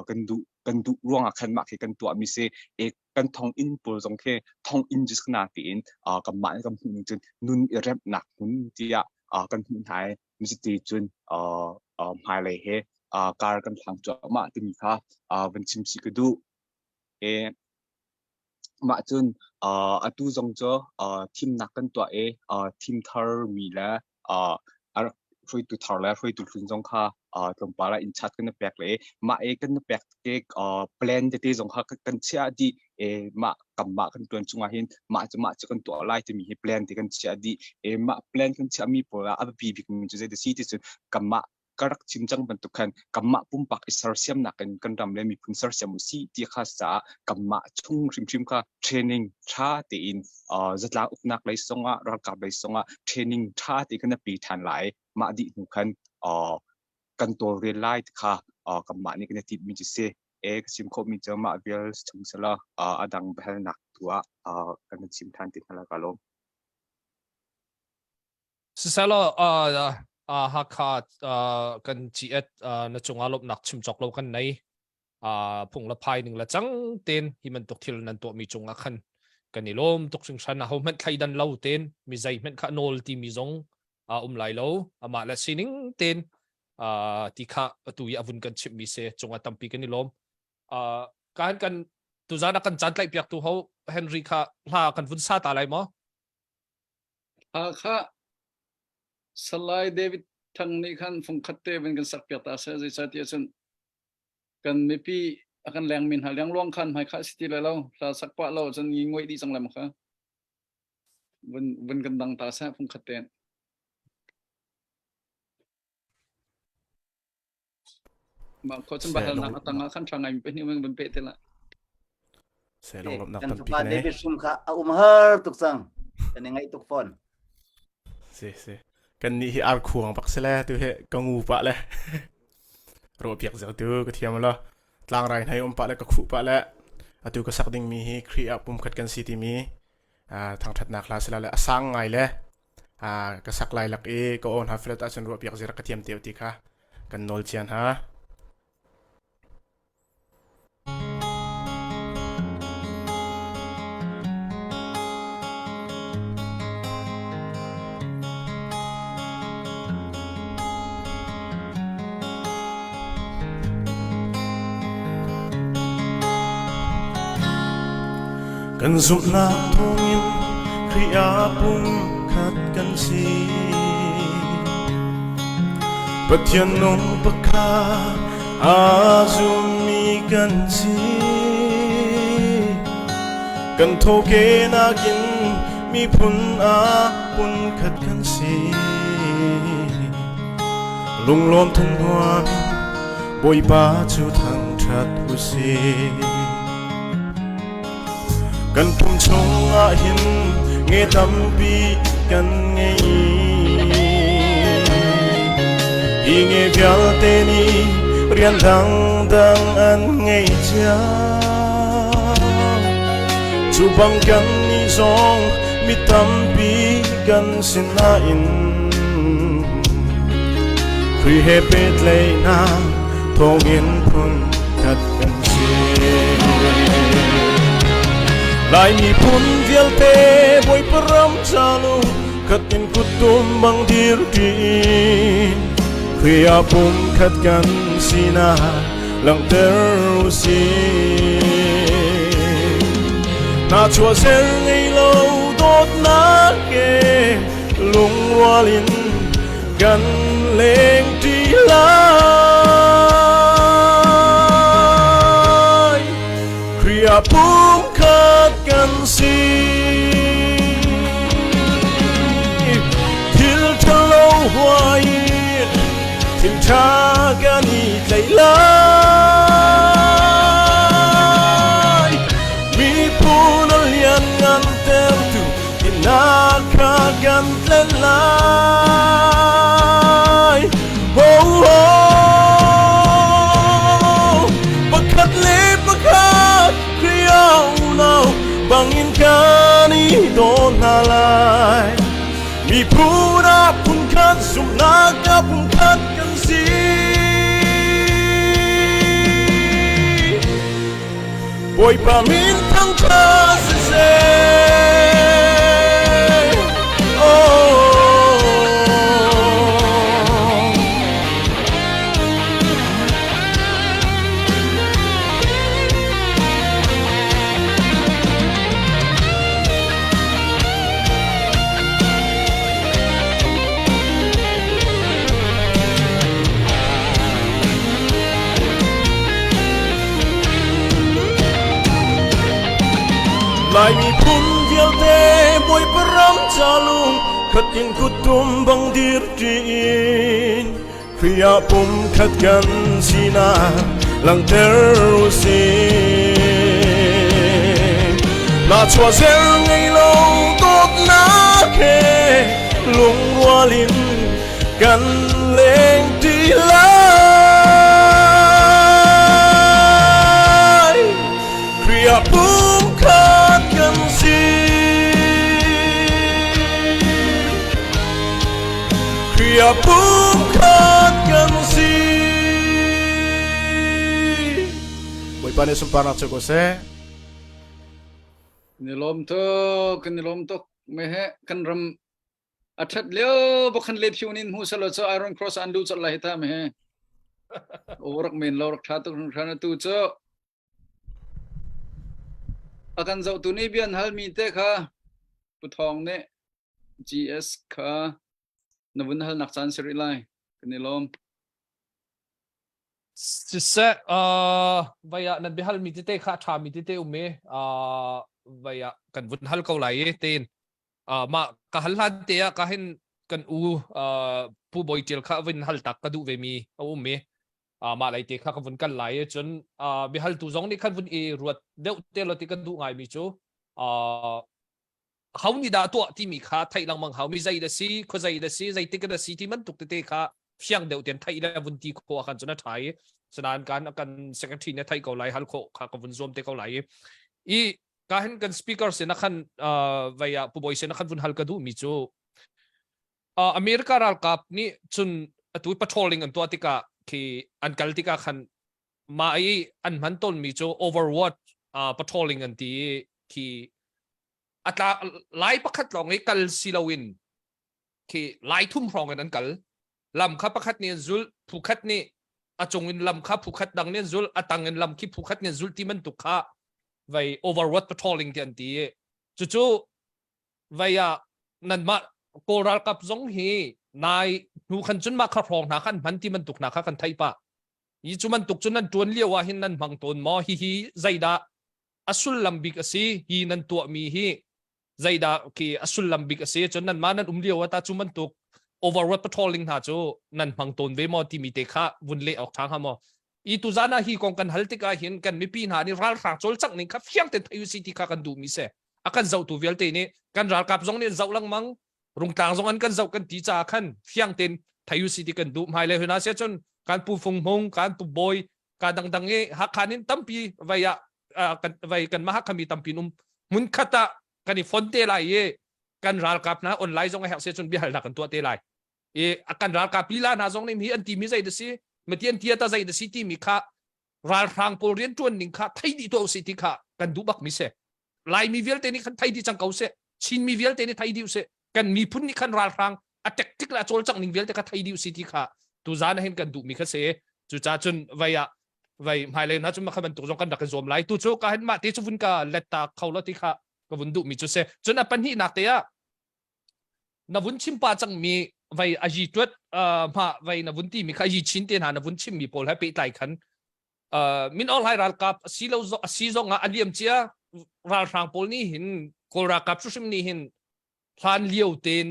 kan duh kan duh ruangah khan mah khi kan tuahmi si i kan thonginn pawl zong khi thonginn cu na tiin kanmah nih kan hmuh ning cun nun i remhnak hmun tiah kan hmuh hna i misiti cun hmailei he kar kan hlang cuahmah timi kha van chim si ka duh. E mah cun atu zong cu thimnak kan tuah i thim thar mi le a hruaitu thar le hruaitu hlun zong kha tlawmpal ah inn chat kan i pek le mah i kan i pek te plan tete zong kha kan chiah dih e mah kanmah kan tuan chungah hin mah cu mah cu kan tuah lai timi hi plan te kan chiah dih e mah plan kan chiah mi pawl ah a biapi bik mi cu zei ti si ti cun kanmah ka rak chim cang bantuk khan kanmah pumpak i sersiamnak in kan ram le miphun sersiam u si ti kha caah kanmah chung hrimhrim kha training tha tein zatlang uknak lei zongah ralkap lei zongah training tha te kan pe than lai. Mah dih hnu khan kan tawlrel lai ti kha kanmah nih kan i timhmi cu si. E ka chim khawhmi cu mah vial chung selaw a dang biahalnak tu ah kan chim than ti hna lai ka lawm. Siselaw Hakha kan GS na cungah lawmhnak chim cawk lo kan nei. Phung le phai ning le cang ten hi bantuk thil nan tuahmi cungah khan kan i lawm tuk hringhran. Aho hmanh thleidan lo ten mi zei hmanh kha nawl timi zong a um lai lo. Amah le sining ten ti kha atu i a vun kan chimhmi se cungah tampi kan i lawm. Kan kan tuzan ah kan caan tlaih piak tu ho Henry kha hla kan vun sa ta lai maw? Hakha Salai David Thang nih khan fungkhat te van kan sak piak ta seh. Zeicahtiah cun kan mipi a kan lengmi hna liangluang khan hmai kha si ti lai lo. Hla sak pah lo cun ngi nguai dih cang lai ma kha. Vun vun kan dang ta seh fungkhat te. Mah kho cun bahalnak a tang ah khan ṭha ngai mi pahnih van pe te la. Se lunglawmhnak Kan tampi fapa kan David Sum kha a um har tuk cang. Kan i ngaih tuk fawn. Si si. Kan nih hi ar khuang bak si le tu hi ka ngu pah le ruah piak zel tu ka thiam lo. Tlangrai hnai um pah le ka khuh pah le atu ka sak ding mi hi Khrih ah pumkhat kan si timi thangṭhatnak hla sila le a sang ngai le ka sak lai lak i ka aw hna filat ahcun ruah piak zir ka thiam te ti kha kan nawl cia hna. Kan zumhnak thawngin Khrih ah pumkhat kan si. Pathian nung pakhat aa zummi kan si. Kan thawke nakin miphun ah phunkhat kan si. Lunglawm thanuam in Bawipa cu thangṭhat u sih. Kan pum chungah hin nge tampi kan ngei. Hi nge vialte nih rian dangdang an ngei cio. Cu bang kan nih zong mi tampi kan si nain Khrih he pehtlaihnak thawngin phun khat kan si. Lai miphun vialte Bawipa ram ca lung khat in kuttum bang dir ṭi Khrih ah pum khat kan sinak langhter u sih. Hna chuah ser ngei lo dawtnak he lungrual in kan leng ṭi lai. pumkhat kan si. Thil ṭhalo huai in thil ṭha kan i tlaih lai. Miphun a lianngan tertu dinnak kha kan tlen lai. Oh, oh, pakhat le pakhat Khrih unau bangin kan i daw hna lai. Miphun ah phunkhat zumhnak ah phunkhat kan si. Bawipa min thangṭhat siseh. Oh. Lai miphun vialte Bawipa ram ca lung khat in kuttum bang dir ṭi in Khrih ah pum khat kan sinak langhter u sih. Nahchuah zer ngei lo dawtnak he lungrual in kan leng ṭi lai. Khrih ah pumkhat kan si. Khrih ah pumkhat kan si. Bawipa nih sunparnak cu ko seh. Kan i lawm tuk, kan i lawm tuk. Mehe kan ram a ṭhat lio bak khan le phiu nin hmu selo cu Iron Cross an lu colh lai hi ta mehe. O rak men lo rak ṭha tuk hringhran atu cu. A kan zohtu nih bia an halmi te kha Pu Thawng nih GS kha na vun halnak caan si rih lai. Kan i lawm. Siseh, uh, vai ah nan biahalmi tete kha a ṭhami tete um i uh, vai ah kan vun hal ko lai i tiin uh, mah ka hal hlan te ah ka hin kan u uh, Pu Bawi Ṭial kha vun hal tak ka duh ve mi a um i uh, mah lai te kha ka vun kal lai i cun uh, biahaltu zong nih khan vun i ruat deuh te lo ti ka duh ngai mi cu uh, ho nih dah tuah timi kha theih lengmang hau mi zei da si khua zei da si zeitik da si ti bantuk tete kha fiang deuh ten theih le vun ti khawh ah khan cun a ṭha i sanain kan kan secretary ne theih ko lai hal khawh kha ka vun zuam te ko lai i i ka hin kan speaker sin khan vai ah pu boi sin khan vun hal ka duh mi cu America ralkap nih cun atu patrolling an tuah tikah khi an kal tikah khan mah i an hman tawn mi cu overwatch patrolling an ti i khi a tla lai pakhat lawng i kal si loin khi lai thum hrawng in an kal lam kha pakhat nih an zulh phu khat nih a cung in lam kha phu khat dang nih an zulh a tang in lam khi phu khat nih an zulh ti bantuk kha vei overroad patrolling ti an ti i cucu vei ah nanmah kawl ralkap zong hi nai hnu khan cun mah kha hrawng hna khan hman ti bantuk hna kha kan theih pah hi cu bantuk cu nan tuan lio ah hin nan hmang tawn maw hihi zeidah a sullam bik a si hi nan tuahmi hi zeidah khi a sullam bik a si cun nanmah nan um lio ah ta cu bantuk overwork patrolling hna cu nan hmang tawn ve maw timi te kha vun leh awk ṭha hnga maw i tuzan ah hi kong kan hal tikah hin kan mipi hna nih ralhrang cawlcangh ning kha fiang ten thei usi ti kha kan duhmi si a kan zohtu vialte nih kan ralkap zong nih an zoh lengmang rungtlang zong an kan zoh kan ti caah khan fiang ten thei usi ti kan duh hmailei huna sia cun kan pu fung hmung kan pu bawi ka dangdang i Hakha nin tampi vai ah kan vai kan mah Hakha mi tampi um hmun khat ah kan i fon te lai i kan ralkap hna online zong a herh se cun biahalnak kan tuah te lai i kan ralkap lila hna zong nih hi an ti mi zei da si mati an tia ta zei da si ti mi kha ralhrang pawl rian tuan ning kha thei dih tuah usih ti kha kan duh bak mi se Laimi vialte nih khan thei dih cang ko seh Chinmi vialte nih thei dih usih kan miphun nih khan ralhrang a tactic le a cawlcangh ning vialte kha thei dih usih ti kha tuzan ah hin kan duhmi kha si cucaah cun vei ah vei hmailei hna cun makha bantuk zong kan rak i zuam lai tu cu ka hin mah te cu vun ka let ta kho lo ti kha ka vun duhmi cu si cun a pahnihnak te ah na vun chim pa cangmi vei a yi tuat hma vei na vun ti mi kha yi chin te hna na vun chim mi pawl he pehtlai khan. Uh, Min Aung Hlaing ralkap asi lo asi zong ah a liam cia ralhrang pawl nih hin Kawl ralkap hrimhrim nih hin hlan lio tein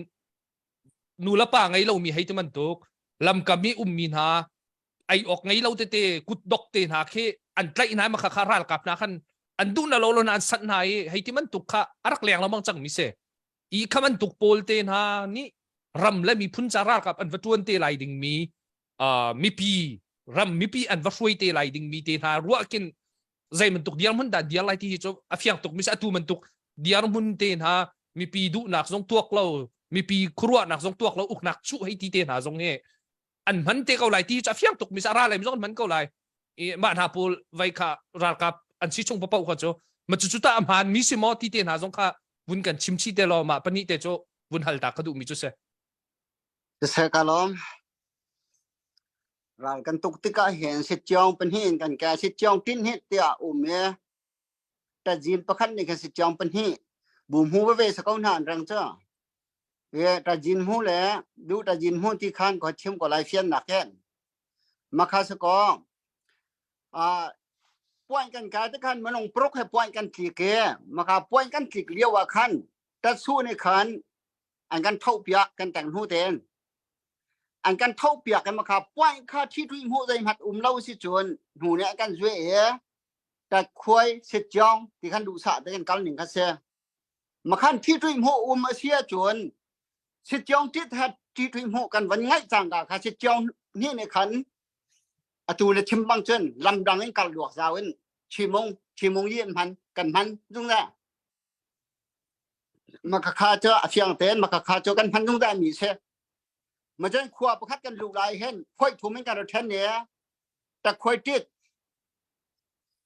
nu le pa ngei lomi hei ti bantuk lamkam i ummi hna ei awk ngei lo tete kutdok te hna khi an tlaih hna ma kha kha ralkap hna khan an duh na lo lo na an sanh hna i hei ti bantuk kha a rak leng lengmang cang mi si i kha bantuk pawl te hna nih ram le miphun ca ralkap an va tuan te lai ding mi uh, mipi ram mipi an va hruai te lai ding mi te hna ruah kin zei bantuk dirhmun dah dir lai ti hi cu a fiang tuk mi si atu bantuk dirhmun te hna mipi duhnak zong tuak lo mipi khuaruahnak zong tuak lo uknak chuh hei ti te hna zong hi an hman te ko lai ti cu a fiang tuk mi si a ra lai mi zong an hman ko lai i mah hna pawl vai kha ralkap an si chung papoh kha cu ma cu cu ta a hmaan mi si maw ti te hna zong kha vun kan chim chi te law mah pahnih te cu vun hal ta ka duh mi cu si Se ka lawm. Ral kan tuk tikah hin sitciong pahnih in kan kai. Sitciong tin hi tiah um i tajin pakhat nih khan sitciong pahnih bu hmu veve sa ko hna an rang cu. E tajin hmu le du tajin hmu ti khan ko chim ko lai fian nak hin. Makha sa ko a point kan kai te khan manung pruk he point kan tlik e maka point kan tlik lio ah khan tatsu nih khan an kan tho piak kan teng hnu ten an kan tho piak i makha point kha thi tui hmuh zei hmat um lo si cun hnu nih an kan zue i tat khuai sit jong ti khan duh sa te kan kal ning kha se makhan thi tui hmuh um a si ahcun sit jong tit hat thi tui hmuh kan van ngaih cang ka kha sit jong ni ne khan atu le chim bang cun lam dang in kal luak zau in chimung chimung yi an hman kan hman zungzal Makhakha cu a fiang tein makhakha cu kan hman zungzal mi si. Macun khua pakhat kan luh lai hin khoi thum in kan ra then ne. Takhuai tit.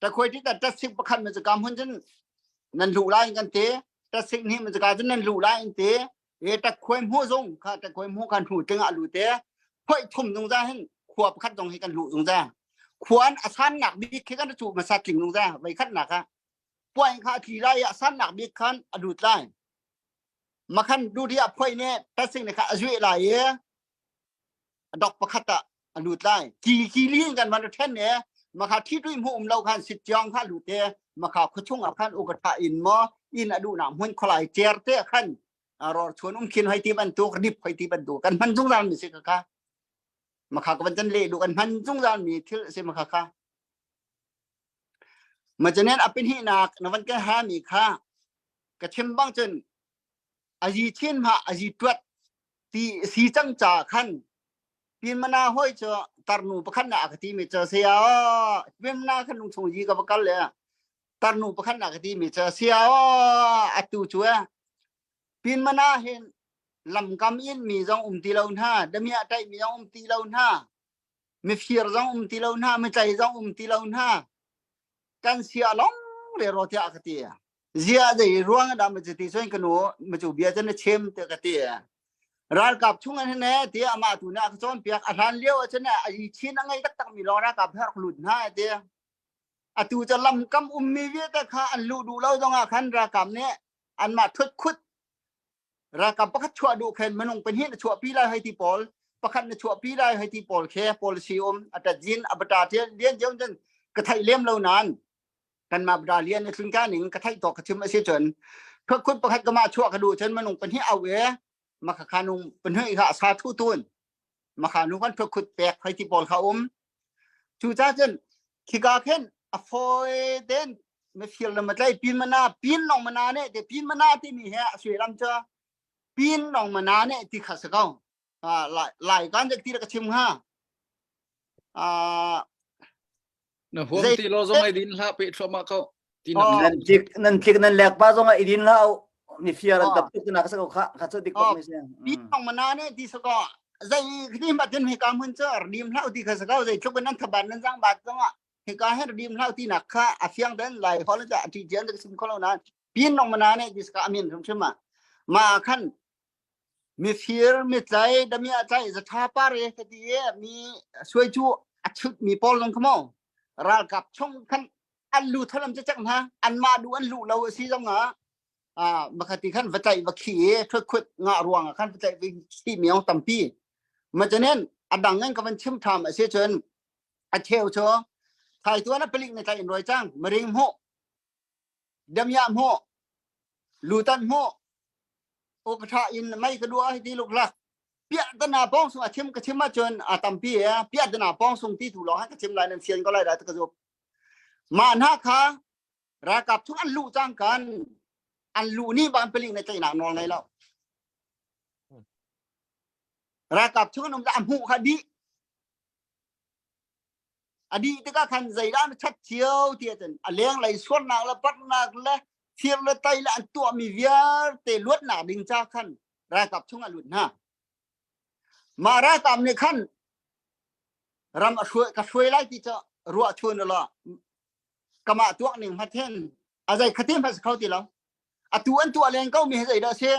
Takhuai tit ah tasik pakhat ma ka hmun cun nan luh lai in kan ti. Tasik ni ma ka cun nan luh lai in ti. E takhuai hmu zung kha takhuai hmu kan hnu ting ah lu te. Khoi thum zungzal hin khua pakhat zong hi kan luh zungzal. Khuan a sannak bik khi kan cu masa tling zungzal. Voi khat nak ah puai kha a tli lai i a sannak bik khan a lut lai makhan duri a phoi ne tasing ne kha a zuih lai i a dok pakhat ah a lut lai ki ki li in kan van then ne makha thi tui mu um lo khan sit chiang kha lut te makha khuchung ah khan uka tha in mo in a duh na hmun kholai cer te khan ror chuan um khin hoi ti bantuk rip hoi ti bantuk kan hman zungzal mi si ka kha makha ka van chan le du kan hman zungzal mi thil si makha kha Macanen a pahnihnak na van kan hami kha ka chim bang cun a zi chin hma a zi tuat ti si cang ca khan pinmana hoi cu tarnu pakhat na ka ti mi cu sia pinmana khan lung chung yi ka va kal le tarnu pakhat na ka ti mi cu sia atu cu pinmana hin lamkam in mi zong um ti lo hna damiah taih mi zong um ti lo hna mifir zong um ti lo hna mitlai zong um ti lo hna kan sia long re ro tiah ka ti zia dei ruang da ma ti soin kanu ma chu bia chan chim te ka ti ralkap chung an ne ti ama tu na ka chon piak a hlan lio a chen a i chin a ngai tak tak mi lo ralkap her lut hna ti atu cha lam kam um mi vialte kha an lu du lo zong ah khan ralkap ne an ma thut khut Ralkap pakhat chuah duh khen minung pahnih na chuahpi lai hei ti pawl pakhat na chuahpi lai hei ti pawl khe policy um atajin abata tian lian diam cun ka theih lem lo nan kanmah bata lian na tlun ka ning ka theih tawk ka chim a si cun khut pakhat ka mah chuah ka duh cun minung pahnih au e makha khanung pahnih kha sa thu tun makha nu kan khut pek hei ti pawl kha um Cu ca cun khika khin a fawi ten mifir le matlai pin mana pin nong mana ne te pin mana timi he a suilam cu pin nong mana ne ti kha si ko. Lai lai kan ti ka chim ha. Na huam ti lo zong ai din hlah pe thluahmah ko. Ti nan tlik nan tlik nan lek pa zong ai din hlah mi fiar an tam tuk na ka ko kha kha chu dik bak mi si pi tong mana ne ti sa ko zai khni ma tin he ka mun cha rim hlau ti kha sa ko zai tluk nan thaban nan jang bat zong he ka he rim hlau ti nak kha a fiang den lai hol cha ti jian de sim kholo na pin nong mana ne ti ka amin hrim hrim ma ma khan mi fir mi tlai damia tlai za tha pa re ka ti mi suai chu a chut mi pol nong khamo ralkap chung khan an lu thalam che chak hna an ma du an lu lo si zong ah ah makhati khan va tlaih va khi i thut khut nga ruang ah khan va tlaih va khi miong tampi ma chanen adang ngan ka van chim tham a si cun a cheu chu Thai tuan a palik na tlaih in roi cang. Maring hmuh. Damya hmuh. Lutan hmuh. O ka tha in mei ka dua hi ti luk lak. Piah tana pong sung a chim ka chim ahcun a tampi e piah tana pong sung ti tu lawng ha ka chim lai nan fian ko lai da ka zup. Mah hna kha ralkap chung an luh cang kan an luh ni bang palik na tlaihnak nawl ngei lo. Ralkap chung an um a hmuh kha dih. A dih tikah khan zeidah na that cio ti ahcun a lenglei sualnak le patnak le thir le tai le an tuahmi vialte luatnak ding ca khan ralkap chung a lut hna. Mah ralkap nih khan ram a hruai ka hruai lai ti cu ruah chun law kamah tuak ning hmathen a zei khatim hmanh si kho ti lo. Atu an tuah len ko mi hi zeidah a si?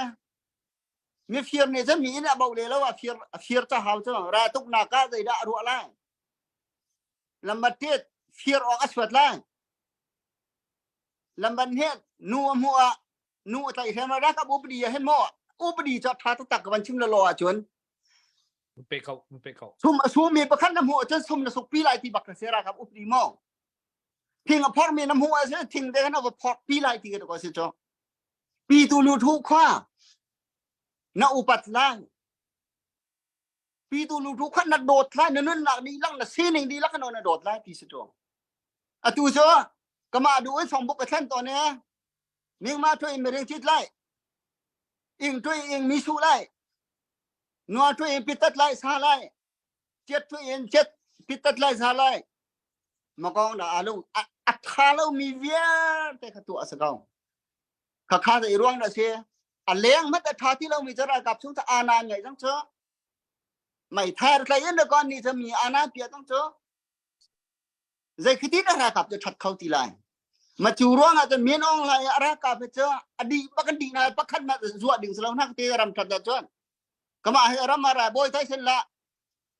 Mifir nih cun mi inn a bo le lo a fir a fir ca hau cu ra tuknak ah zeidah a ruah lai lambat tit fir awk a suat lai lamban he nu a hmuh ah nu a tlaih hrem rakap upadi ah hin maw upadi cu tha taktak ka van chim la lo ahcun pe ko pe ko sum a sumi pakhat na hmuh ahcun sum na suk pi lai ti bak ka si rakap upadi maw thing a phor mi na hmuh ahcun thing te kan a va phor pi lai ti ka si cu Pitu lu thu kha na upat lai. Pitu lu thu kha na dawt lai, na nunnak dihlak, na sining dihlak na na dawt lai ti si tu. Atu cu kama du in songbuk ka thlen tawn e. Mingma tu in miring chit lai. Ing tu ing mi su lai. Nua tu in pitat lai sa lai. Chet tu in chet pitat lai sa lai. Makong na alung a tha lo mi vialte kha tu a sa ko. Khakha zei ruang dah si? A leng hmanh a ṭha ti lomi cu ralkap chung cu ana an ngeih cang cu. Meithar tlai in kon ni cu mi ana an piah cang cu. Zei khiti dah ralkap cu ṭhat kho ti lai? Ma cu ruang ah cun min ong lai a ralkap hi cu a dih bak an dih na pakhat ma zuah ding si lo nak ti ram ṭhat dah cun. Kama hi ram ah rai bawi thai sin la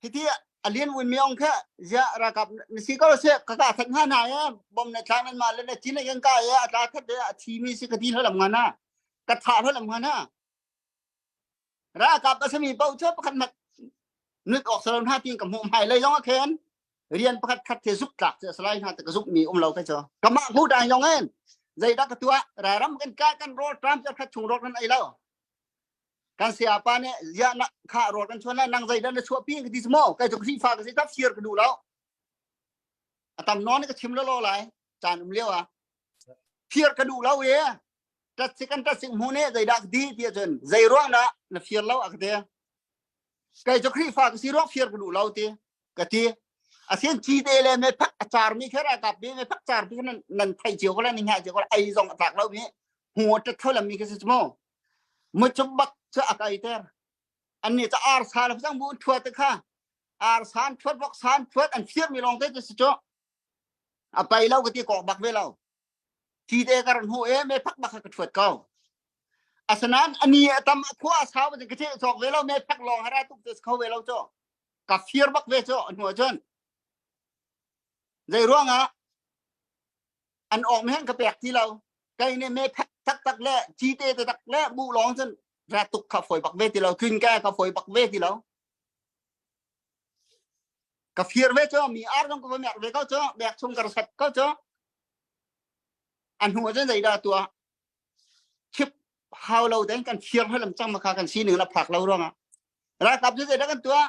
hiti a lian win mi ong khe zia ralkap na si ko se ka ka that nga na ye bom na thlang nan ma le na chin yang ka ye a tla that de a thi mi si ka ti hlam nga na ka tha hlam nga na ralkap a sami pau cho pakhat mat nut ok salon ha tin ka hmu mai lei zong a khen rian pakhat khat the zuk tlak che salai na te ka zuk mi um lo ka cho kama mu dang yong en zei da ka tua ram kan ka kan ro tram cha khat chung ro kan ai lo Kan sayapa nih ziah na kha rawl kan chuan lai nang zeidah na chuahpi ka ti si maw kai cu Khrihfa ka si tap fir ka duh lo. A tam nawn ka chim lo lai caan um lio ah. Fir ka duh lo e. Tat sik kan tat sik hmu nih zeidah ka ti ti ahcun zei ruang dah na fir lo a ka ti. Kai cu Khrihfa ka si ruang fir ka duh lo ti ka ti. Asian cite le me phak a car mi kher a kap mi me phak car mi nan nan thai cio ko la ni ha cio ko la ai zong a tlak lo mi hu tat tho lam mi ka si mo Mucuk bak cu a kaiter. Annih cu arsa le cang bu thuat te kha arsa an thuat voksa an thuat an firmi lawng te si cu. A pai lo ka ti kok bak ve lo. Thi te ka ran hu e me phak bak ka thuat ko. Asinain ani a tam a khua a sau ka the cawk ve lo me phak lawng hara tuk te kho ve lo cu. Ka fir bak ve cu hnu ahcun. Zei ruangah an awk mi han ka pek ti lo kai nih me phek taktak le cite taktak le bu lawng cun ra tuk kha foi bak ve ti lo tlun ka ka foi bak ve ti lo ka fir ve cho mi ar zong ka va mek ve ko cho bek chung ka sat ko cho an hnu cun zeidah tua chip hau lo den kan fir halam chang ma kha kan sining la phak lo ruangah ralkap cu zeidah kan tuah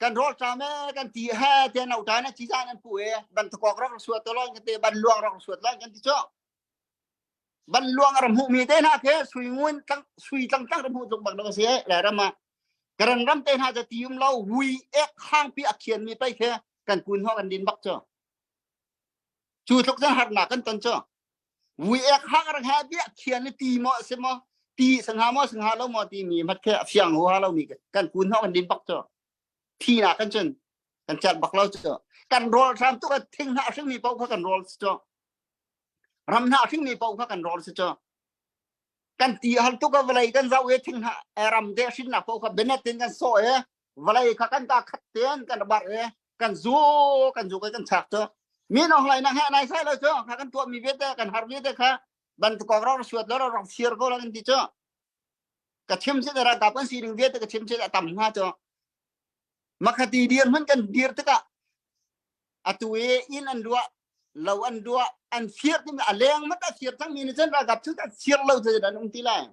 kan rawl ṭam e kan ti he te no ta na chi zan an pu e ban thakok rak suat to lon kan te ban luang rak suat lon kan ti cho ban luang ram hu mi te na ke sui ngun tlang sui tlang tlang ram hu tluk bak lo si e le ram a karan ram te na cha tium lo hui ek hang pi a khian mi pai khe kan kun ho kan din bak cho chu tluk zan har na kan ton cho vui ek hang rak ha bia khian ni ti mo se mo ti sangha mo sangha lo mo ti mi mat khe fiang ho ha lo mi kan kun ho kan din bak cho thi na kan chun kan chat bak lo cho kan rol ram tu ka thing na hring mi pau kha kan rol cho ram na hring mi pau kha kan rol cho kan ti hal tu ka vlei kan zau e thing na ram de hrin na pau kha benet tin kan so e vlei kha kan ta khat ten kan bar e kan zu kan zu kan chak chu mi nong lai na he nai sai lo chu kha kan tuah mi vialte kan har vialte kha ban ko ro suat lo ro sir ko la kan ti chu ka chim se ra ka pan siring vialte ka chim se tam nga chu makhati dir man kan dir tikah. Atu i inn an luah, lo an luah, an fir timi a leng mat a fir cangmi nih cun ralkap cu an fir lo cu an um ti lai.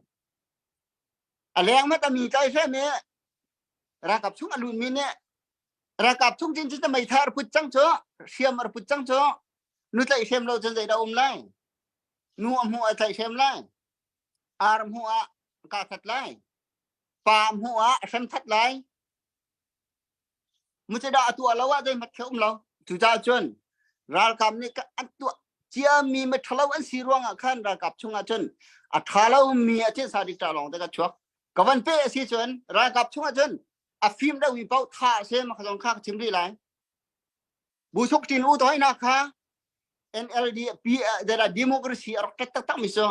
A leng mat a mi tlai hrem i ralkap chung a lutmi nih ralkap chung cin cu meithal ar put cang cu hriam ar put cang cu nu tlaih hrem lo cun zeidah um lai nu a hmuh a tlaih hrem lai ar hmuh ah ka that lai pa hmuh ah hrem that lai Mucida a tuah lo ah zeihmat khe um lo. Cucaah cun ralkap nih an tuah ciami mi ṭhalo an si ruangah khan ralkap chungah cun a ṭha lomi a cin sa dik lawng te ka chuak. Ka van pe a si cun ralkap chungah cun a fim deuhmi paoh tha a si ma kha zong kha ka chim rih lai. Busuk tin u toy na kha NLD P dara democracy a rak tat taktak mi cu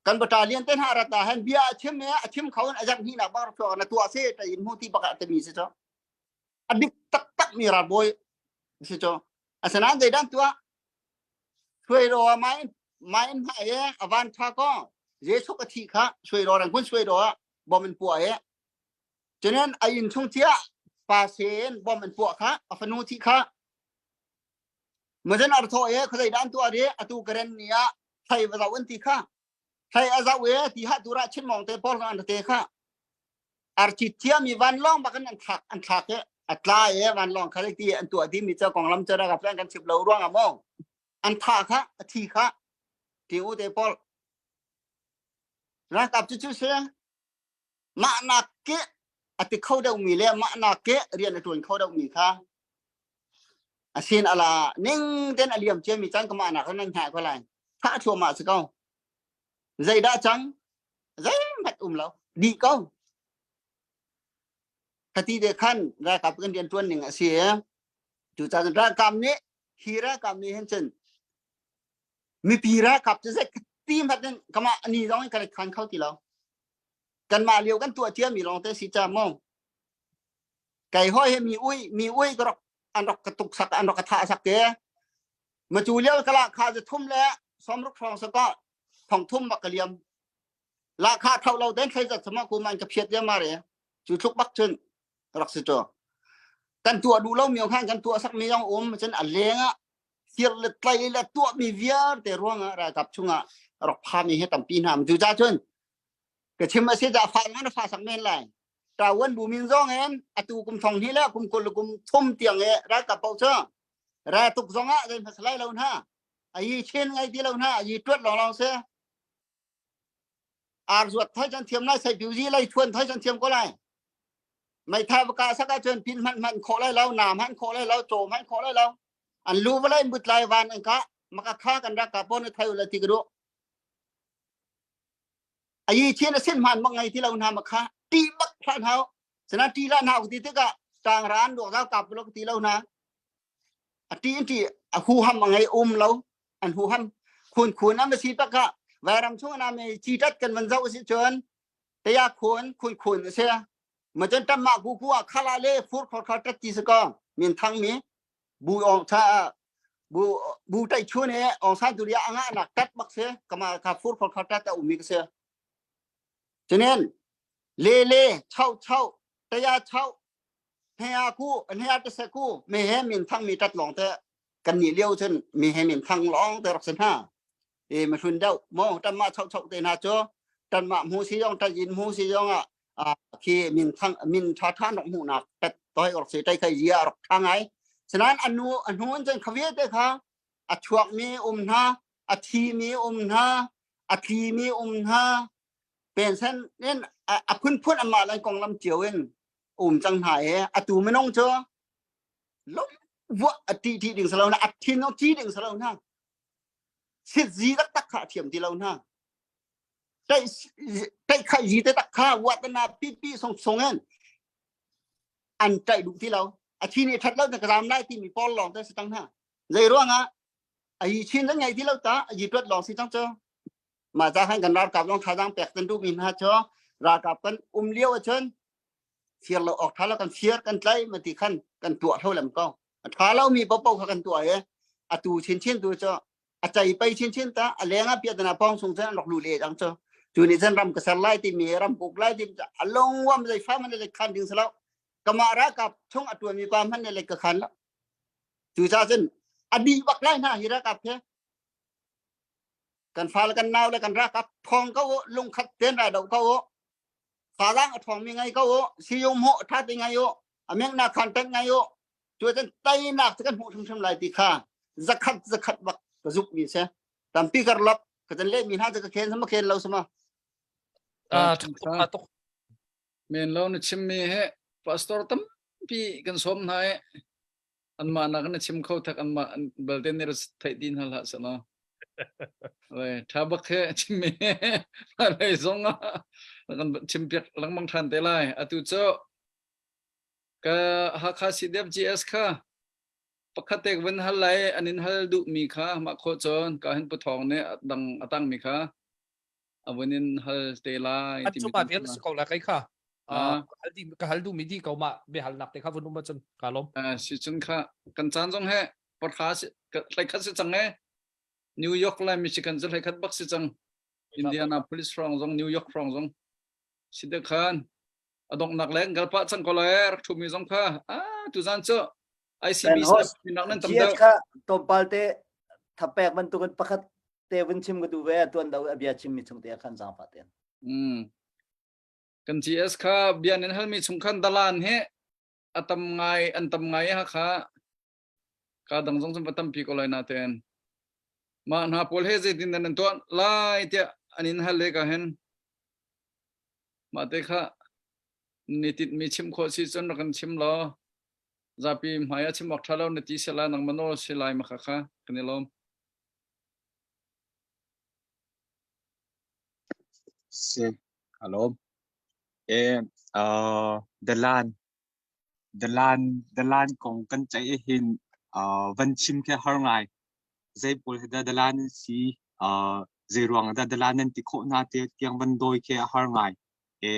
kan battalion te hna rat ah han bia a chim a chim kho in a zak hnih nak bang rak na tuah se ta in mu ti bak ah timi si cu a dik taktak mi ralbawi si cu asinain zeidan tuah suai ro mai mai in hma e avan tha ko Jesuh a thi kha suai ro rang kun suai ro ah bom in puah e cunen a inn chung cia pa sen bom in puah kha a fanu thi kha Mazen ar thaw e khazei dan tuah ri atu karen ni ah thai va zau an ti kha thai a zau e ti ha tura chin mong te por an te kha ar chi cia mi van long bakan an thlak an thlak e a tla e van long kha ti an tuah di mi cha kong lam chara ka plan kan chip lo ruang amo an tha kha a thi kha ti u te pol rakap chu chu se mah nak ke a ti kho deuh mi le mah nak ke rian a tuan kho deuh mi kha asin ala ning ten a liam cia mi cang ka mah nak nan hna ko lai tha thluahmah si ko zeidah cang zeihmanh um lo dih ko khati te khan ralkap kan rian tuan ning a si cu caan ralkap nih hi ralkap nih hin cun mipi ralkap cu zei ti hmat in kama ni zong in kan khan kho ti lo kanmah lio kan tuah cia mi lawng te si cha mo kai hoi he mi ui mi ui ka rak an rak ka tuk sak an rak ka thah sak te ma cu lio kala kha zu thum le somruk hrawng sa ka thong thum bak ka liam la kha thau lo den thlei zat sama ku man ka phiat ya ma re cu thluk bak chun rak si cho kan tuah duh lo mi khan kan tuah sak mi yong um cun a leng ah fir le tlai le tuah mi vialte ruangah ralkap chungah rak pha mi he tampi hna cu ca cun ka chim a si ca fa man fa sak men lai tawan bu min zong in atu kum thong hi le kum kul kum thum tiang e ralkap pau chu ra tuk zong ah zei hmasa lai lo na ayi chin ngai ti lo na ayi tuat long long se ar zuat thai chan thiam lai sai piu ji lai thuan thai chan thiam ko lai mai tha ka saka chun pin man man kho lai lo na man kho lai lo cho man kho lai lo an lu valai but lai van an ka maka kha kan ra ka pon thai la ti gru ayi chin a sin hman bak ngai ti lo hna ma kha ti bak hlan hau sana ti la hna ti tikah tang ran do ga kap lo ti lo na a ti in ti a hu ham ngai um lo an hu ham khun khun am si taka vairam chung na me chi tat kan van zau si chun te ya khun khun khun se ma chen tam ma ku ku a khala le fur khor khor tat ti se ko min thang mi bu ong cha bu bu tai chun he ong san tu ria anga nak tat bak se kama kha fur khor khor tat ta umi ka se chenen le le chau chau taya chau hea ku hea te se ku me he min thang mi tat long te kan ni liu chen mi he min thang long te rak sen ha e ma hlun deuh mo tan ma chau chau te na cho tan ma mu si yong tan yin mu si yong a khi min thang min tha tha nok mu nak tet toi rak si tai khai zia rak tha ngai sanan anu anu an chen khawie te kha a chuak mi um hna a thi mi um hna a tli mi um hna pensen in a phun phun ama lan kong lam chiao in um chang hna e atu minung chu lom vua a ti ti ding salo na a thin no chi ding salo na sit zi tak tak kha thiam ti lo na tai tai khai zi te tak kha wat na pi pi song song en an tai du ti lo a chi ni that lo na ram lai ti mi pol long te si tang ha zei ruang ah a yi chin na ngai ti lo ta a yi tuat long si chang cho ma cha khan kan ral kap long tha jang pek tan du mi na cho ra kap kan um liao a chun fir lo ok tha lo kan fir kan tlai ma ti khan kan tua tho lam ko a tha lo mi po po kha kan tua e atu chin chin tu cho a chai pai chin chin ta a lenga piatana pong sung chan rak lu le jang cho chu ni chan ram ka sar lai ti mi ram kuk lai ti a long wam zai fa man le khan ding salo kama ra kap chung atuan mi pa man le ka khan la. Cucaah cun a dih bak lai hna hi ralkap he. Kan fa le kan nau le kan ralkap thawng ko u, lungkhat ten rai do ko u. Falang a thawng mi ngai ko u, siyum ho tha te ngai u, a mengna khan tan ngai u. Cucun teinak cu kan hmuh hrimhrim lai ti kha zakhat zakhat bak ka zuk mi se. Tampi karlak ka can leh mi hna cu ka khen sama khen lo sama. Ah, tha tuk. Men lo na chimmi he pastor tampi kan sawm hna i anmah nak na chim kho thak anmah balte nih theih din hna hlah seh law. Oi, tha bak he chimmi lei zong ah kan chim piak lengmang than te lai. Atu cu ka Hakha CDF GS kha pakhat te vun hal lai an in hal duh mi kha mah khawh cun ka hin puthong nih dang atang mi kha a vun in hal te lai An cungah vial si ko la kai kha. Ka hal duh mi di ko ma biahalnak te kha vun um ahcun ka lawm. Si cun kha kan caan zong he parha si hlei khat si cang e New York le Michigan cu hlei khat bak si cang Indianapolis hrawng zong New York hrawng zong si de khan a donghnak le galpa cang ko lai rak thu mi zong kha ah tuzan cu ICBC nak nan tam deuh kha tlawmpal te thapek bantukin pakhat te vun chim ka duh ve tuan do a bia chim mi chung te khan zaangfah ten. Mm. Kan GS kha bia nan hal mi chung khan dalan he atam ngai an tam ngai ha kha ka dang zong zum tampi ko lai na ten ma hna pawl he zeitin nan tuan lai tiah an in hal le ka hen ma te kha ni tit mi chim khawh si cun rak kan chim law zapi hmai a chim awk tha lo na ti sela nang mano si lai ma kha kha kan i lawm Si, ka lawm. E, uh, dalan, dalan, dalan kong kan ceih hin uh, van chim khi har ngai. Zei pawl hi dah dalan an si, uh, zei ruang dah dalan nan ti khawh hna te tiang van dawi khi a har ngai. E,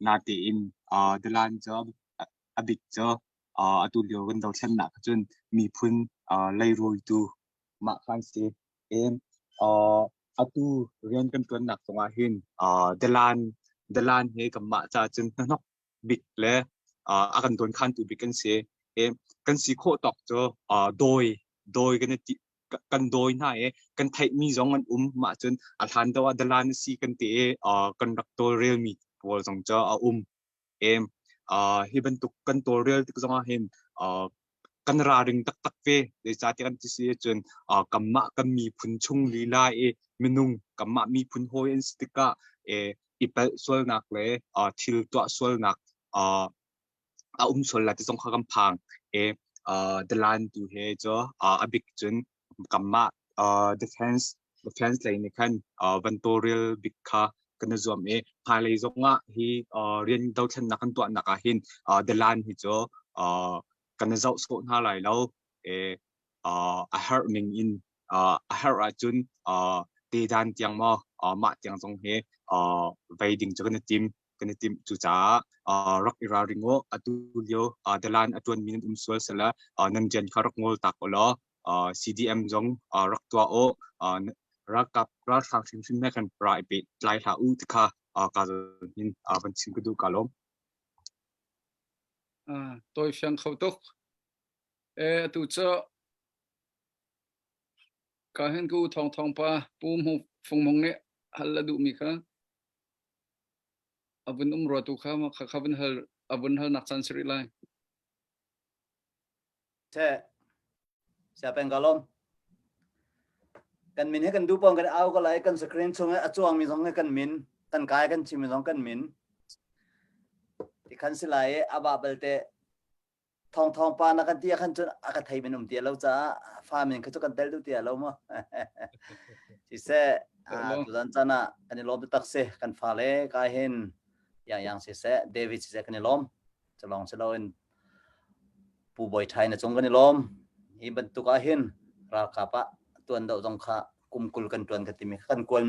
natein uh, dalan cu a bik cu uh, atu lio kan dothlennak cun miphun uh, leirawitu mah khan si. E, uh, atu rian kan ṭuannak zongah hin uh, dalan dalan he kanmah ca cun hnahnok bik le uh, a kan dawnkhantu bik kan si. E, kan si khawh tawk cu uh, dawi dawi kan i ti kan dawi hna i kan theihmi zong an um mah cun a hlan deuh ah dalan a si kan ti i uh, kan rak tawlrelmi pawl zong cu a um. E, uh, hi bantuk kan tawlrel tik zongah hin uh, kan ralring taktak ve. Zeicahtiah kan ti si ahcun uh, kanmah kan miphun chung lila i minung kanmah miphun hawi an si tikah eh, i palh sualnak le uh, thil tuah sualnak uh, a um sual lai ti zong kha kan phang. E, uh, dalan tu he cu uh, a bik cun kanmah uh, defense defense lei nih khan uh, van tawlrel bik kha kan i zuam i hmailei zongah hi uh, rian dothlennak kan tuahnak ah hin uh, dalan hi cu uh, kan i zoh sawh hna lai lo e uh, a herh ning in uh, a herh ahcun uh, tedan tiang maw uh, mah tiang zong hi uh, vei ding cu kan i tim kan i timh cucaah uh, rak i ralring u atu lio uh, dalan a tuan mi nan um sual sela uh, nan rian kha rak ngol tak u law uh, CDM zong uh, rak tuah u uh, ralkap ralhrang hrimhrim he kan ra i pe tlai hlah u ti kha uh, ka zawn hin uh, van chim ka duh ka lawm Ah, tawi fiang kho tuk. E atu cu ka hin ku thong thong pa pu mu fung mong nih hal la duh mi kha a vun um rua tu kha ma kha kha vun hal a vun hal nak caan si rih lai. Che, sia peng ka lawm. Kan min he kan duh pawng kan au ko lai kan screen chung i a cuang mi zong he kan min kan kai kan chim mi zong kan min ti khan si lai i a ba balte thong thong pa na kan ti khan cun a ka thei min um ti lo caah fa min kha cu kan tel duh ti lo mo siseh tuzan chan ah kan i lawm tak si kan fa le kai hin yang yang siseh David siseh kan i lawm culong siloin Pu Bawi Ṭhai na cung kan i lawm. Hi bantuk ah hin ralkap ah tuan doh zong kha kum 20 kan ṭuan ka timi kan kuan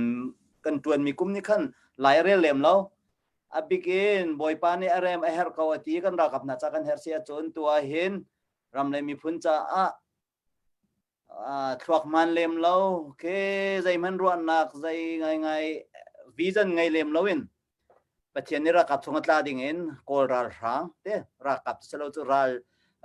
kan ṭuanmi kum nih khan lai a rel lem lo. A bik in Bawipa nih a rem a herh ko a ti kan ralkap hna ca kan herh si ahcun tu ah hin ram le miphun caah thluak hman lem lo ke zeihmanh ruahnak zei ngaingai vision ngei lem lo in Pathian nih ralkap chung a tla ding in Kawl ralhrang te ralkap silo cu ral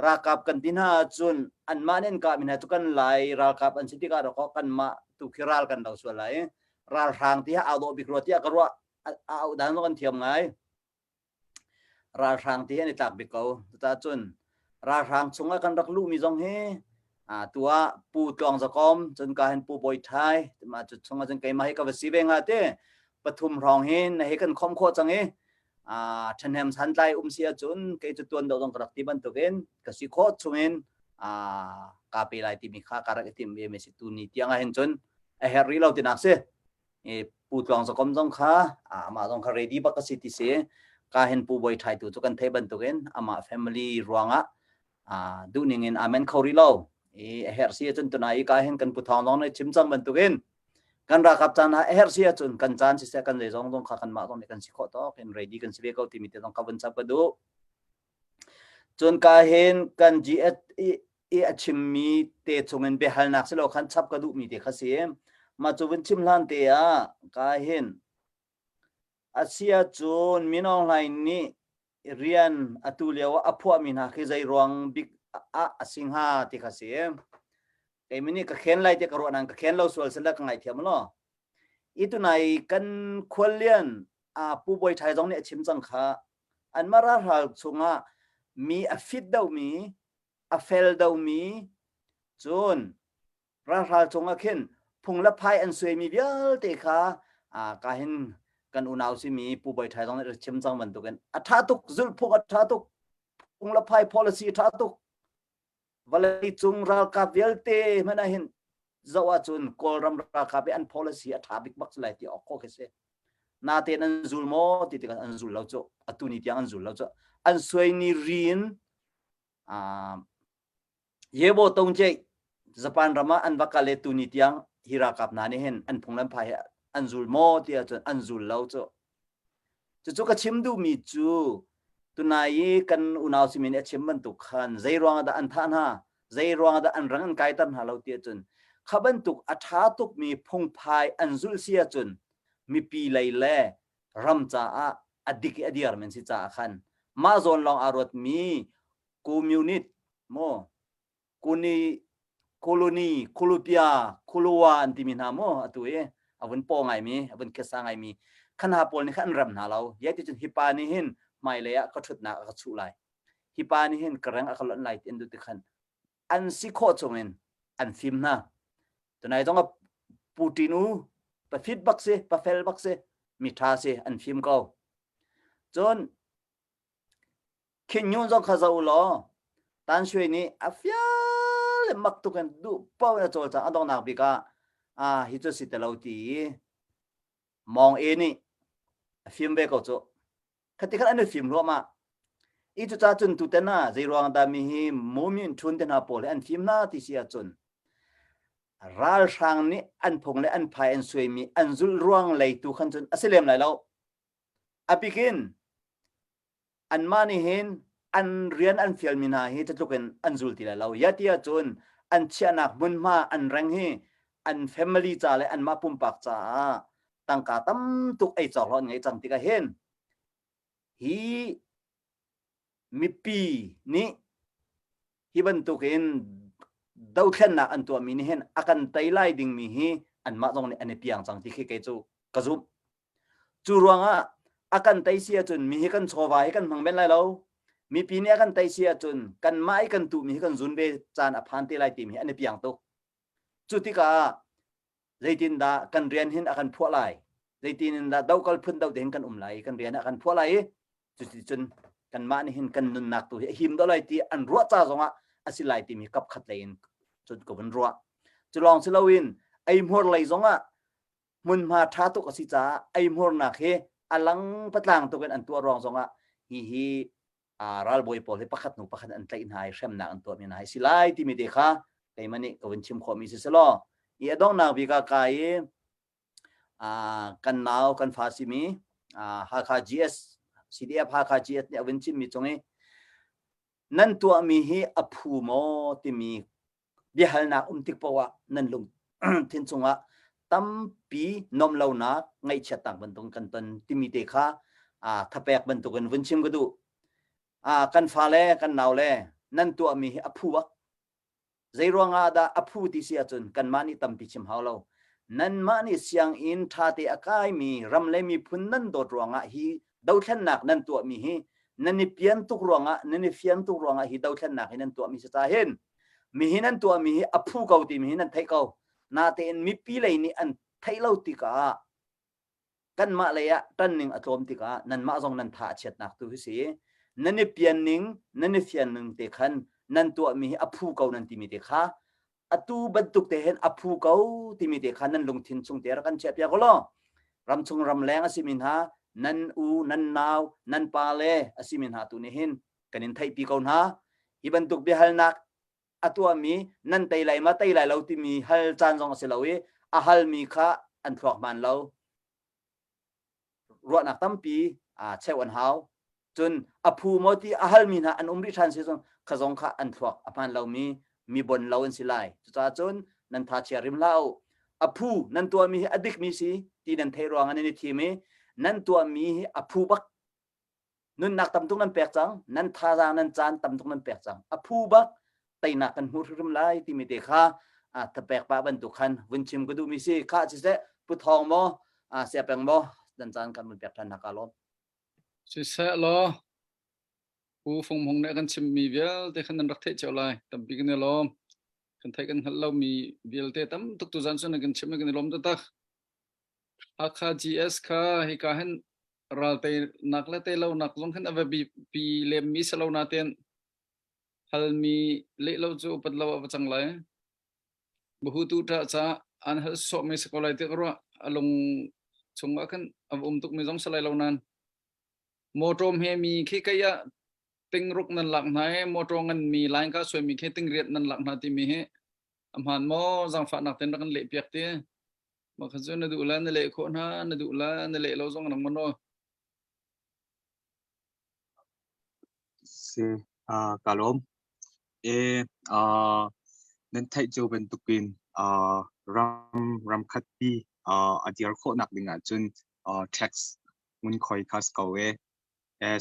Ralkap kan ti hna ahcun anmah nih an kahmi hna cu kan Lai ralkap an si tikah dawkaw kanmah tu khi ral kan do sual lai. Ralhrang ti hi aa dawh bik rua tiah ka ruah. A auh dan zong an thiam ngai. Ralhrang ti hi an i tlak bik ko. Cucaah cun ralhrang chungah kan rak luhmi zong hi tu ah Pu Tluang Za Kom, cun ka hin Pu Bawi Thai, mah cu chungah cun keimah hi ka va si ve hnga ti. Pathum hrawng hin na he kan khom khawh cang i ṭhahnem santlai um si ahcun kei cu tuan deuh zong ka rak ti bantukin ka si khawh chungin kaa pe lai timi kha ka rak i timh ve mi si tu ni tiang ah hin cun a herh rih lo tinak si. Pu Tluang Za Kom zong kha amah zong kha ready bak a si ti si. Ka hin Pu Bawi Thai tu cu kan theih bantukin amah family ruangah duhning in amen kho rih lo. I a herh si ahcun tunai i ka hin kan Pu Thawng zong nih chim cang bantukin kan ralkap caan ah a herh si ahcun kan caan siseh kan zeizong zong kha kanmah zong nih kan si khawh tawk in ready kan si ve ko timi te zong ka vun chap ka duh. Cun ka hin kan GS i a chimmi te chungin biahalnak si lo khan chap ka duhmi te kha si. Mah cu vun chim hlan te ah ka hin a si ahcun Min Aung Hlaing nih rian atu lio ah a phuahmi hna khi zei ruang bik ah a si hnga ti kha si. Keimi nih ka khen lai ti ka ruah nain ka khen lo sual sila ka ngaithiam law. I tunai kan khuallian a Pu Bawi Thai zong nih a chim cang kha anmah ralhral chungah mi a fit deuhmi a fel deuhmi cun ralhral cungah khin phung le phai an suaimi vialte kha ka hin kan unau simi Pu Bawi Thai zong nih chim cang bantukin a ṭha tuk zulhphung a ṭha tuk phung le phai policy a ṭha tuk vawlei cung ralkap vialte hmanh ah hin zoh ahcun Kawlram ralkap i an policy a ṭha bik bak lai ti awk khawh khi si natein an zul maw ti tikah an zul lo cu atu ni tiang an zul lo cu an suai ni ri in Yebo Tongce Japan ram ah an va kal i tuni tiang hi ralkap hna nih hin an phung le an phai hi an zul maw ti ahcun an zul lo cu. Cucu ka chim duhmi cu tunai i kan unau simi nih a chim bantuk khan zei ruangah dah an thah hna, zei ruangah dah an rang an kaiter hna lo ti ahcun kha bantuk a ṭha tukmi phungphai an zulh si ahcun mipi lei le ram caah a dik i a diarmi an si caah khan mah zawn lawng aa ruatmi communist maw kuni koloni kolupia kolowa an timi hna maw atu i a vun paw ngaimi a vun khesa ngaimi khan ha pawl nih khan an rem hna lo ye ti cun hi pa nih hin hmailei ah ka ṭhutnak a ka chuh lai hi pa nih hin ka reng a ka lonh lai ti an duh ti khan an si khawh chungin an fim hna tunai zong Putin u pafit bak si pafel bak si mi ṭha si an fim ko cun Khin Nyunt zong kha zoh u law Tan Shwe nih a fial le mak tuk in duh paoh in a cawlcang a donghnak bik ah ah hi cu si te lo ti i Mawng E nih a fim ve ko cu. Khati khan an i fim hluahmah. I cucaah cun tuten ah zei ruang dah mi hi Mumin Htun te hna pawl hi an fim hna ti si ahcun ralhrang nih an phung le an phai an suaimi an zulh ruang lei tu khan cun a si lem lai lo. A bikin anmah nih hin an rian an fialmi hna hi tluk in an zul ti lai lo. Ya ti ahcun an chiahnak hmunhma an reng hi an family ca le anmah pumpak caah tangka tam tuk ei cawk lo an ngei cang tikah hin hi mipi nih hi bantukin dothlennak an tuahmi nih hin a kan tei lai dingmi hi anmah zong nih an i piang cang ti khi kei cu ka zumh. Cu ruangah a kan tei si ahcun mi hi kan chawva hi kan hmang men lai lo. Mipi nih a kan tei si ahcun kanmah i kan tuhmi hi kan zun ve caan a phan te lai timi hi an i piang tuk. Cu tikah zeitindah kan rian hin a kan phuah lai? Zeitin in dah dohkal phun doh te hin kan um lai i kan rian a kan phuah lai i cuticun kanmah nih hin kan nunnak tu hi a him deuh lai ti an ruah ca zongah a si lai timi kap khat lei in cun ka vun ruah. Cu lawng si loin eihmur lei zongah hmunhma ṭha tuk a si caah eihmurnak hi a lang patlang tuk in an tuah ruang zongah hi hi ralbawi pawl hi pakhat hnu pakhat an tlaih hna i hremnak an tuahmi hna hi si lai timi te kha keimah nih ka vun chim khawhmi si selaw i a donghnak bik ah ka i kan nau kan fa simi Hakha GS CDF Hakha GS nih a vun chimmi cung i nan tuahmi hi a phu maw timi biahalnak um tik paoh ah nan lung thin chungah tampi nomlonak ngaihchiatnak bantuk kan ton timi te kha thapek bantukin vun chim ka duh. Kan fale kan nau le Nan tuahmi hi a phu bak. Zei ruangah dah a phu ti si ahcun kanmah nih tampi chim hau lo. Nanmah nih sianginn ṭhate a kaimi ram le miphun nan dawt ruangah hi dothlennak nan tuahmi hi nan i pian tuk ruangah nan i fian tuk ruangah hi dothlennak hi nan tuahmi si ca hin mihi nan tuahmi hi a phu ko timi hi nan theih ko. Natein mipi lei nih an theih lo tikah kanmah lei ah ṭan ning a tlawm tikah nanmah zong nan tha a chiatnak tu hi si. Nan i pian ning, nan i fian ning te khan nan tuahmi hi a phu ko nan timi te kha atu bantuk te hin a phu ko timi te kha nan lungthin chung te rak kan chiah piak law ramchung ramleng a simi hna nan u nan nau nan pa le a simi hna tu nih hin kan in theihpi ko hna hi bantuk biahalnak a tuahmi nan tei lai ma tei lai lo timi hal caan zong a si lo i a halmi kha an thluak hmaan lo ruahnak tampi cheuh an hau cun a phu maw ti a halmi hna an um rih ṭhan si cun kha zong kha an thluak a hmaan lomi mi bon lo an si lai cucaah cun nan tha chia rim hlah u a phu nan tuahmi hi a dikmi si ti nan theih ruangah nan i thim i nan tuahmi hi a phu bak nunnak tam tuk nan pek cang nan thazaang nan caan tam tuk nan pek cang a phu bak teinak kan hmu hrim lai timi te kha thapek pa bantuk khan vun chim ka duhmi si kha siseh pu thawng maw sia peng maw dan caan kan vun pek ṭhan hna ka lawm Siseh law Pu Fung Hmung nih a kan chimmi vialte khan nan rak theih cio lai. Tampi kan i lawm. Kan theih kan hngalh lomi vialte tam tuk tuzan cun nan kan chimh i kan i lawm taktak. Hakha GS kha hika hin ral teinak le teilonak zong hin a va biapi lemmi si lo nain halmi leh lo cu upat lo a va cang lai. Bahutu ṭah caah an hal sawhmi si ko lai ti ka ruah. A lung chungah khan a va um tukmi zong si lai lo nain Motor hmemi khi kei ah tingruk nan lak hna i motor nganmi line ka suaimi khi tingriat nan lak hna timi hi a hmaan maw zaangfahnak ten rak kan leh piak ti mah kha cu na duh la na leh khawh hna na duh la na leh lo zong nang maw Si, uh, ka lawm. E, uh, nan theih cio bantukin uh, ram ramkhat pi uh, a dir khawhnak ding ahcun uh, tax ngunkhuai kha si ko ee.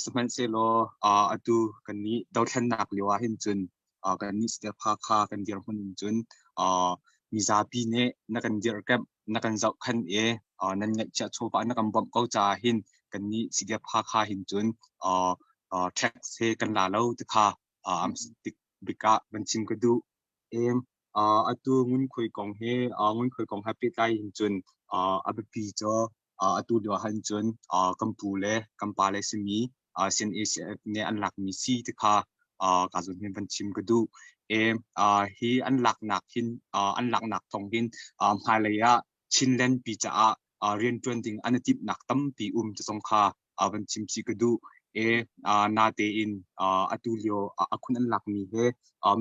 Sihmanhsehlaw atu kannih dothlennak lio ah hin cun kannih Sitepha kha kan dirhmun in cun mizapi nih na kan dirhkemh, na kan zohkhenh i nan ngeihchiah chawva na kan bawmh ko caah hin kannih Sitepha kha hin cun tax he kan la lo ti kha bik ah van chim ka duh. Atu ngunkhuai kong he ngunkhuai kong he pehtlai hin cun a biapi cu atu lio ah hin cun kan pu le kan pa le simi CNACF nih an lakmi si ti kha ka zawn hin van chim ka duh. Hi an laknak hin an laknak thawng hin hmailei ah Chinland pi caah rianṭuan ding an i timhnak tampi um ti zong kha van chim chih ka duh. E natein atu lio a khun an lakmi he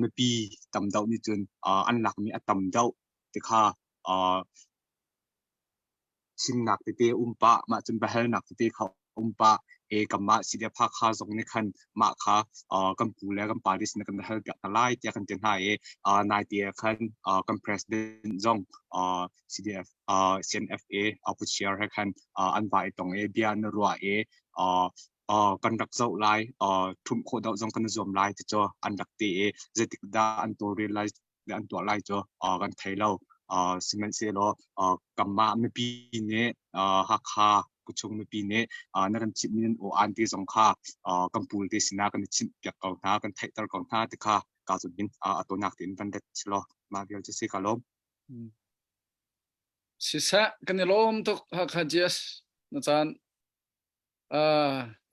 mipi tam deuh nih cun an lakmi a tam deuh ti kha chimnak tete um pah mah cun biahalnak tete kha um pah e kanmah CDF Hakha zong nih khan mah kha kan pu le kan pa te sin kan hal piak hna lai tiah kan ti hna i naite ah khan kan president zong CDF CNFA Pu Chiar he khan an va i tong i bia an ruah i kan rak zoh lai ṭhumh khawh deuh zong kan i zuam lai ti cu an rak ti i zeitik dah an tawlrel lai an tuah lai cu kan thei lo. Sihmanhsehlaw kanmah mipi nih Hakha khuachung mipi nih na kan chimhmi nan aw aan te zong kha kan pu te sinah kan i chimh piak ko hna, kan theihter ko hna ti kha ka zumh in a tawinak tein van ret selaw mah vial cu si ka lawm. Siseh kan i lawm tuk Hakha GS na caan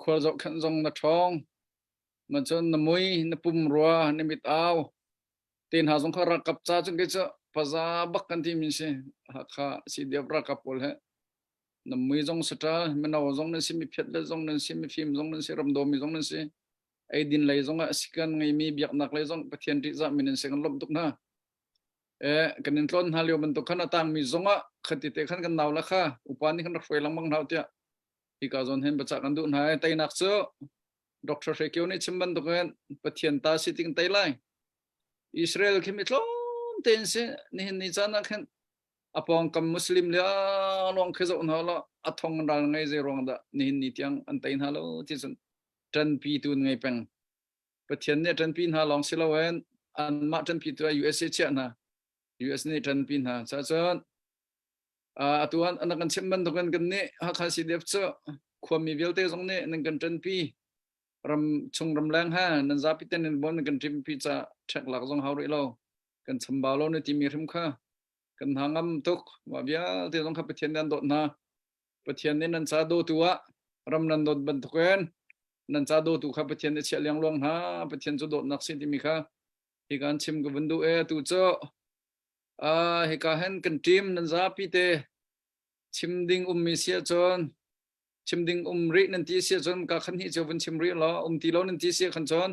khual zohkhenh zong na ṭhawng ma cun na mui na pum rua na mit au te hna zong kha ralkap ca cun kei cu paza bak kan ti mi si Hakha CDF ralkap pawl he na mui zong saṭal mino zong nan si mi phiat le zong nan si mi fim zong nan si ramdaw mi zong nan si eidin lei zong ah sikan ngeimi biaknak lei zong Pathian ṭihzah mi nan si kan lawmh tuk hna eh kan in tlawn hna lio bantuk khan a tangmi zong ah khati te khan kan nau la kha upa nih khan rak hruai lengmang hna tiah hika zawn hin biacah kan duh hna teinak cu Dr. Hre Kio nih chim bantukin Pathian ta si ting tei lai. Israel khi mi tlawm tein si nihin ni caan ah khin a pawngkam Muslim le lawng khi zoh hna law a thong ral ngei zei ruang dah nihin ni tiang an tei hna lo ti cun ṭanpi tu ngei peng. Pathian nih a ṭanpi hna lawng si loin anmah ṭanpi tu ah USA chiah hna. US nih ṭanpi hna. Cacun atu an an kan chimh bantukin kan nih Hakha CDF cu khuami vialte zong nih nan kan ṭanpi ram chung ramleng ha nan zapi ten nan bon nan kan ṭimpi ca ṭhek lak zong hau rih lo kan chambau lo na timi hrim kha kan hna ngam tuk mah vialte zong kha Pathian nih an dawt hna Pathian nih nan ca dawtu ah ram nan dawt bantukin nan ca dawtu kha Pathian nih chiah liangluang hna Pathian cu dawtnak si timi kha hi kan chim ka vun duh e tu cu uh, hika hen kan team nan zapi te chim ding ummi si ahcun chim ding um rih nan ti si ahcun ka khan hi cu vun chim rih law um ti lo nan ti si khan cun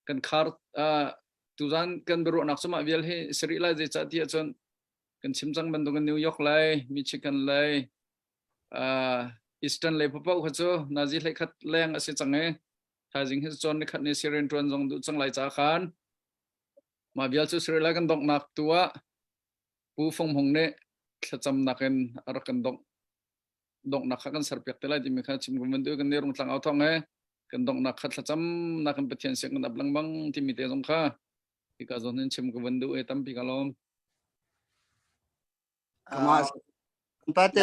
kan khar uh, tuzan kan biaruahnak cu mah vial hi si rih lai zeicah ti ahcun kan chim cang bantukin New York lei Michigan lei uh, Eastern lei paoh kha cu nazi hlei khat leng a si cang i thaizing hi cawn ni khat ni si rian ṭuan zong duh cang lai ca khan mah vial cu Sri Lanka kan donghnak tu ah Pu Fung Hmung nih thlacamnak in a rak kan dongh donghnak kha kan serpiak te lai timi kha chim kan van duh kan ni rungtlang au thong he kan donghnak kha thlacamnak in Pathian siang kan ap lengmang timi te zong kha hika zawn hin chim ka van duh e tampi ka lawm. Kama pate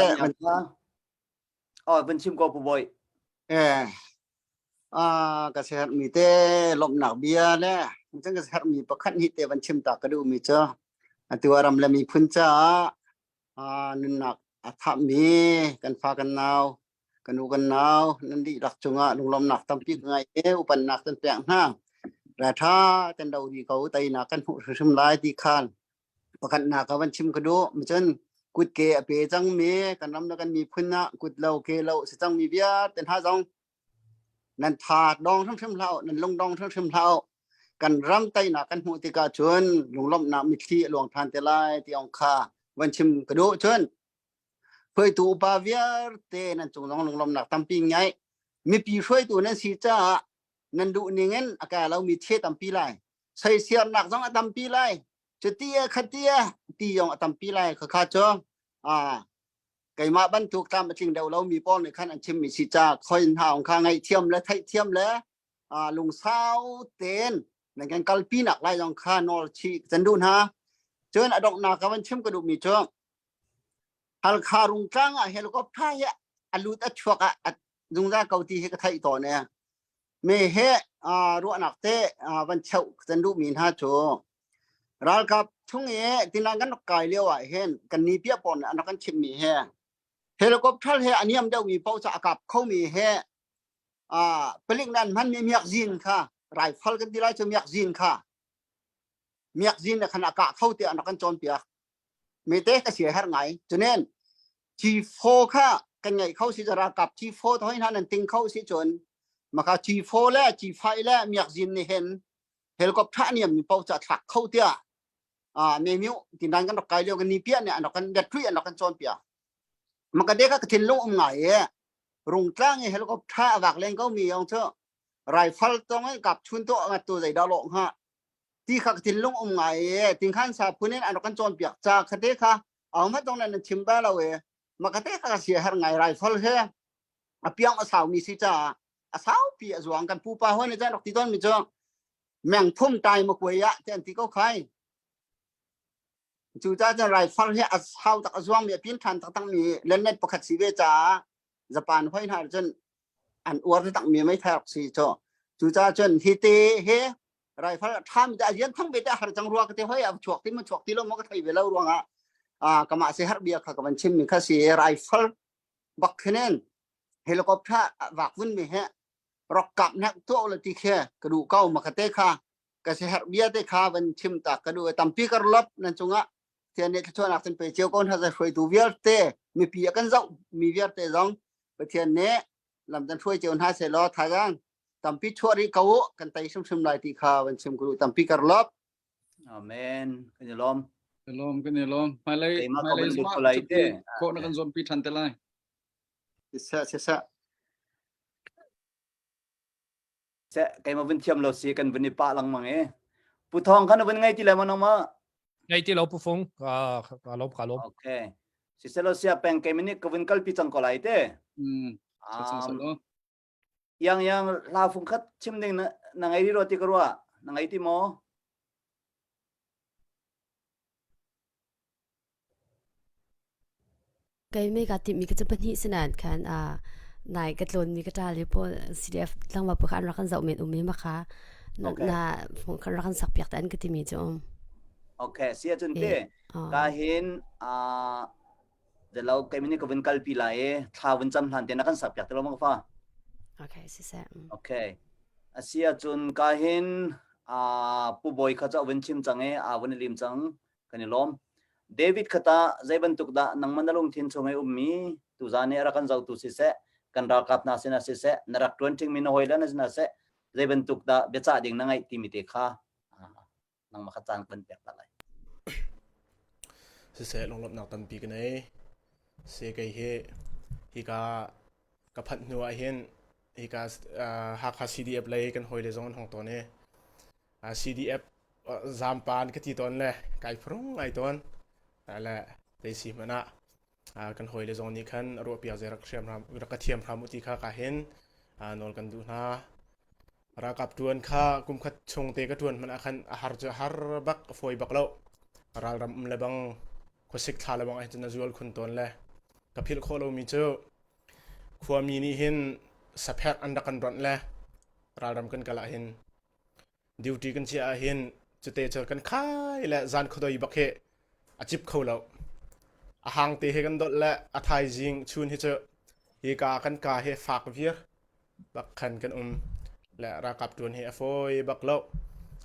Oh, van chim ko pu boy. Eh ah ka ser mi te lomnak bia le cang ka ser mi pakhat hi te van chim ta ka duh mi chu atu ram le mi phun cha ah nunnak a thap mi kan fa kan nau kan u kan nau nan dihlak cungah lunglawmnak tampi ka ngei e upannak kan pek hna ra tha kan do di ko teinak kan hmuh hrimhrim lai ti khan pakhatnak ka van chim ka duh cun kut ke a pe cang mi kan ram le kan miphun ah kut lo ke lo si cang mi vialte hna zong nan tha dong hrimhrim hlah nan lung dong hrimhrim hlah kan ram teinak kan hmuh tikah cun lunglawmhnak mitthli a luang than te lai ti ong kha van chim ka duh cun hruaitu upa vialte nan cung zong lunglawmhnak tampi ngai mipi hruaitu nan si caah nan duh ning in a ka lomi the tampi lai soisiarnak zong a tampi lai cuti e khati e ti zong a tampi lai khakha cu a keimah bantuk tlam a tling deuh lomi pawl nih khan an chimmi si ca khoi hna ong kha ngaihthiam le theihthiam le lungsau tein nan kan kalpi nak lai zong kha nawl chih kan duh hna cun a donghnak ka van chim ka duhmi cu Halkha rungtlang ah helicopter hi a lut a chuak ah zungzal ko ti hi ka theih tawn e me he ruahnak te van cheuh kan duhmi hna cu ralkap chung i tinan kan rak kai lio ah hin kan ni pia pawn an rak kan chimmi he helicopter he a niam deuhmi paoh cu a kap khomi he palik nan hmanmi miak zin kha rifle kan ti lai cu miak zin kha miak zin khan a kah kho tiah an rak kan cawnpiak mete ka sia her ngai cunen G4 kha kan ngeih kho si ralkap G4 thoi hna nan ting kho si cun maka G4 le G5 le miak zin ni hen helicopter niam mi pau cha thlak kho tia a me miu tin dan kan rak kai lio kan ni pia ne an rak kan datri an rak kan chawn pia maka de ka thinlung um ngai e rungtlang i helicopter awak leng ko mi yong chu rifle tong in kap chun to ngat tu zei da lo ha ti kha ka thinlung um ngai e tingkhan sa phun in an rak kan cawn piak cha khate kha au ma tong nan chim ba lo e ma kate kha sia har ngai rifle he a piang a sau mi si cha a sau pi a zuang kan pupa hoi ne chan rak ti ton mi chu meng phum tai ma kuai ya te an ti ko khai cu cha chan rifle he a sau tak a zuang mi a pin than tak tak mi lennet pakhat si ve cha Japan hoi hna cun an uar tak mi mei thak si cho cu cha cun hi te he rifle a ṭhami te a rian thang ve te a har cang rua ka te hoi a chuak ti ma chuak ti lo ma ka thei ve lo ruangah a kama se har bia kha ka van chim mi kha si rifle bak khinen helicopter vak vun mi he rok kap nak to la ti khe ka du kau ma ka te kha ka se har bia te kha van chim ta ka du tampi kar lop nan chunga thian ne thluachuah nak cun pe cio ko hna za hruaitu vialte mipi a kan zoh mi vialte zong Pathian nih lam dan hruai cio hna seh law thazaang tampi chuah rih ko u kan tei hrimhrim lai ti kha van chim ku tampi kar lop amen kan i lawm kan lawm kan i lawm hmailei hmailei zongah khawh na kan zuampi than te lai siseh siseh se keimah vun thiam lo si kan vun i pah lengmang e pu thong khan vun ngai ti le ma nang ma ngai ti lo pu fung ka ka lom ka lom okay siselo sia peng keimah nih ka vun kalpi cang ko lai te mm yang yang hla fung khat chim ding na. na ngei rih rua ti ka ruah. Na ngei ti maw? Kei me ka timmi ka cu pahnih sinan khan a nai ka tlawn mi ka ṭa le pawl CDF tlangval pawl kha an rak kan zoh men um i maka na na kan rak kan sak piak te an ka timi cu um. Okay, si ahcun te ka hin a delo kei mini ka vun kalpi lai i thla vun cam hlan te na kan sak piak te lo ma ka fa. Okay, si seh. Okay. Asi ahcun ka hin a pu bawi kha cu vun chim cang i a vun i lim cang. Kan i lawm. David kha tah zei bantuk dah nangmah na lungthin chung i ummi tuzaan i a rak kan zohtu siseh, kan ralkap hna sinah siseh, na rak ṭuan ṭhingmi na hawile sinah siseh, zei bantuk dah biacah ding na ngeih timi te kha nangmah kha caan kan pek ta lai. Siseh lunglawmhnak tampi ka nei. Si kei hi hika ka phanh hnu ah hin hika Hakha CDF lei kan hawile zong an hong tawn i CDF zaampa an ka ti tawn le kai phurung ngai tawn le zei si hmanh ah kan hawile zong nih khan ruahpiak zei rak hriam hram rak ka thiam hram u ti kha ka hin nawl kan duh hna ralkap tuan kha kumkhat chung te ka tuan hmanh ah khan a har cu a har bak a fawi bak lo ralram um le bang khuasik thla le bang ah cun a zual khun tawn le ka philh khawh lomi cu khuami nih hin saphek an rak kan ronh le ralram kan kal ah hin Duty kan chiah ahhin cute cu kan khai le zan khuadoi bak hi a cip kho lo. A hang te he kan dolh le a thaizing chun hi cu hi ka kan ka he fak viar bak khan kan um le ralkap tuan hi a fawi bak lo.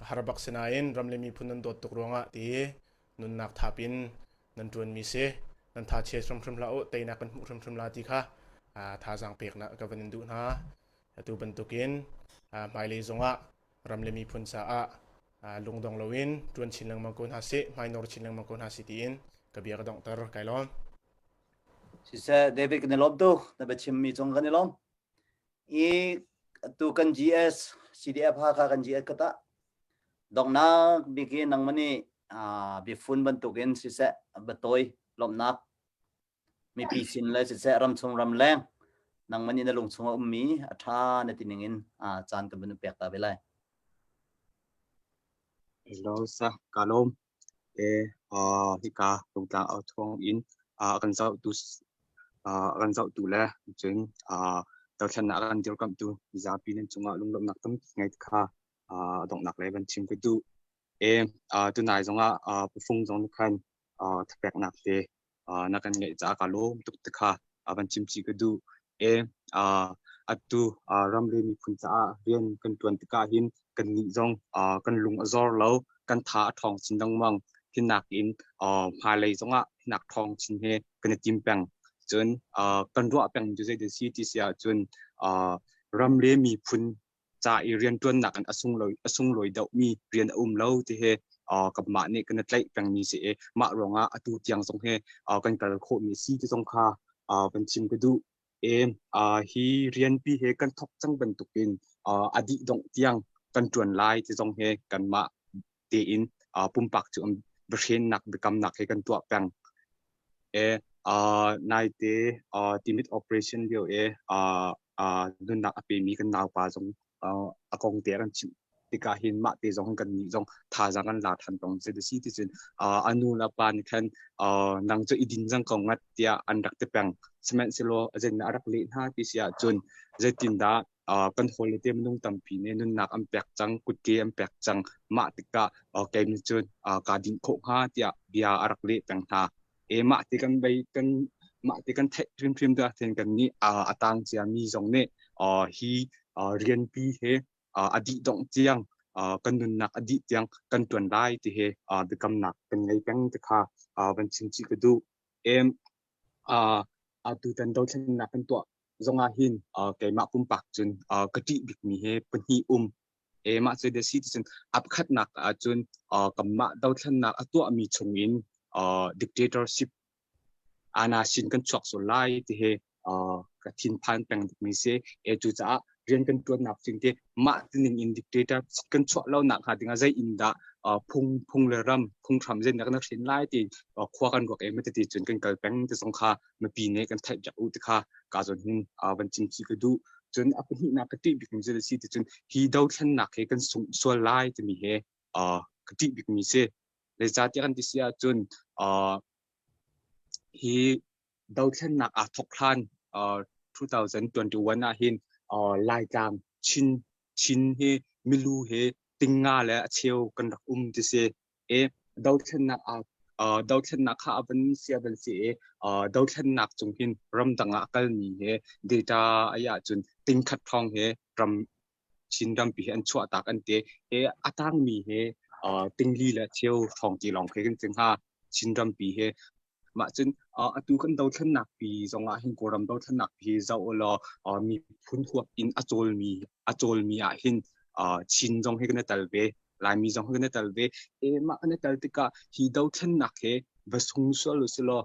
A har bak sinain ram le miphun nan dawt tuk ruangah ti nunnak thap in nan tuanmi si nan tha chia hrimhrim hlah u teinak kan hmuh hrimhrim la ti kha thazaang peknak ka van in duh hna. Atu bantukin hmailei zongah ram le miphun caah lungdong loin ṭuan chin lengmang ko hna sih, hmainor chin lengmang ko hna sih tiin ka bia ka donghter. Kai lawm. Siseh, David kan i lawm tuk. Na biachimmi cung kan i lawm. I tu kan GS, CDF Hakha kan GS ka tah. Donghnak bik i nangmah nih biafun bantukin siseh, biatawi lawmhnak mipi sin le siseh ramchung ramleng nangmah nih na lungchung a ummi a ṭha na ti ning in caan kan vun pek ta ve lai. Hello sa ka lawm e hika Rungtlang au thawng in kan zohtu kan zohtu le cun dothlennak kan dirkamhtu mizapi nan cungah lunglawmhnak tampi ngei kha donghnak le van chim ka duh. E tunai zongah pufung zong nih khan thapeknak te na kan ngeih caah ka lawm tuk ti kha van chim chih ka duh. E atu ram le miphun caah rian kan ṭuan tikah hin kannih zong kan lung a zor lo, kan tha a ṭhawng chin lengmang. Hinak in hmailei zongah hinak ṭhawng chin he kan i tim peng. Cun kan ruah peng cu zei si ti si ahcun ram le miphun ca i rianṭuannak in a sunglawi a sunglawi deuhmi rian a um lo ti hi kanmah nih kan i tlaih pengmi si i mah ruangah atu tiang zong hi kan kal khawhmi si ti zong kha van chim ka duh. E hi rianpi he kan thawk cang bantukin a dih dongh tiang kan ṭuan lai ti zong hi kanmah tein pumpak cu biahrennak biakamnak he kan tuah peng. E naite timit operation lio e nunnak a pemi kan naupa zong a kong te kan chimh tikah hin mah te zong kan nih zong thazaang kan la than tong si si ti cun a nu le pa nih khan nang cu i din cang ko ngat tiah an rak ti peng sihmanhsehlaw a zein a rak leh hna ti si ahcun zeitindah kan hawile te minung tampi nih nunnak an pek cang kutke an pek cang mah tikah kei nih cun kaa dinh khawh hnga tiah bia a rak leh peng hna e mah ti kan bei kan mah ti kan theih hrimhrim tu ahcun kan nih a tang ciami zong nih hi rianpi he a dih dongh tiang kan nunnak a dih tiang kan tuan lai ti he biakamnak kan ngei peng ti kha van chim chih ka duh em atutan dothlennak kan tuah zongah hin keimah pumpak cun ka ṭih bikmi he pahnih um e mah cu si ti cun a pakhatnak ahcun kanmah dothlennak a tuahmi chungin dictatorship ana sin kan chuak sual lai ti he ka thinphan peng bikmi si e cucaah rian kan ṭuannak cing te mah tining in dictator kan chuah lo nak hnga dingah zei in dah phung phung le ram phunghram zei nak na hrin lai ti khua kan ruak em ti cun kan kal peng ti zong kha mipi nih kan theih piak u ti kha ka zawn hin van chim chih ka duh. Cun a pahnihnak ka ṭih bikmi cu a si ti cun hi dothlennak hi kan sungh sual lai timi hi uh, ka ṭih bikmi si. Zeicahtiah kan ti si ahcun uh, hi dothlennak aa thawk hlan uh, 2021 ah hin uh, Laitlang Chin Chin hi milu hi tingnga le a cheu kan rak um ti si. I dothlennak aa uh, dothlennak kha a van sia van si i uh, dothlennak cung hin ramdang ah a kalmi he data ai ahcun tingkhat thawng he ram Chin rampi hi an chuahtak an ti i a tangmi he uh, tingli le cheu thawng ti lawng khi kan si hnga Chin rampi hi Mah cun atu kan dothlennak pi zong ah hin Kawlram dothlennak pi hi zoh ulaw miphun huap in a cawlmi a cawlmi ah hin Chin zong hi kan i tel ve, Laimi zong hi kan i tel ve. E mah kan i tel tikah hi dothlennak hi va sung sual usilaw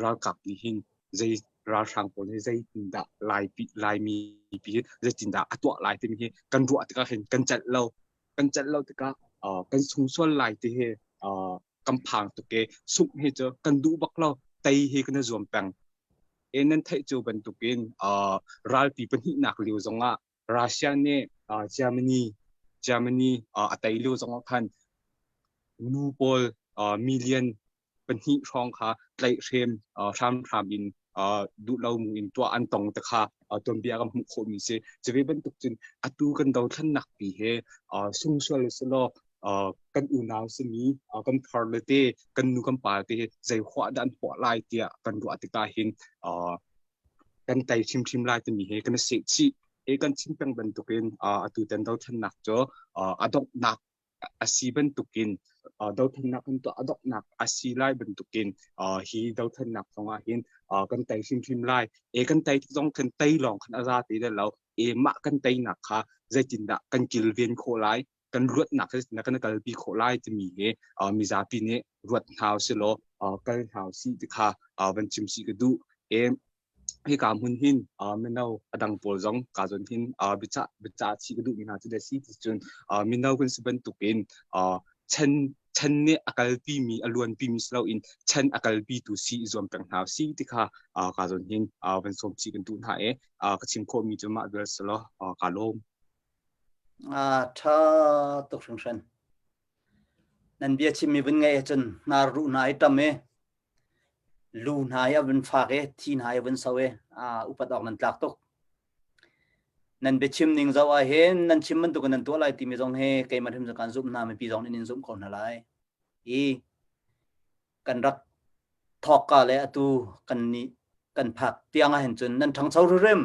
ralkap nih hin zei ralhrang pawl hi zeitindah Laipi Laimi pi hi zeitindah a tuah lai timi hi kan ruah tikah hin kan celh lo. Kan celh lo tikah kan sung sual lai ti hi kan phang tuk i sungh hi cu kan duh bak lo tei hi kan i zuam peng e nan theih cu bantukin uh, ralpi pahnihnak lio zongah Russia nih uh, Germany Germany uh, a tei lio zongah khan nu pawl uh, million pahnih hrawng kha tlaihhrem uh, hramhram in uh, duhlo mu in tuah an tong te kha uh, tuanbia kan hmuh khawhmi si cuve bantuk cun atu kan dothlennak pi he uh, sungsual selaw uh, kan unau simi uh, kan phar le te kan nu kan pa te zei huah dah an huah lai tiah kan ruah tikah hin uh, kan tei hrimhrim lai timi he kan seh chih e kan chim peng bantukin uh, atu tan dothlennak cu uh, a donghnak a si bantukin uh, dothlennak kan tuah a donghnak a si lai bantukin uh, hi dothlennak zongah hin uh, kan tei hrimhrim lai e kan tei zong kan tei lawng khan a za ti lo e mah kan teinak kha zeitindah kan kilven khawh lai kan ruatnak hi na kan kalpi khawh lai timi hi mizapi nih ruat hna usilaw kal hna usih ti kha van chim si ka duh. E hika hmun hin mino a dang pawl zong ka zawn hin biacah biacah chi ka duhmi hna cu da si ti cun mino kan si bantukin chan chan nih a kalpi mi a luanpi mi si loin chan a kalpi tu si i zuam peng hna si ti kha ka zawn hin van sawm chi kan duh hna e ka chim khawh mi cu mah vial si law ka lawm. Aa ṭha tuk hringhran. Nan bia chimmi vun ngaih ahcun hnar ruh hna i ṭam i lu hna hi a vun fak i thi hna hi a vun so i aa upat awk nan tlak tuk. Nan biachim ning zoh ah hin nan chim bantukin nan tuah lai timi zong hi keimah hrim kaan zumh hna mipi zong nih in zumh ko hna lai. I kan rak thawkka le atu kan nih kan phak tiang ah hin cun nan ṭhangcho hrimhrim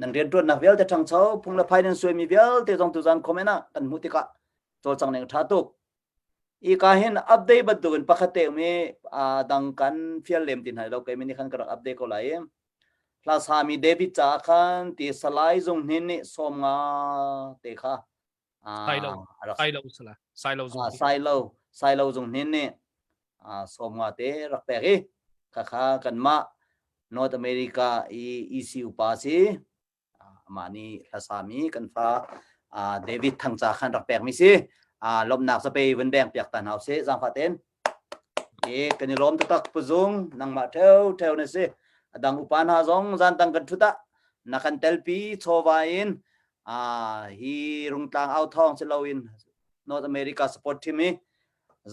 nan rianṭuannak vialte ṭhangcho phung le phai nan suaimi vialte zong tuzan comment ah kan hmuh tikah cawlcang ning ṭha tuk i ka hin update bantukin pakhat te um i dang kan fial lem ti hna lo kei mi nih khan ka rak update ko lai i hla sami David caah khan ti Salai Zung Hnin nih sawm nga te kha Sailo Sailo sala Sailo zung Sailo Sailo zung hnin nih sawm nga te rak pek i khakha kanmah North America i EC upa si amah nih hlasami kan fa David Thangca khan rak pek mi si lawmhnak zapei vun beng piak ta hna usih zaangfah ten e kan i lawm taktak puzung nangmah theu theu na si adang upa hna zong zan tang kan thut ah na kan telpi chawva in hi rungtlang au thawng si loin North America support team hi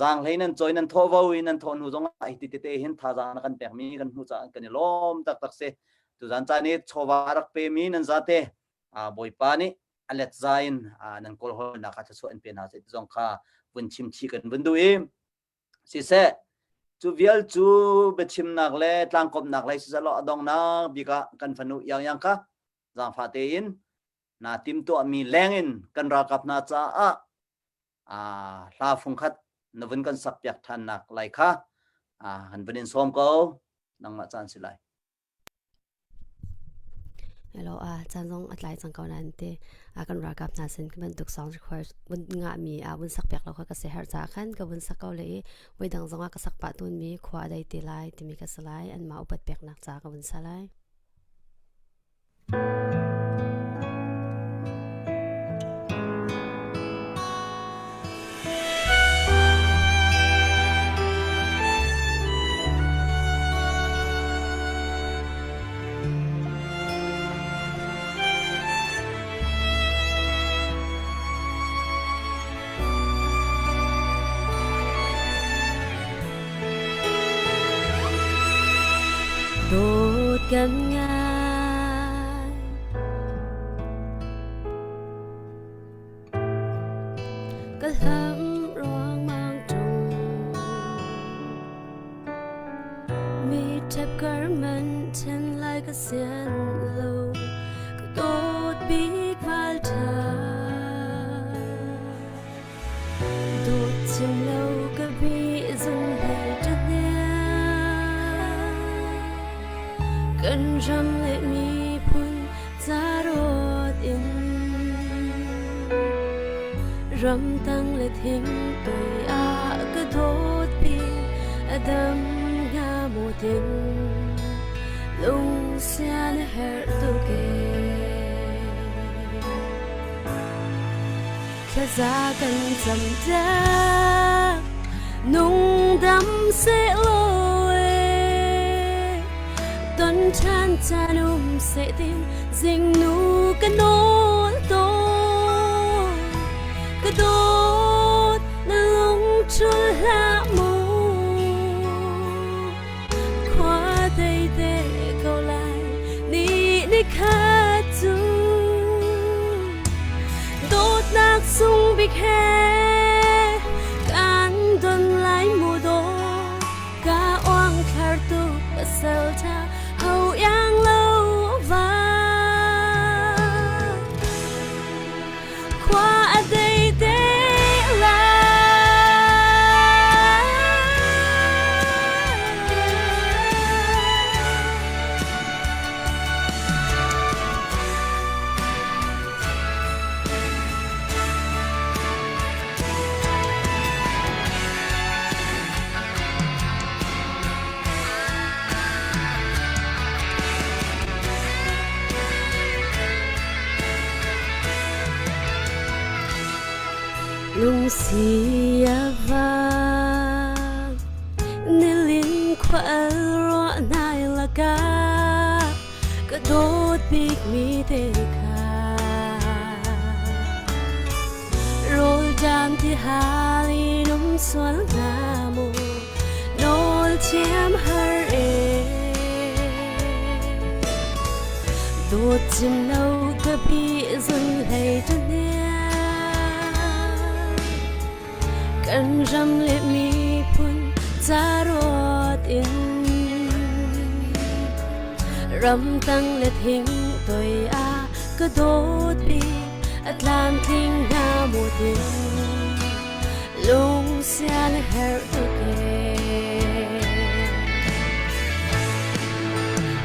zaanghlei nan cawi nan thawh vo i nan thawh hnu zong ah hi ti tete hin thazaang na kan pekmi kan hnu caah kan i lawm taktak si tuzan caan i chawva rak pemi nan zate bawipa nih a let za in nan kawlhawlnak ah thluachuah in pe hna seh ti zong kha vun chim chih kan vun duh i siseh cu vial cu biachimnak le tlangkawmnak lei siseh law a dongnak bik ah kan fanu iang iang kha zaangfah tein naa timtuahmi lengin kan ralkap hna caah hla fungkhat na vun kan sak piak ṭhannak lai kha kan vun in sawm ko nangmah caan si lai. Hello, a caan zong a tlai cang ko nain te a kan ralkap hna sin bantuk song request vun ngahmi a vun sak piak lo kha ka si her caah khan ka vun sak ko le i voi dang zong ah ka sak pah tawn mi khua a dai te lai timi ka si lai anmah upat peknak ca ka vun sa lai. Ka hlam ruangmang ṭung. Mi ṭhep kar man ṭhen lai ka sian lo. Ka dawt bik val ṭha. Dawt chim lo ka bi zung hlei ṭahniang. Kan ram le miphun ca rawt in ramtang le thing toi ah ka dawt pi a dam hnga maw tin lung sia na herh tuk ee. Thlaza kan cam tiang nung dam sehlaw e ton ṭhan caan um seh tin zingnu ka nawl tawn ka dawt na lung ṭhul hlah mu khua dei te ko lai ni ni khat cu dawtnak sung bik he kan don lai mu daw ka oang thlar tu pasal tha ho yang lo va Khua a dei te lai. Lungsi a vang nilin khua al ruah nai lakah ka dawt bikmi te kha rawl ṭam ti hal in um sual hnga maw nawl thiam har e dawt cim lo ka bi zun hlei Kan ram le miphun ca ruat in ramtang le thing toi ah ka dawt bik a tlamtling hnga maw tin lung sia le herh tuk ee.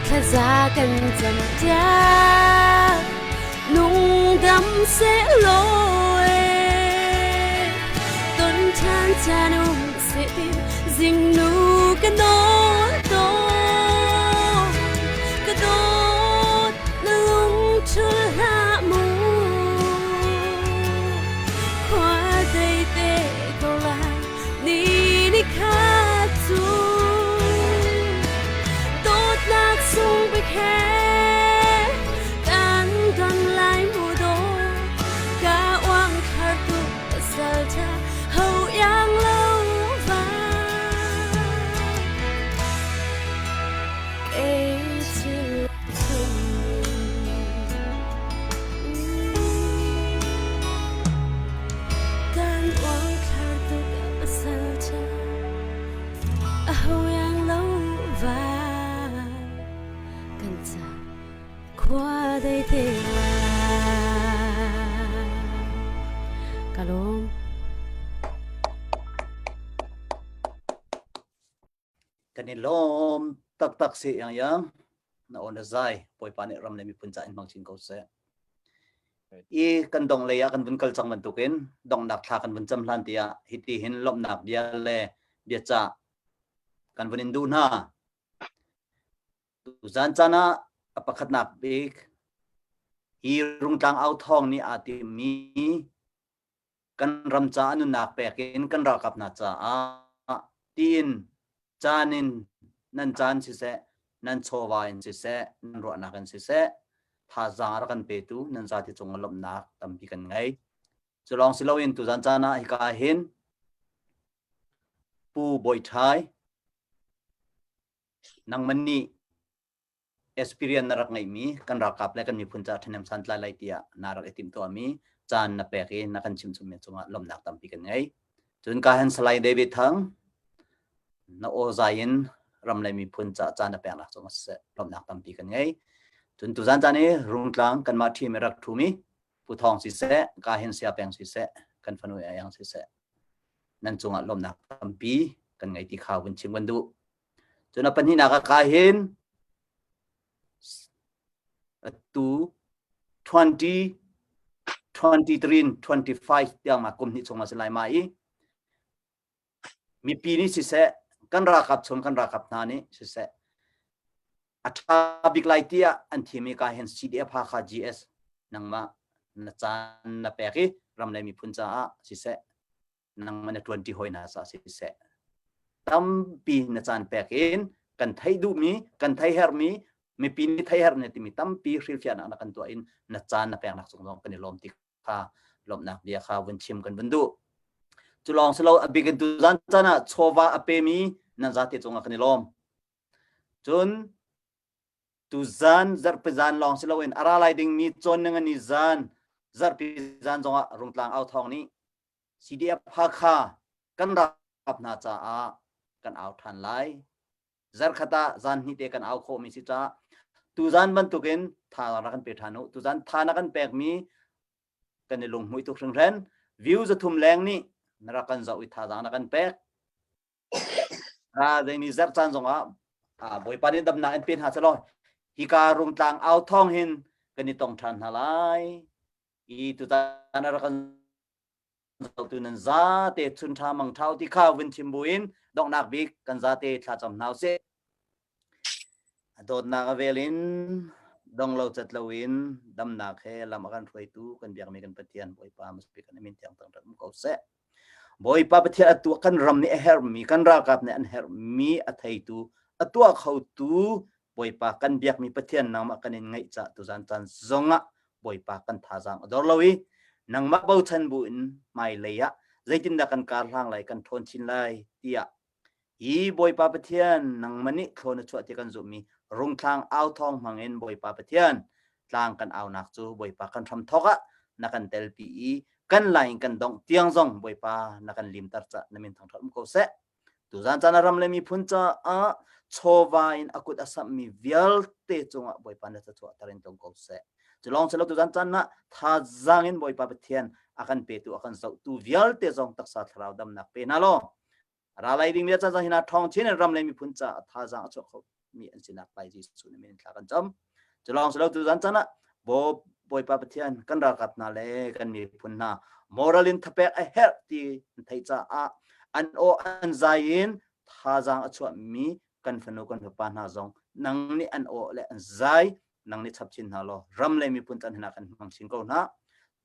Thlaza kan cam tiang nung dam sehlaw ee ton ṭhan caan um seh tin zingnu ka nawl tawn ka dawt na lung ṭhul hlah mu khua dei te ko lai ni ni khat cu dawtnak sung bik he kan don lai mu daw ka uang thar tu pasal tha ho yang lo va kei thil Kan uangthlar tuk pasal ṭha a ho iang lo vai kan ca khua dei te lai. Ka lawm. Kan i lawm taktak si yang yang na aw na zai Bawipa nih ram le miphun ca in hmang chin ko seh. I kan dong lei ah kan vun kal cang bantukin donghnak thla kan vun cam hlan tiah hiti hin lawmhnak bia le biacah kan vun in duh hna. Tuzan caan ah a pakhatnak bik hi Rungtlang au thawng nih aa timmi kan ram caah nunnak pek in kan ralkap hna caah tiin caan in nan caan siseh nan chawva in siseh nan ruahnak in siseh thazaang a rak kan petu nan zati cung ah lawmhnak tampi kan ngei. Cu lawng si loin tuzan caan ah hika ah hin Pu Bawi Ṭhai nangman nih Experience na rak ngeihmi kan ralkap le kan miphun caah ṭhahnem santlai lai tiah na rak i timhtuahmi caan na pek i na kan chimchungmi cungah lawmhnak tampi kan ngei. Cun ka han Salai David Thang na aw zai in ram le miphun caah caan na peknak cungah siseh lawmhnak tampi kan ngei. Cun tuzan caan i Rungtlang kanmah ṭhim i rak ṭhumi Pu Thawng siseh, ka hin Sia Peng siseh, kan fanu Ayang siseh, nan cungah lawmhnak tampi kan ngei ti kha vun chim kan duh. Cun a pahnihnak ah ka hin atu 20 23 25 tiang ma kum hnih chung a si lai ma i mipi nih siseh kan ralkap chung kan ralkap hna nih siseh a ṭha bik lai tiah an thim i ka hin CDF Hakha GS nangmah na caan na pek i ram le miphun caah siseh nangmah na ṭuanṭi hawi hna caah siseh tampi na caan pek in kan theih duhmi kan theih herhmi mipi nih theih herhmi timi tampi hrilhfiahnak na kan tuah in na caan na peknak cung zong kan i lawm ti kha lawmhnak bia kha vun chim kan vun duh. Cu lawng si lo a bik in tuzan caan ah chawva a pemi nan zate cungah kan i lawm. Cun tuzan zarhpi zan lawng si loin a ra lai dingmi cawn ningani zan zarhpi zan zongah Rungtlang au thawng nih CDF Hakha kan ralkap hna caah kan au ṭhan lai. Zarkhat ah zan hnih te kan au khawhmi si caah tuzan bantukin tha rak kan pe ṭhan u. Tuzan tha na kan pekmi kan i lunghmuih tuk hringhran. View zathum leng nih na rak kan zoh i thazaang na kan pek. Ra zeini zarh caan zongah Bawipa nih damnak in pe hna selaw hika rungtlang au thawng hin kan i tong ṭhan hna lai. I tutan a rak kan zohtu nan zate chun ṭha mang ṭha ti kha vun chim buin donghnak bik kan zate thlacam hna usih. A dawtnak a vel in dong lo cat lo in damnak he lam a kan hruaitu kan biakmi kan Pathian Bawipa masbik kan min thiang tang um ko seh. Bawipa Pathian a tuah kan ram nih a herhmi kan ralkap nih an herhmi a theitu a tuah khotu Bawipa kan biakmi Pathian nangmah kan in ngaih cah tuzan caan zongah Bawipa kan thazaang a dor lo i nangmah bochan bu in hmailei ah zeitindah kan kar hlang lai kan ṭhawn chin lai tiah hi Bawipa Pathian nangmah nih thlaw na chuah ti kan zumhmi rungthlang au thawng hmangin Bawipa Pathian tlang kan aunak cu Bawipa kan hram thawk ah na kan telpi i kan lai in kan dongh tiang zong Bawipa na kan limter ca na min thangṭhat um ko seh. Tuzan caan a ram le miphun caah chawva in a kut a samhmi vialte cungah Bawipa na thluachuah tar in tlung ko seh. Cu lawng si lo tuzan caan ah thazaang in Bawipa Pathian a kan petu a kan zohtu vialte zong taksa thlarau damnak pe hna law Ralai ding mi caan hina thong chin in ram le miphun ca thazaang a chuak kho mi an sinak lai Jesuh na min thla kan cam. Cu lawng si lo tu zan caan ah bo Bawipa Pathian kan ralkap hna le kan miphun hna moral in thapek a herh ti an theih caah an aw an zai in thazaang a chuah mi kan fanu kan fapa hna zong nang nih an aw le an zai nang nih chap chin hna law ram le miphun can hna kan hmang chin ko hna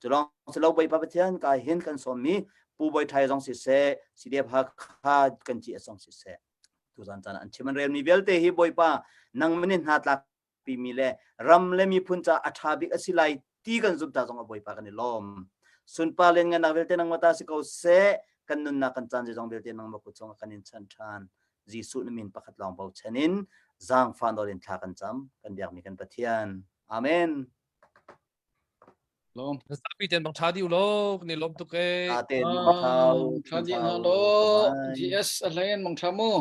culong silo Bawipa Pathian ka hin kan sawmmi Pu Bawi Thai zong siseh CDF Hakha kan ci zong siseh tuzan caan an chim an relmi vialte hi Bawipa nang manin hna tlak pimi le ram le miphun ca a ṭha bik a si lai ti kan zumh ta zong a Bawipa kan i lawm sunpa len ngan nak vialte nang mata si ko seh kan nunnak kan caan zong vialte nang ma kut chungah kan in chan ṭhan Jesuh na min pakhat lawng bochan in zaangfah nawl in thla kan cam kan biakmi kan Pathian. Amen. Lawm. Zapi ten bang tha diu lo ni lom tuk e. Ate mang thau. Tha di na lo. GS a hlein mang tha mu.